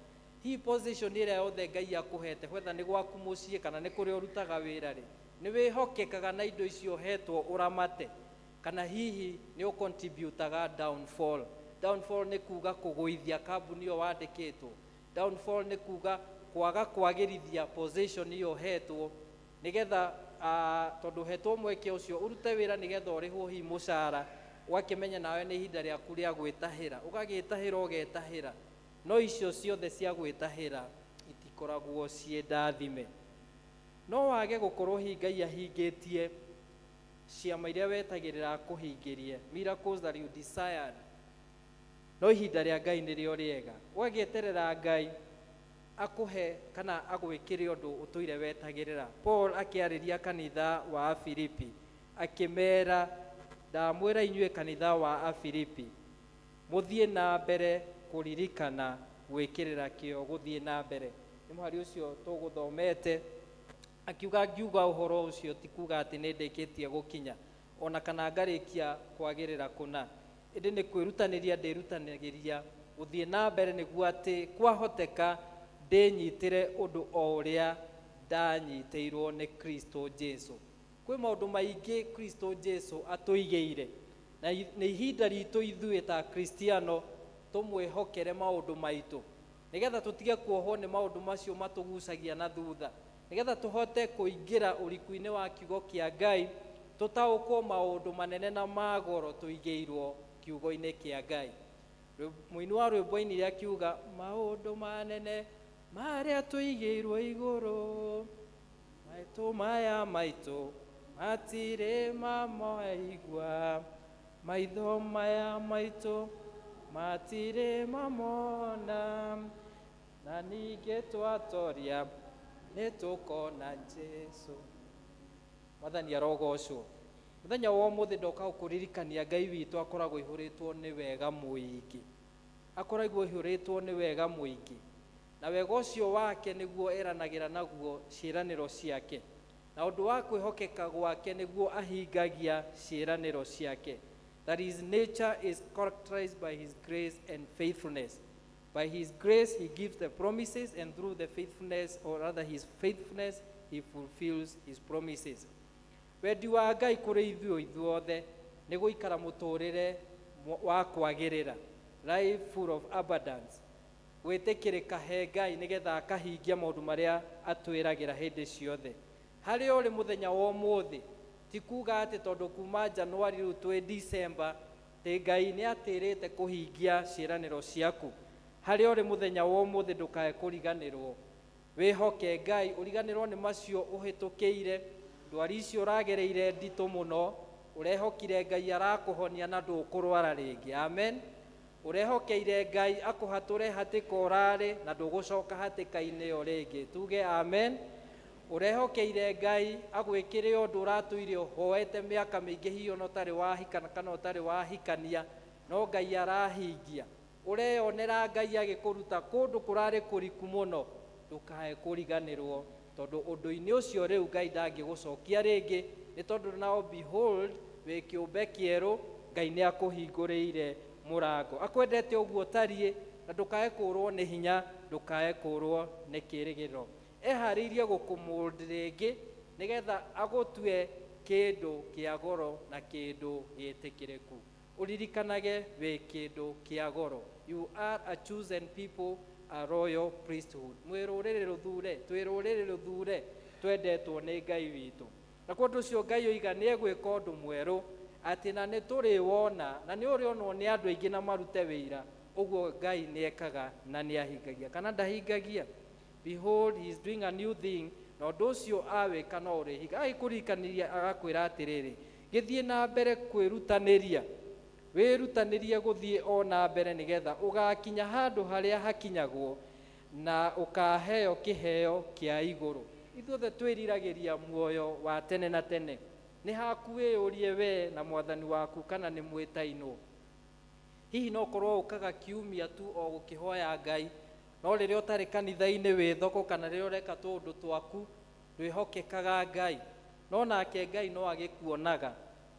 Hihi position ĩrĩa yothe Ngai akũhete, whether nĩ gwaku mũciĩ kana nĩ kũrĩa ũrutaga wĩra rĩ, nĩ wĩhokekaga na indo icio ũhetwo ũramate, kana hihi nĩ ũcontributaga downfall? Downfall nĩ kuga kũgũithia kambuni ĩyo wandĩkĩtwo. Downfall nĩ kuga kwaga kwagĩrithia position ĩyo ũhetwo, nĩgetha tondũ ũhetwo mweke ũcio ũrute wĩra nĩgetha ũrĩhwo hihi mũcara, ũgakĩmenya nawe nĩ ihinda rĩaku rĩa gwĩtahĩra, ũgagĩtahĩra, ũgetahĩra, no icio ciothe cia gwĩtahĩra itikoragwo ciĩ ndathime. No wage gũkorwo hihi Ngai ahingĩtie ciama iria wetagĩrĩra kũhingĩrie, miracles that you desired, no ihinda rĩa Ngai nĩrĩo rĩega. Ũgagĩeterera Ngai akũhe kana agwĩkĩre ũndũ ũtũire wetagĩrĩra. Paul akĩarĩria kanitha wa Afilipi akĩmera, "Ndamwĩra inyuĩ kanitha wa Afilipi, mũthiĩ na mbere kũririkana gwĩkĩrĩra kĩo gũthiĩ na mbere." Nĩ mũhari ũcio tũgũthomete. Akiuga, "Ngiuga ũhoro ũcio ti kuga atĩ nĩ ndĩkĩtie gũkinya ona kana ngarĩkia kwagĩrĩra kũna, ĩndĩ nĩ kwĩrutanĩria ndĩrutanagĩria gũthiĩ na mbere, nĩguo atĩ kwahoteka ndĩnyitĩre ũndũ o ũrĩa ndanyitĩirwo nĩ Kristo Jesu." Kwĩ maũndũ maingĩ Kristo Jesu atũigĩire, na nĩ ihinda ritũ ithuĩ ta Kristiano tũmwĩhokere maũndũ maitũ, nĩgetha tũtige kuohwo nĩ maũndũ macio matũgucagia na thutha, nĩgetha tũhote kũingĩra ũriku-inĩ wa kiugo kĩa Ngai, tũtaũkwo maũndũ manene na magoro tũigĩirwo kiugo-inĩ kĩa Ngai. Mũini wa rwĩmbo ainire akiuga, "Maũndũ manene marĩa tũigĩirwo igũrũ, maitũ maya maitũ matirĩ mamoigua, maitho maya maitũ matirĩ mamona, na ningĩ twatoria nĩ tũkona Jesu." Mwathani arogocwo. Mũthenya wa ũmũthĩ ndoka gũkũririkania Ngai witũ akoragwo ihũrĩtwo nĩ wega mũingĩ, akoragwo ihũrĩtwo nĩ wega mũingĩ, na wega ũcio wake nĩguo eranagĩra naguo ciĩranĩro ciake, na ũndũ wa kwĩhokeka gwake nĩguo ahingagia ciĩranĩro ciake. That his nature is characterized by his grace and faithfulness. By his grace he gives the promises, and through the faithfulness, or rather his faithfulness, he fulfills his promises. Wendi wa Ngai kũrĩ ithuĩ ithuothe nĩ gũikara mũtũrĩre wa kwagĩrĩra, life full of abundance, gwĩtĩkĩrĩka he Ngai, nĩgetha akahingia maũndũ marĩa atwĩragĩra hĩndĩ ciothe. Harĩa ũrĩ mũthenya wa ũmũthĩ ti kuga atĩ tondũ kuma Januari rĩu twĩ December tĩ Ngai nĩ atĩrĩte kũhingia ciĩranĩro ciaku. Harĩa ũrĩ mũthenya wa ũmũthĩ, ndũkae kũriganĩrwo, wĩhoke Ngai, ũriganĩrwo nĩ macio ũhĩtũkĩire, ndwari icio ũragereire nditũ mũno, ũrehokire Ngai arakũhonia na ndũkũrwara rĩngĩ. Amen. Ũrehokeire Ngai akũhatũre hatĩka ũrarĩ na ndũgũcoka hatĩka-inĩ ĩyo rĩngĩ. Tuge amen. Ũrehokeire Ngai agwĩkĩre ũndũ ũratũire ũhoete mĩaka mĩingĩ, hihi ona ũtarĩ wahikana kana ũtarĩ wahikania, no Ngai arahingia. Ũreyonera Ngai agĩkũruta kũndũ kũrarĩ kũriku mũno. Ndũkae kũriganĩrwo, tondũ ũndũ-inĩ ũcio rĩu Ngai ndangĩgũcokia rĩngĩ, nĩ tondũ now behold, wĩ kĩũmbe kĩerũ. Ngai nĩ akũhingũrĩire mũrango, akwendete ũguo ũtariĩ, na ndũkae kũrwo nĩ hinya, ndũkae kũrwo nĩ kĩrĩgĩrĩro. Eharĩirie gũkũmold rĩngĩ, nĩgetha agũtue kĩndũ kĩa goro na kĩndũ gĩtĩkĩrĩku. Ũririkanage wĩ kĩndũ kĩa goro. You are a chosen people, a royal priesthood. Mwĩ rũrĩrĩ rũthure, twĩ rũrĩrĩ rũthure, twendetwo nĩ Ngai witũ. Na kwa ũndũ ũcio Ngai oiga nĩ egwĩka ũndũ mwerũ, atĩ na nĩ tũrĩwona, na nĩ ũrĩonwo nĩ andũ aingĩ na marute wĩira ũguo Ngai nĩ ekaga na nĩ ahingagia kana ndahingagia. Behold, he is doing a new thing, na ũndũ ũcio awĩka no ũrĩhinga. Agĩkũririkaniria, agakwĩra atĩrĩrĩ, gĩthiĩ na mbere kwĩrutanĩria, wĩrutanĩrie gũthiĩ o na mbere, nĩgetha ũgakinya handũ harĩa hakinyagwo na ũkaheo kĩheo kĩa igũrũ. Ithuothe twĩriragĩria muoyo wa tene na tene. Nĩ haku wĩyũrie we na Mwathani waku kana nĩ mwĩtainwo. Hihi no korwo ũkaga kiumia tu o gũkĩhoya Ngai. No rĩrĩa ũtarĩ kanitha-inĩ wĩ thoko kana rĩrĩa ũreka tũũndũ twaku, ndwĩhokekaga Ngai. No nake Ngai no agĩkuonaga.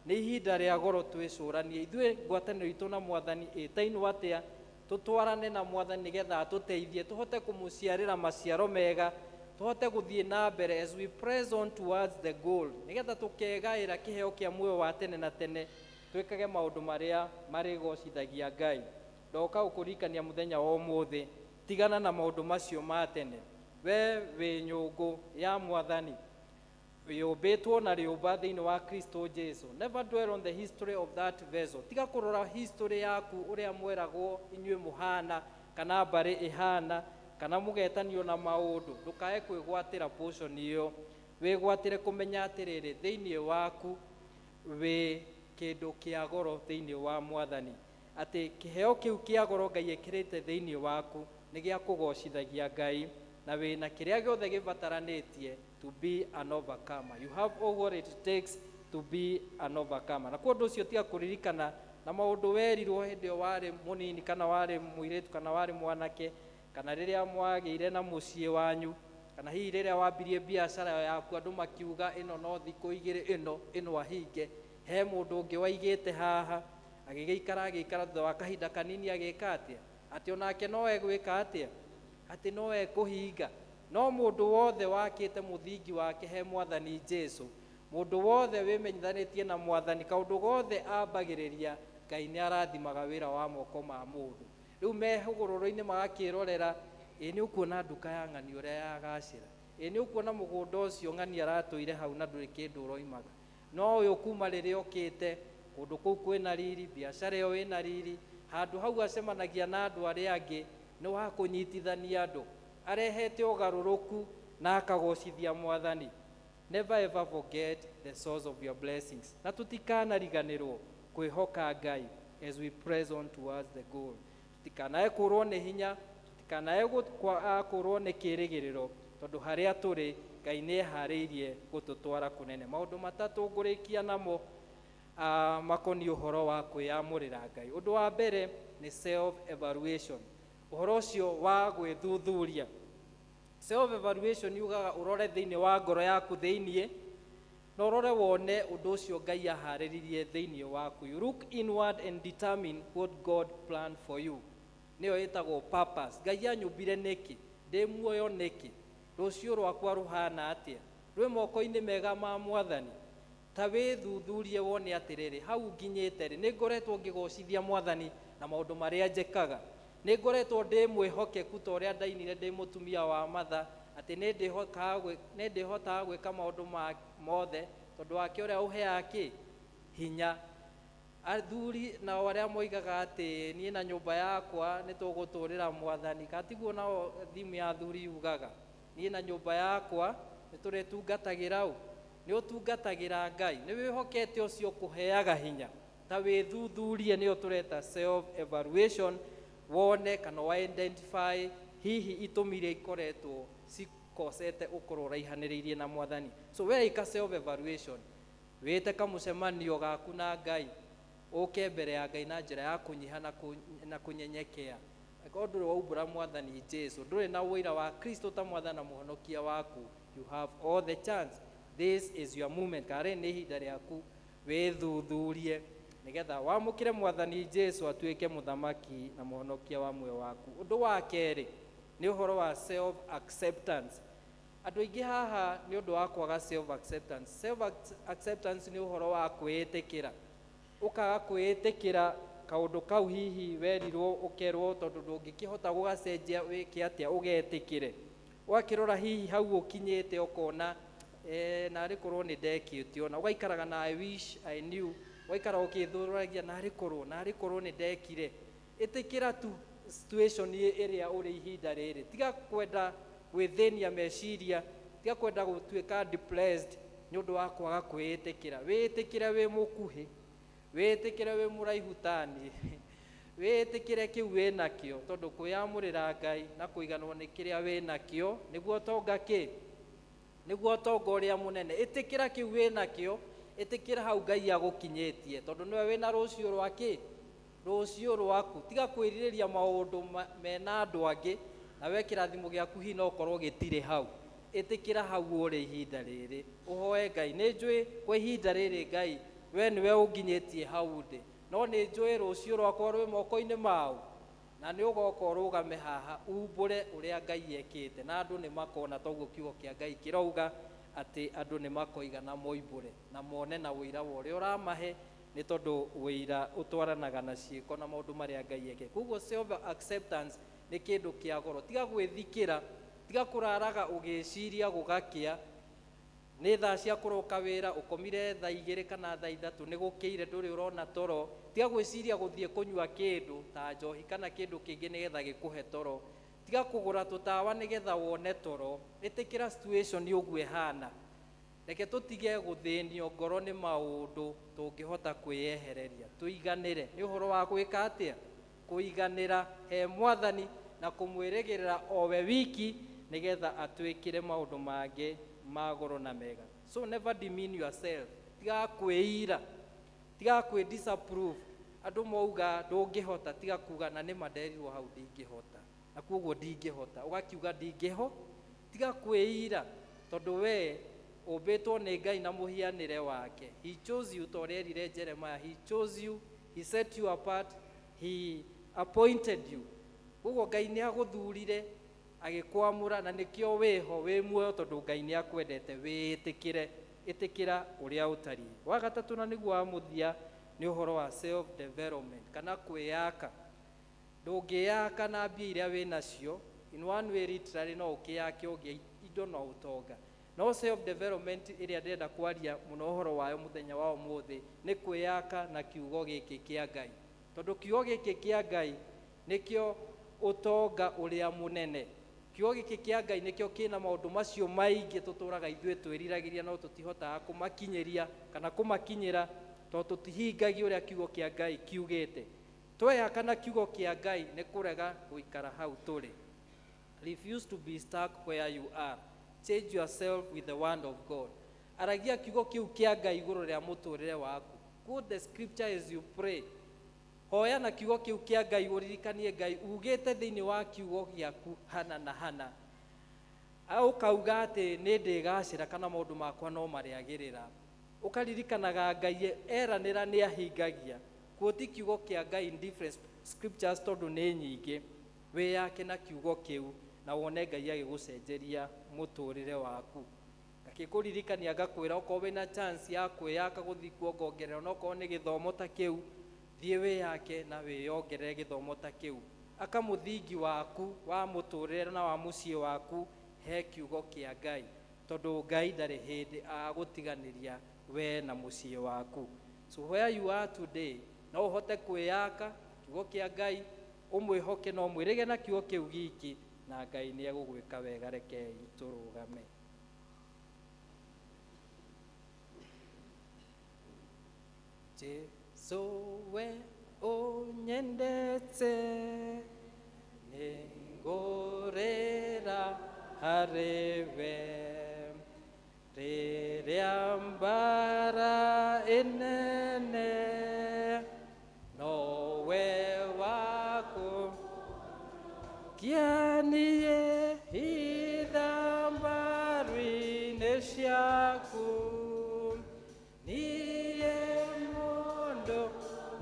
Nĩ ihinda rĩa goro twĩcũranie ithuĩ ngwatanĩro itũ na Mwathani ĩtainwo atĩa, tũtwarane na Mwathani nĩgetha atũteithie tũhote kũmũciarĩra maciaro mega, tũhote gũthiĩ na mbere as we press on towards the goal, nĩgetha tũkegaĩra kĩheo kĩa muoyo wa tene na tene, twĩkage maũndũ marĩa marĩgocithagia Ngai. Ndoka gũkũririkania mũthenya wa ũmũthĩ, tigana na maũndũ macio ma tene. We wĩ nyũngũ ya Mwathani, yũmbĩtwo na rĩũmba thĩinĩ wa Kristo Jesu. Never dwell on the history of that vessel. Tiga kũrora history yaku ũrĩa mweragwo inyuĩ mũhana kana mbarĩ ĩhana kana mũgetanio na maũndũ. Ndũkae kwĩgwatĩra portion ĩyo, wĩgwatĩre kũmenya atĩrĩrĩ, thĩinĩ waku wĩ kĩndũ kĩa goro thĩinĩ wa Mwathani, atĩ kĩheo kĩu kĩa goro Ngai ĩkĩrĩte thĩinĩ waku nĩ gĩa kũgocithagia Ngai, na wĩna kĩrĩa gĩothe gĩbataranĩtie to be an overcomer. You have all what it takes to be an overcomer. Na kwa ũndũ ũcio tiga kũririkana na maũndũ werirwo hĩndĩ ĩyo warĩ mũnini kana warĩ mũirĩtu kana warĩ mwanake, kana rĩrĩa mwagĩire na mũciĩ wanyu, kana hihi rĩrĩa wambirie biacara yaku andũ makiuga ĩno no thikũ igĩrĩ ĩno ĩno ahinge. He mũndũ ũngĩ waigĩte haha agĩgĩikara agĩikara, thutha wa kahinda kanini agĩka atĩa? Atĩ onake no egwĩka atĩa? Atĩ no ekũhinga. No mũndũ wothe wakĩte mũthingi wake he Mwathani Jesu, mũndũ wothe wĩmenyithanĩtie na Mwathani, kaũndũ gothe ambagĩrĩria, Ngai nĩ arathimaga wĩra wa moko ma mũndũ. Rĩu me hũgũrũrũ-inĩ magakĩrorera, ĩ nĩ ũkuona nduka ya ng'ani ũrĩa yagacĩra, ĩ nĩ ũkuona mũgũnda ũcio ng'ani aratũire hau na ndũrĩ kĩndũ ũroimaga. No ũyũ kuma rĩrĩa okĩte kũndũ kũu kwĩna riri, biacara ĩyo ĩna riri, handũ hau acemanagia na andũ arĩa angĩ, nĩ wa kũnyitithania andũ, arehete ũgarũrũku na akagocithia Mwathani. Never ever forget the source of your blessings. Na tũtikanariganĩrwo kwĩhoka Ngai as we press on towards the goal. Tũtikanae kũrwo nĩ hinya, tũtikanae kũrwo nĩ kĩrĩgĩrĩro, tondũ harĩa tũrĩ Ngai nĩ eharĩirie gũtũtwara kũnene. Maũndũ matatũ ngũrĩkia namo makoniĩ ũhoro wa kwĩyamũrĩra Ngai. Ũndũ wa mbere nĩ self evaluation, ũhoro ũcio wa gwĩthuthuria. Self evaluation yugaga ũrore thĩinĩ wa ngoro yaku thĩinĩ, na ũrore wone ũndũ ũcio Ngai aharĩrĩrie thĩinĩ waku. You look inward and determine what God planned for you. Nĩyo ĩtagwo purpose. Ngai anyũmbire nĩkĩ? Ndĩ muoyo nĩkĩ? Rũciũ rwakwa rũhana atĩa? Rwĩ moko-inĩ mega ma Mwathani? Ta wĩthuthurie wone atĩrĩrĩ, hau nginyĩte rĩ, nĩ ngoretwo ngĩgocithia Mwathani na maũndũ marĩa njĩkaga? Nĩ ngoretwo ndĩ mwĩhokeku ta ũrĩa ndainire ndĩ mũtumia wa Matha, atĩ nĩ ndĩhotaga gwĩka maũndũ mothe tondũ wake ũrĩa ũheaga kĩ hinya. Athuri nao arĩa moigaga atĩ niĩ na nyũmba yakwa nĩ tũgũtũrĩra Mwathani, katiguo nao thimu ya athuri yugaga niĩ na nyũmba yakwa nĩ tũrĩtungatagĩra ũ? Nĩ ũtungatagĩra Ngai, nĩ wĩhokete ũcio ũkũheaga hinya. Ta wĩthuthurie, nĩyo tũreta self evaluation, wone kana wa identify hihi itũmi iria ikoretwo cikosete ũkorwo ũraihanĩrĩirie na Mwathani. So we ĩka self evaluation, wĩte kamũcemanio gaku na Ngai, ũke mbere ya Ngai na njĩra ya kũnyiha na kũnyenyekea. Angĩkorwo ndũrĩ waumbũra Mwathani Jesu, ndũrĩ na ũira wa Kristo ta Mwathani na Mũhonokia waku, you have all the chance. This is your moment, kana rĩrĩ nĩ ihinda rĩaku wĩthuthurie nĩgetha wamũkĩre Mwathani Jesu atuĩke mũthamaki na mũhonokia wa muoyo waku. Ũndũ wa kerĩ nĩ ũhoro wa self acceptance. Andũ aingĩ haha nĩ ũndũ wa kwaga self acceptance. Self acceptance nĩ ũhoro wa kwĩĩtĩkĩra. Ũkaga kwĩĩtĩkĩra kaũndũ kau hihi werirwo ũkerwo, tondũ ndũngĩkĩhota gũgacenjia wĩke atĩa ũgetĩkĩre. Ũgakĩrora hihi hau ũkinyĩte ũkona narĩ korwo nĩ ndekĩte ũna, ũgaikaraga na I wish I knew, ũgaikara ũkĩthũragia narĩ korwo nĩ ndekire. Ĩtĩkĩra tu situation ĩrĩa ũrĩ ihinda rĩrĩ, tiga kwenda gwĩthĩnia meciria, tiga kwenda gũtuĩka depressed nĩ ũndũ wa kwaga kwĩĩtĩkĩra. Wĩĩtĩkĩre wĩ mũkuhĩ, wĩĩtĩkĩre wĩ mũraihu tani, wĩĩtĩkĩre kĩu wĩnakĩo, tondũ kwĩyamũrĩra Ngai na kũiganwo nĩ kĩrĩa wĩnakĩo nĩguo ũtonga kĩ, nĩguo ũtonga ũrĩa mũnene. Ĩtĩkĩra kĩu wĩnakĩo, ĩtĩkĩra hau Ngai agũkinyĩtie, tondũ nĩwe wĩna rũciũ rwa kĩ, rũciũ rwaku. Tiga kwĩrirĩria maũndũ mena andũ angĩ. Na we kĩrathimo gĩaku hihi no ũkorwo gĩtirĩ hau. Ĩtĩkĩra hau ũrĩ ihinda rĩrĩ, ũhoe Ngai, nĩ njũĩ kwa ihinda rĩrĩ Ngai we nĩwe ũnginyĩtie hau ndĩ, no nĩ njũĩ rũciũ rwakwa rwĩ moko-inĩ mau, na nĩ ũgoka ũrũgame haha umbũre ũrĩa Ngai ekĩte, na andũ nĩ makona toguo kiugo kĩa Ngai kĩrauga atĩ andũ nĩ makoiga na moimbũre na mone na ũira wa ũrĩa ũramahe, nĩ tondũ ũira ũtwaranaga na ciĩko na maũndũ marĩa Ngai ekĩte. Koguo self acceptance nĩ kĩndũ kĩa goro. Tiga gwĩthikĩra, tiga kũraraga ũgĩciria gũgakĩa, nĩ thaa cia kũroka wĩra, ũkomire thaa 2 kana thaa 3, nĩ gũkĩire ndũrĩ ũrona toro. Tiga gwĩciria gũthiĩ kũnyua kĩndũ ta njohi kana kĩndũ kĩngĩ nĩgetha gĩkũhe toro. Tiga kũgũra tũtawa nĩgetha wone toro. Ĩtĩkĩra situation ũguo ĩhana. Reke tũtige gũthĩnio ngoro nĩ maũndũ tũngĩhota kwĩyehereria. Tũiganĩre. Nĩ ũhoro wa gwĩka atĩa? Kũiganĩra he Mwathani na kũmwĩrĩgĩrĩra o we wiki nĩgetha atwĩkĩre maũndũ mangĩ ma goro na mega. So never demean yourself. Tiga kwĩira, tiga kwĩ disapprove. Andũ mauga ndũngĩhota, tiga kuga na nĩma nderirwo hau ndingĩhota, na koguo ndingĩhota, ũgakiuga ndingĩho. Tiga kwĩira tondũ we ũmbĩtwo nĩ Ngai na mũhianĩre wake. He chose you, ta ũrĩa erire Jeremiah, he chose you, he set you apart, he appointed you. Koguo Ngai nĩ agũthurire agĩkwamũra, na nĩkĩo wĩho wĩ muoyo tondũ Ngai nĩ akwendete. Wĩĩtĩkĩre, ĩtĩkĩra ũrĩa ũtariĩ. Wa gatatũ na nĩguo wa mũthia nĩ ũhoro wa self development kana kwĩyaka. Ndũngĩyaka na mbia iria wĩ nacio, in one way literally no ũkĩyake ũgĩe indo na ũtonga. No self development ĩrĩa ndĩrenda kwaria mũno ũhoro wayo mũthenya wa ũmũthĩ nĩ kwĩyaka na kiugo gĩkĩ kĩa Ngai, tondũ kiugo gĩkĩ kĩa Ngai nĩkĩo ũtonga ũrĩa mũnene. Kiugo gĩkĩ kĩa Ngai nĩkĩo kĩna maũndũ macio maingĩ tũtũraga ithuĩ twĩriragĩria no tũtihotaga kũmakinyĩria kana kũmakinyĩra tondũ tũtihingagia ũrĩa kiugo kĩa Ngai kiugĩte. Tweyaka na kiugo kĩa Ngai nĩ kũrega gũikara hau tũrĩ. Refuse to be stuck where you are. Change yourself with the word of God. Aragia kiugo kĩu kĩa Ngai igũrũ rĩa mũtũrĩre waku. Quote the scripture as you pray. Hoya na kiugo kĩu kĩa Ngai, ũririkanie Ngai ugĩte thĩinĩ wa kiugo gĩaku hana na hana. Ũkauga atĩ nĩ ndĩgacĩra kana maũndũ makwa no marĩagĩrĩra. Ũkaririkanaga Ngai eranĩra nĩ ahingagia. Quote kiugo kĩa Ngai in different scriptures tondũ nĩ nyingĩ. Wĩyake na kiugo kĩu na wone Ngai agĩgũcenjeria mũtũrĩre waku. Ngakĩkũririkania ngakwĩra okorwo wĩna chance ya kwĩyaka gũthiĩ kuongongerera, onokorwo nĩ gĩthomo ta kĩu, thiĩ wĩyake na wĩyongerere gĩthomo ta kĩu. Aka mũthingi waku wa mũtũrĩre na wa mũciĩ waku he kiugo kĩa Ngai, tondũ Ngai ndarĩ hĩndĩ agũtiganĩria we na mũciĩ waku. So where you are today, no ũhote kwĩyaka kiugo kĩa Ngai, ũmwĩhoke na ũmwĩrĩge na kiugo kĩu giki, na Ngai nĩ egũgwĩka wega. Rekei tũrũgame. Jesu we ũnyendete, nĩngũrĩra harĩ we. Rĩrĩa mbara ĩnene, nowe waku kianie hitha mbaru-inĩ ciaku. Niĩ mũndũ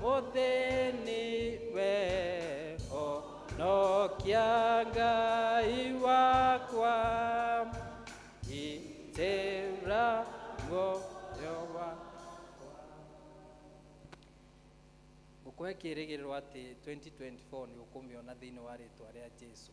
mũthĩni we, honokia Ngai wakwa, gitĩra muoyo wakwa. Ngũkũhe kĩĩrĩgĩrĩro atĩ 2024 nĩ ũkũmĩona thĩinĩ wa rĩtwa rĩa Jesu.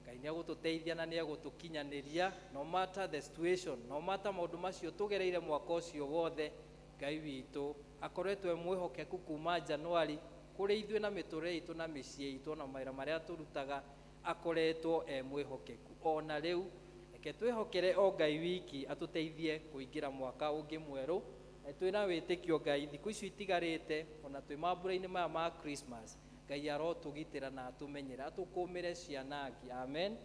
Ngai nĩ egũtũteithia na nĩ egũtũkinyanĩria no matter the situation, no matter maũndũ macio tũgereire mwaka ũcio wothe. Ngai witũ akoretwo e mwĩhokeku kuma Januari kũrĩ ithuĩ na mĩtũrĩre itũ na mĩciĩ itũ na mawĩra marĩa tũrutaga, akoretwo e mwĩhokeku. Ona rĩu reke twĩhokere o Ngai wiki atũteithie kũingĩra mwaka ũngĩ mwerũ. Twĩna wĩtĩkio Ngai thikũ icio itigarĩte, ona twĩ mambura-inĩ maya ma Christmas, Ngai arotũgitĩra na atũmenyere, atũkũmĩre cianangi, amen.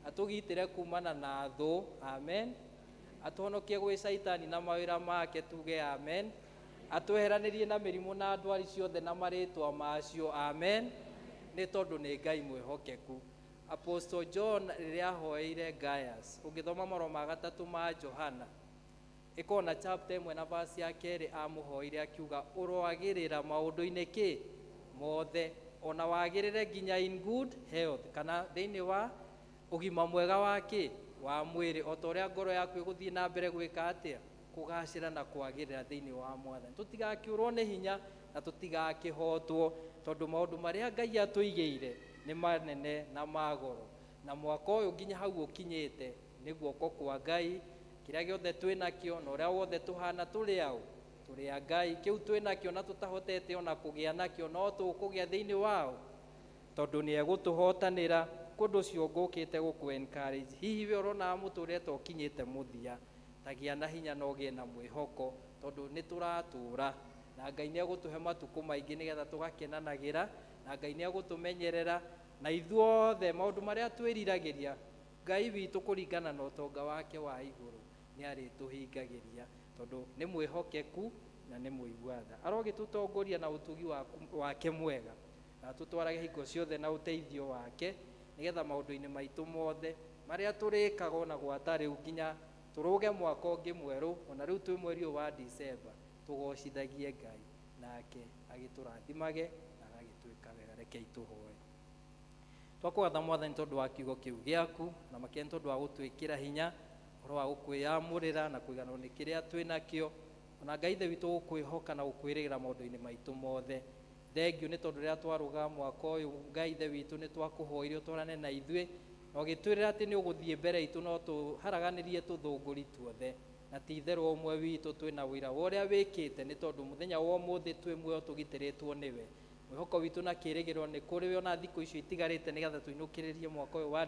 Atũgitĩre kumana na thũ, amen. Atũhonokie gwĩ Caitani na mawĩra make, tuge amen. Atweheranĩrie na mĩrimũ na ndwari ciothe na marĩtwa macio, amen. Nĩ tondũ nĩ Ngai mwĩhokeku. Apostle John rĩrĩa ahoeire Gaius, ũngĩthoma marũa ma gatatũ ma Johana, ĩkorwo na chapter ĩmwe na verse ya kerĩ, amũhoire akiuga ũroagĩrĩra maũndũ-inĩ kĩ mothe, ona wagĩrĩre nginya in good health, kana thĩinĩ wa ũgima mwega wa kĩ wa mwĩrĩ, o ta ũrĩa ngoro yaku ĩgũthiĩ na mbere gwĩka atĩa, kũgacĩra na kwagĩrĩra thĩinĩ wa Mwathani. Tũtigakĩũrwo nĩ hinya na tũtigakĩhotwo, tondũ maũndũ marĩa Ngai atũigĩire nĩ manene na magoro, na mwaka ũyũ nginya hau ũkinyĩte nĩ guoko kwa Ngai. Kĩrĩa gĩothe twĩ nakĩo na ũrĩa wothe tũhana, tũrĩ aũ, tũrĩ a Ngai. Kĩu twĩ nakĩo na tũtahotete ona kũgĩa nakĩo, no tũkũgĩa thĩinĩ wao, tondũ nĩ egũtũhotanĩra. Kũndũ ũcio ngũkĩte gũkũ encourage, hihi we ũrona mũtũrĩre ta ũkinyĩte mũthia, tagĩa na hinya na ũgĩe na mwĩhoko, tondũ nĩ tũratũra na Ngai nĩ egũtũhe matukũ maingĩ nĩgetha tũgakenanagĩra, na Ngai nĩ egũtũmenyerera na ithuothe maũndũ marĩa twĩriragĩria, Ngai witũ kũringana na ũtonga wake wa igũrũ nĩ arĩtũhingagĩria, tondũ nĩ mwĩhokeku na nĩ mũigua tha. Arogĩtũtongoria na ũtugi wake mwega, na atũtwarage hingo ciothe na ũteithio wake, nĩgetha maũndũ-inĩ maitũ mothe marĩa tũrĩkaga ona gwata rĩu nginya tũrũge mwaka ũngĩ mwerũ, ona rĩu twĩ mweri ũyũ wa December, tũgocithagie Ngai, nake agĩtũrathimage na agagĩtwĩka wega. Rekei tũhoe. Twakũgatha Mwathani tondũ wa kiugo kĩu gĩaku, na makĩria nĩ tondũ wa gũtwĩkĩra hinya ũhoro wa gũkwĩyamũrĩra na kũiganwo nĩ kĩrĩa twĩ nakĩo, ona Ngai ithe witũ gũkwĩhoka na gũkwĩrĩgĩra maũndũ-inĩ maitũ mothe. Thengiũ nĩ tondũ rĩrĩa twarũga mwaka ũyũ, Ngai ithe witũ, nĩ twakũhoire ũtwarane na ithuĩ, na ũgĩtwĩrĩra atĩ nĩ ũgũthiĩ mbere itũ no tũharaganĩrie tũthũngũri tuothe, na ti itherũ ũmwe witũ twĩna ũira wa ũrĩa wĩkĩte, nĩ tondũ mũthenya wa ũmũthĩ twĩ muoyo tũgitĩrĩtwo nĩwe. Mwĩhoko witũ na kĩĩrĩgĩrĩro nĩ kũrĩ we ona thikũ icio itigarĩte, nĩgetha tũinũkĩrĩrie mwaka ũyũ wa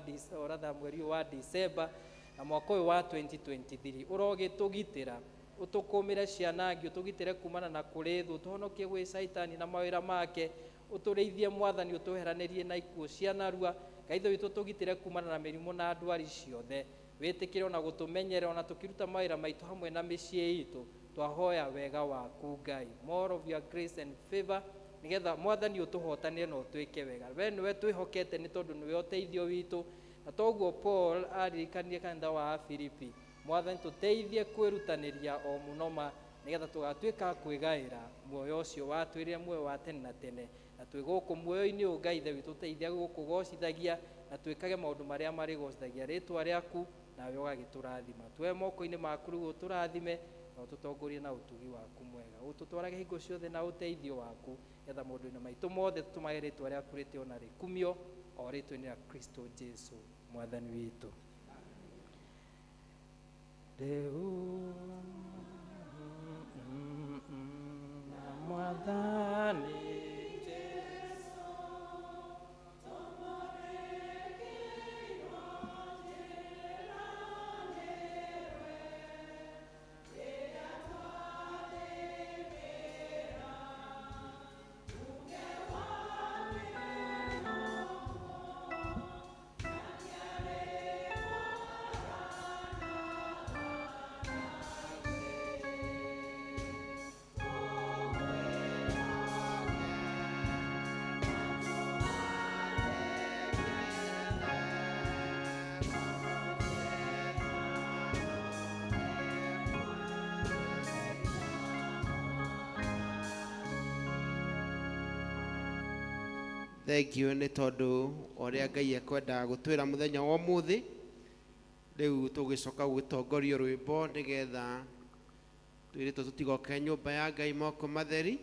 rather mweri ũyũ wa December na mwaka ũyũ wa 2023. Ũrogĩtũgitĩra, ũtũkũmĩre ciana ngĩ, ũtũgitĩre kumana na kũrĩ thũ, ũtũhonokie gwĩ Caitani na mawĩra make, ũtũrĩithie Mwathani, ũtweheranĩrie na ikuũ cia narua. Ngai ithe witũ, ũtũgitĩre kumana na mĩrimũ na ndwari ciothe, wĩtĩkĩre ona gũtũmenyerera ona tũkĩruta mawĩra maitũ hamwe na mĩciĩ itũ. Twahoya wega waku Ngai, more of your grace and favor, nĩgetha Mwathani ũtũhotanĩre na ũtwĩke wega. We nĩwe twĩhokete, nĩ tondũ nĩwe ũteithio witũ, na toguo Paul aririkanie kanitha wa Filipi. Mwathani, tũteithie kwĩrutanĩria o mũno ma, nĩgetha tũgatuĩka kwĩgaĩra muoyo ũcio watwĩrĩre, muoyo wa tene na tene, na twĩ gũkũ muoyo-inĩ ũyũ. Ngai ithe witũ, ũteithia gũkũgocithagia na twĩkage maũndũ marĩa marĩgocithagia rĩtwa rĩaku, nawe ũgagĩtũrathima. Tuoe moko-inĩ maku rĩu, ũtũrathime na ũtũtongorie na ũtugi waku mwega, ũtũtwarage hingo ciothe na ũteithio waku, nĩgetha maũndũ-inĩ maitũ mothe tũtũmage rĩtwa rĩaku rĩtĩo na rĩkumio, o rĩtwa-inĩ rĩa Kristo Jesu Mwathani witũ. Rĩu na Mwathani Jesu. Thengiũ nĩ tondũ ũrĩa Ngai ekwendaga gũtwĩra mũthenya wa ũmũthĩ. Rĩu tũgĩcoka gũgĩtongorio rwĩmbo, nĩgetha twĩrĩtwo tũtigoke nyũmba ya Ngai moko matheri.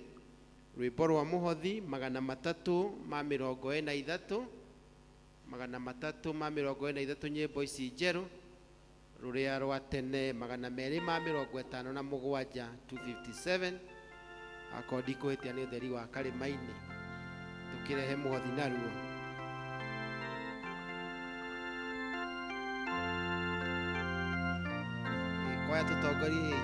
Rwĩmbo rwa mũhothi 343, 343, nyĩmbo ici njerũ, rũrĩa rwa tene 257, 257, akorwo ndikũhĩtia nĩ ũtheri wa karĩma-inĩ. Tũkĩrehe mũhothi naruo. Kwaya, tũtongorie.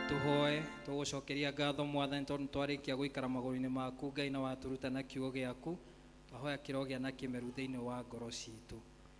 Tũhoe. Tũgũcokeria ngatho Mwathani tondũ nĩtwarĩkia gũikara magũrũ-inĩ maku Ngai na waturuta na kiugo gĩaku. Twahoya kĩrogĩa na kĩmeru thĩinĩ wa ngoro citũ.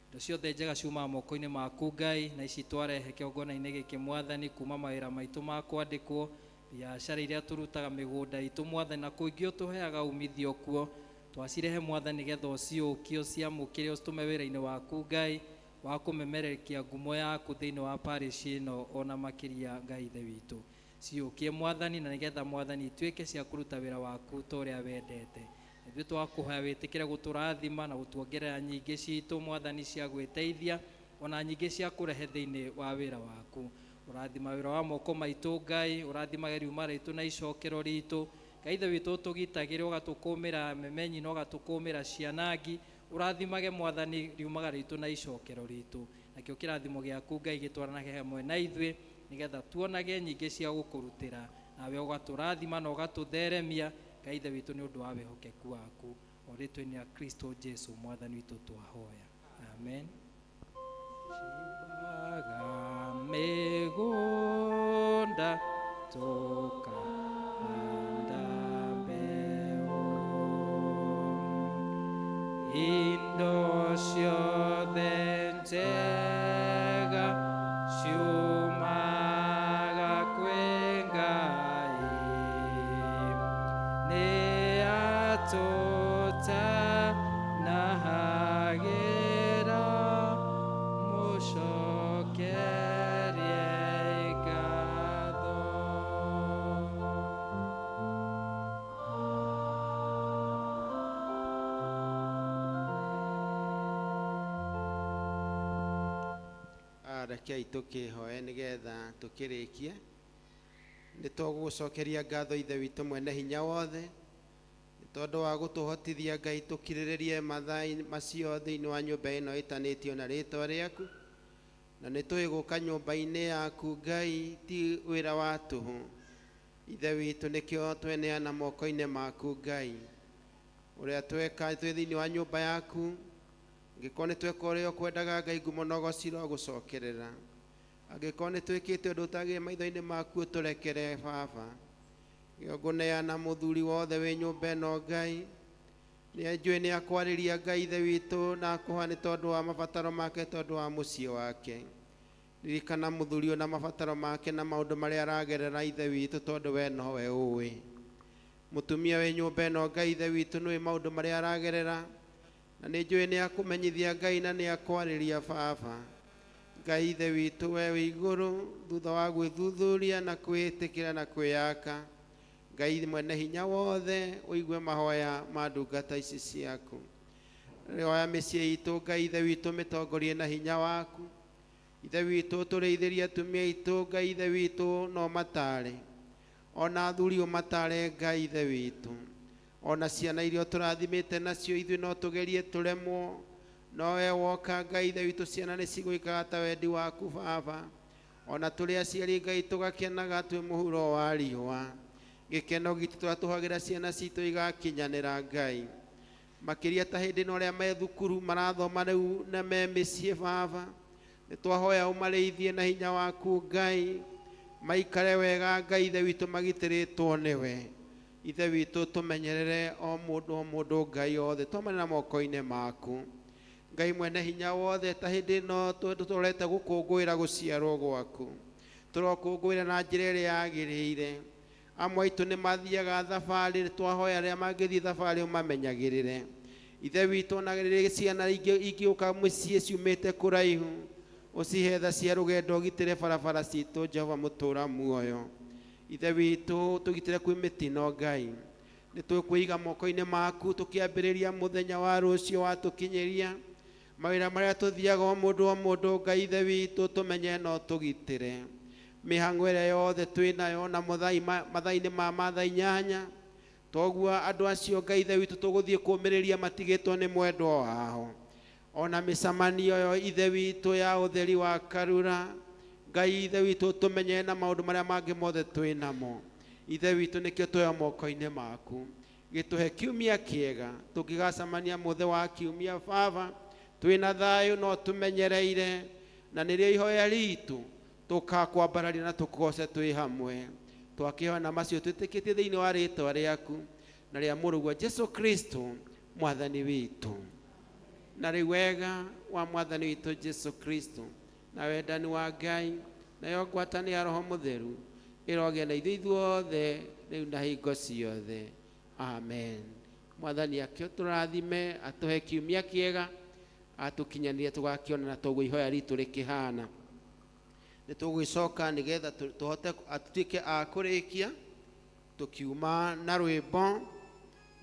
Indo ciothe njega ciumaga moko-inĩ maku Ngai, na ici twarehe kĩgongona-inĩ gĩkĩ Mwathani, kuma mawĩra maitũ ma kwandĩkwo, biacara iria tũrutaga, mĩgũnda itũ Mwathani, na kũingĩ ũtũheaga umithio kuo. Twacirehe Mwathani nĩgetha ũciũkie, ũciamũkĩre, ũcitũme wĩra-inĩ waku Ngai wa kũmemerekia ngumo yaku thĩinĩ wa parish ĩno ona makĩria Ngai Ithe witũ. Ciũkie Mwathani, na nĩgetha Mwathani ituĩke cia kũruta wĩra waku ta ũrĩa wendete. Ithuĩ twakũhoya wĩtĩkĩre gũtũrathima na gũtuongerera nyingĩ citũ Mwathani cia gwĩteithia ona nyingĩ cia kũrehe thĩinĩ wa wĩra waku. Ũrathima wĩra wa moko maitũ Ngai, ũrathimage riuma rĩtũ na icokero ritũ. Ngai Ithe witũ ũtũgitagĩre, ũgatũkũmĩra memenyi na ũgatũkũmĩra cianangi. Ũrathimage Mwathani riumaga ritũ na icokero ritũ. Nakĩo kĩrathimo gĩaku Ngai gĩtwaranage hamwe na ithuĩ nĩgetha tuonage nyingĩ cia gũkũrutĩra, nawe ũgatũrathima na ũgatũtheremia Ngai Ithe witũ nĩ ũndũ wa wĩhokeku waku. O rĩtwa-inĩ rĩa Kristo Jesu Mwathani witũ twahoya, amen. Cibaga mĩgũnda tũkahanda mbeũ, indo ciothe njega ciumaga kwĩ Ngai, nĩ atũtanahagĩra, mũcokerie ngatho. Rekei tũkĩhoe nĩgetha tũkĩrĩkie. Nĩ tũgũgũcokeria ngatho Ithe witũ mwene hinya wothe, nĩ tondũ wa gũtũhotithia Ngai tũkirĩrĩrie mathaa macio thĩinĩ wa nyũmba ĩno ĩtanĩtio na rĩtwa rĩaku. Na nĩ tũĩ gũka nyũmba-inĩ yaku Ngai ti wĩra wa tũhũ. Ithe witũ nĩkĩo tweneana moko-inĩ maku Ngai. Ũrĩa tweka twĩ thĩinĩ wa nyũmba yaku, angĩkorwo nĩ tweka ũrĩa ũkwendaga Ngai, ngumo na ũgoci gũcokerera. Angĩkorwo nĩ twĩkĩte ũndũ ũtagĩrĩire maitho-inĩ maku, ũtũrekere Baba. Ngũneana mũthuri wothe wĩ nyũmba ĩno Ngai, nĩ njũĩ nĩ akwarĩria Ngai Ithe witũ na akũha nĩ tondũ wa mabataro make, tondũ wa mũciĩ wake. Ririkana mũthuri ũyũ na mabataro make na maũndũ marĩa aragerera Ithe witũ, tondũ we nowe ũĩ. Mũtumia wĩ nyũmba ĩno Ngai Ithe witũ nĩũĩ maũndũ marĩa aragerera, na nĩ njũĩ nĩ akũmenyithia Ngai na nĩ akwarĩria Baba. Ngai Ithe witũ we wĩ igũrũ, thutha wa gwĩthuthuria na kwĩĩtĩkĩra na kwĩyaka, Ngai mwene hinya wothe ũigue mahoya ma ndungata ici ciaku. Rĩoya mĩciĩ itũ Ngai Ithe witũ mĩtongorie na hinya waku. Ithe witũ tũrĩithĩrie atumia aitũ Ngai Ithe witũ no matare, ona athuri ũmatare Ngai Ithe witũ, ona ciana iria ũtũrathimĩte nacio ithuĩ no tũgerie tũremwo, no we woka Ngai Ithe witũ ciana nĩ cigwĩkaga ta wendi waku Baba. Ona tũrĩ aciari Ngai tũgakenaga twĩ mũhuro wa riũa, gĩkeno gitũ tũratũhagĩra ciana citũ igakinyanĩra Ngai, makĩria ta hĩndĩ ĩno arĩa me thukuru marathoma rĩu na me mĩciĩ Baba. Nĩ twahoya ũmarĩithie na hinya waku Ngai, maikare wega Ngai Ithe witũ magitĩrĩtwo nĩwe. Ithe witũ tũmenyerere o mũndũ o mũndũ Ngai othe twamanĩra moko-inĩ maku. Ngai mwene hinya wothe, ta hĩndĩ ĩno tũrete gũkũngũĩra gũciarwo gwaku, tũrokũngũĩra na njĩra ĩrĩa yagĩrĩire. Amwe aitũ nĩ mathiaga thabarĩ, twahoya arĩa mangĩthiĩ thabarĩ ũmamenyagĩrĩre. Ithe witũ ona rĩrĩa ciana ingĩũka mũciĩ ciumĩte kũraihu, ũcihe tha cia rũgendo, ũgitĩre barabara citũ Jehova mũtũra muoyo. Ithe witũ tũgitĩre kwĩ mĩtino Ngai, nĩ tũkwĩiga moko-inĩ maku tũkĩambĩrĩria mũthenya wa rũciũ watũkinyĩria mawĩra marĩa tũthiaga o mũndũ o mũndũ Ngai Ithe witũ tũmenye no tũgitĩre mĩhang'o ĩrĩa yothe twĩ nayo na mathaa-inĩ ma mathaa 8. Toguo andũ acio Ngai Ithe witũ tũgũthiĩ kũũmĩrĩria matigĩtwo nĩ mwendwa wao, ona mĩcemanio yo Ithe witũ ya ũtheri wa Karura Ngai Ithe witũ tũmenye na maũndũ marĩa mangĩ mothe twĩ namo. Ithe witũ nĩkĩo twoya moko-inĩ maku, gĩtũhe kiumia kĩega, tũngĩgacemania mũthĩ wa kiumia Baba twĩna thayũ no tũmenyereire, na nĩrĩo ihoya ritũ tũkakwambararia na tũkũgoce twĩ hamwe. Twakĩhoya na macio twĩtĩkĩtie thĩinĩ wa rĩtwa rĩaku na rĩa mũrũguo Jesu Kristo mwathani witũ. Na rĩu wega wa mwathani witũ Jesu Kristo na wendani wa Ngai nayo ngwatanĩro ya Roho Mũtheru ĩrogĩa na ithuĩ ithuothe rĩu na hingo ciothe. Amen. Mwathani akĩtũrathime, atũhe kiumia kĩega, atũkinyanĩrie tũgakĩonana toguo ihoya ritũ rĩkĩhana. Nĩ tũgũgĩcoka nĩgetha tũhote tũtuĩke a kũrĩkia tũkiuma na rwĩmbo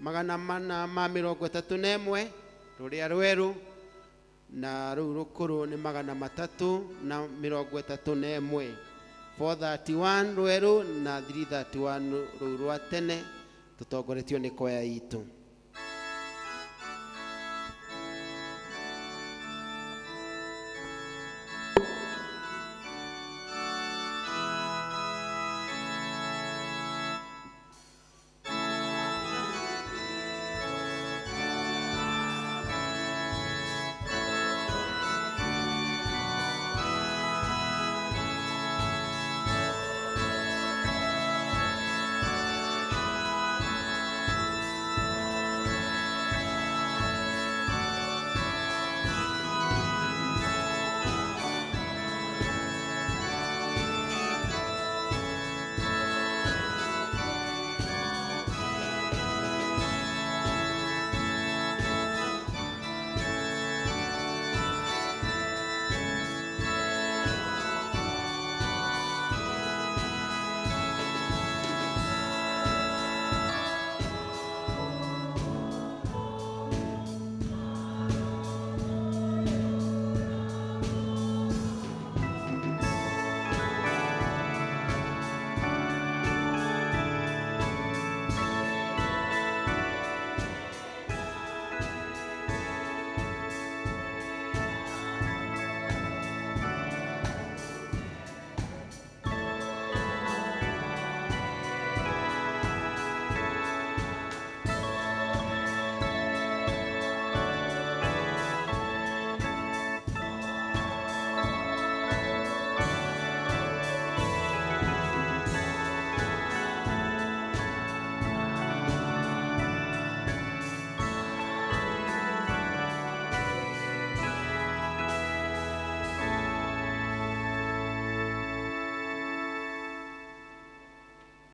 431 rũrĩa rwerũ na rũu rũkũrũ nĩ 331, 431 rwerũ na 331 rũu rwa tene, tũtongoretio nĩ kwaya itũ.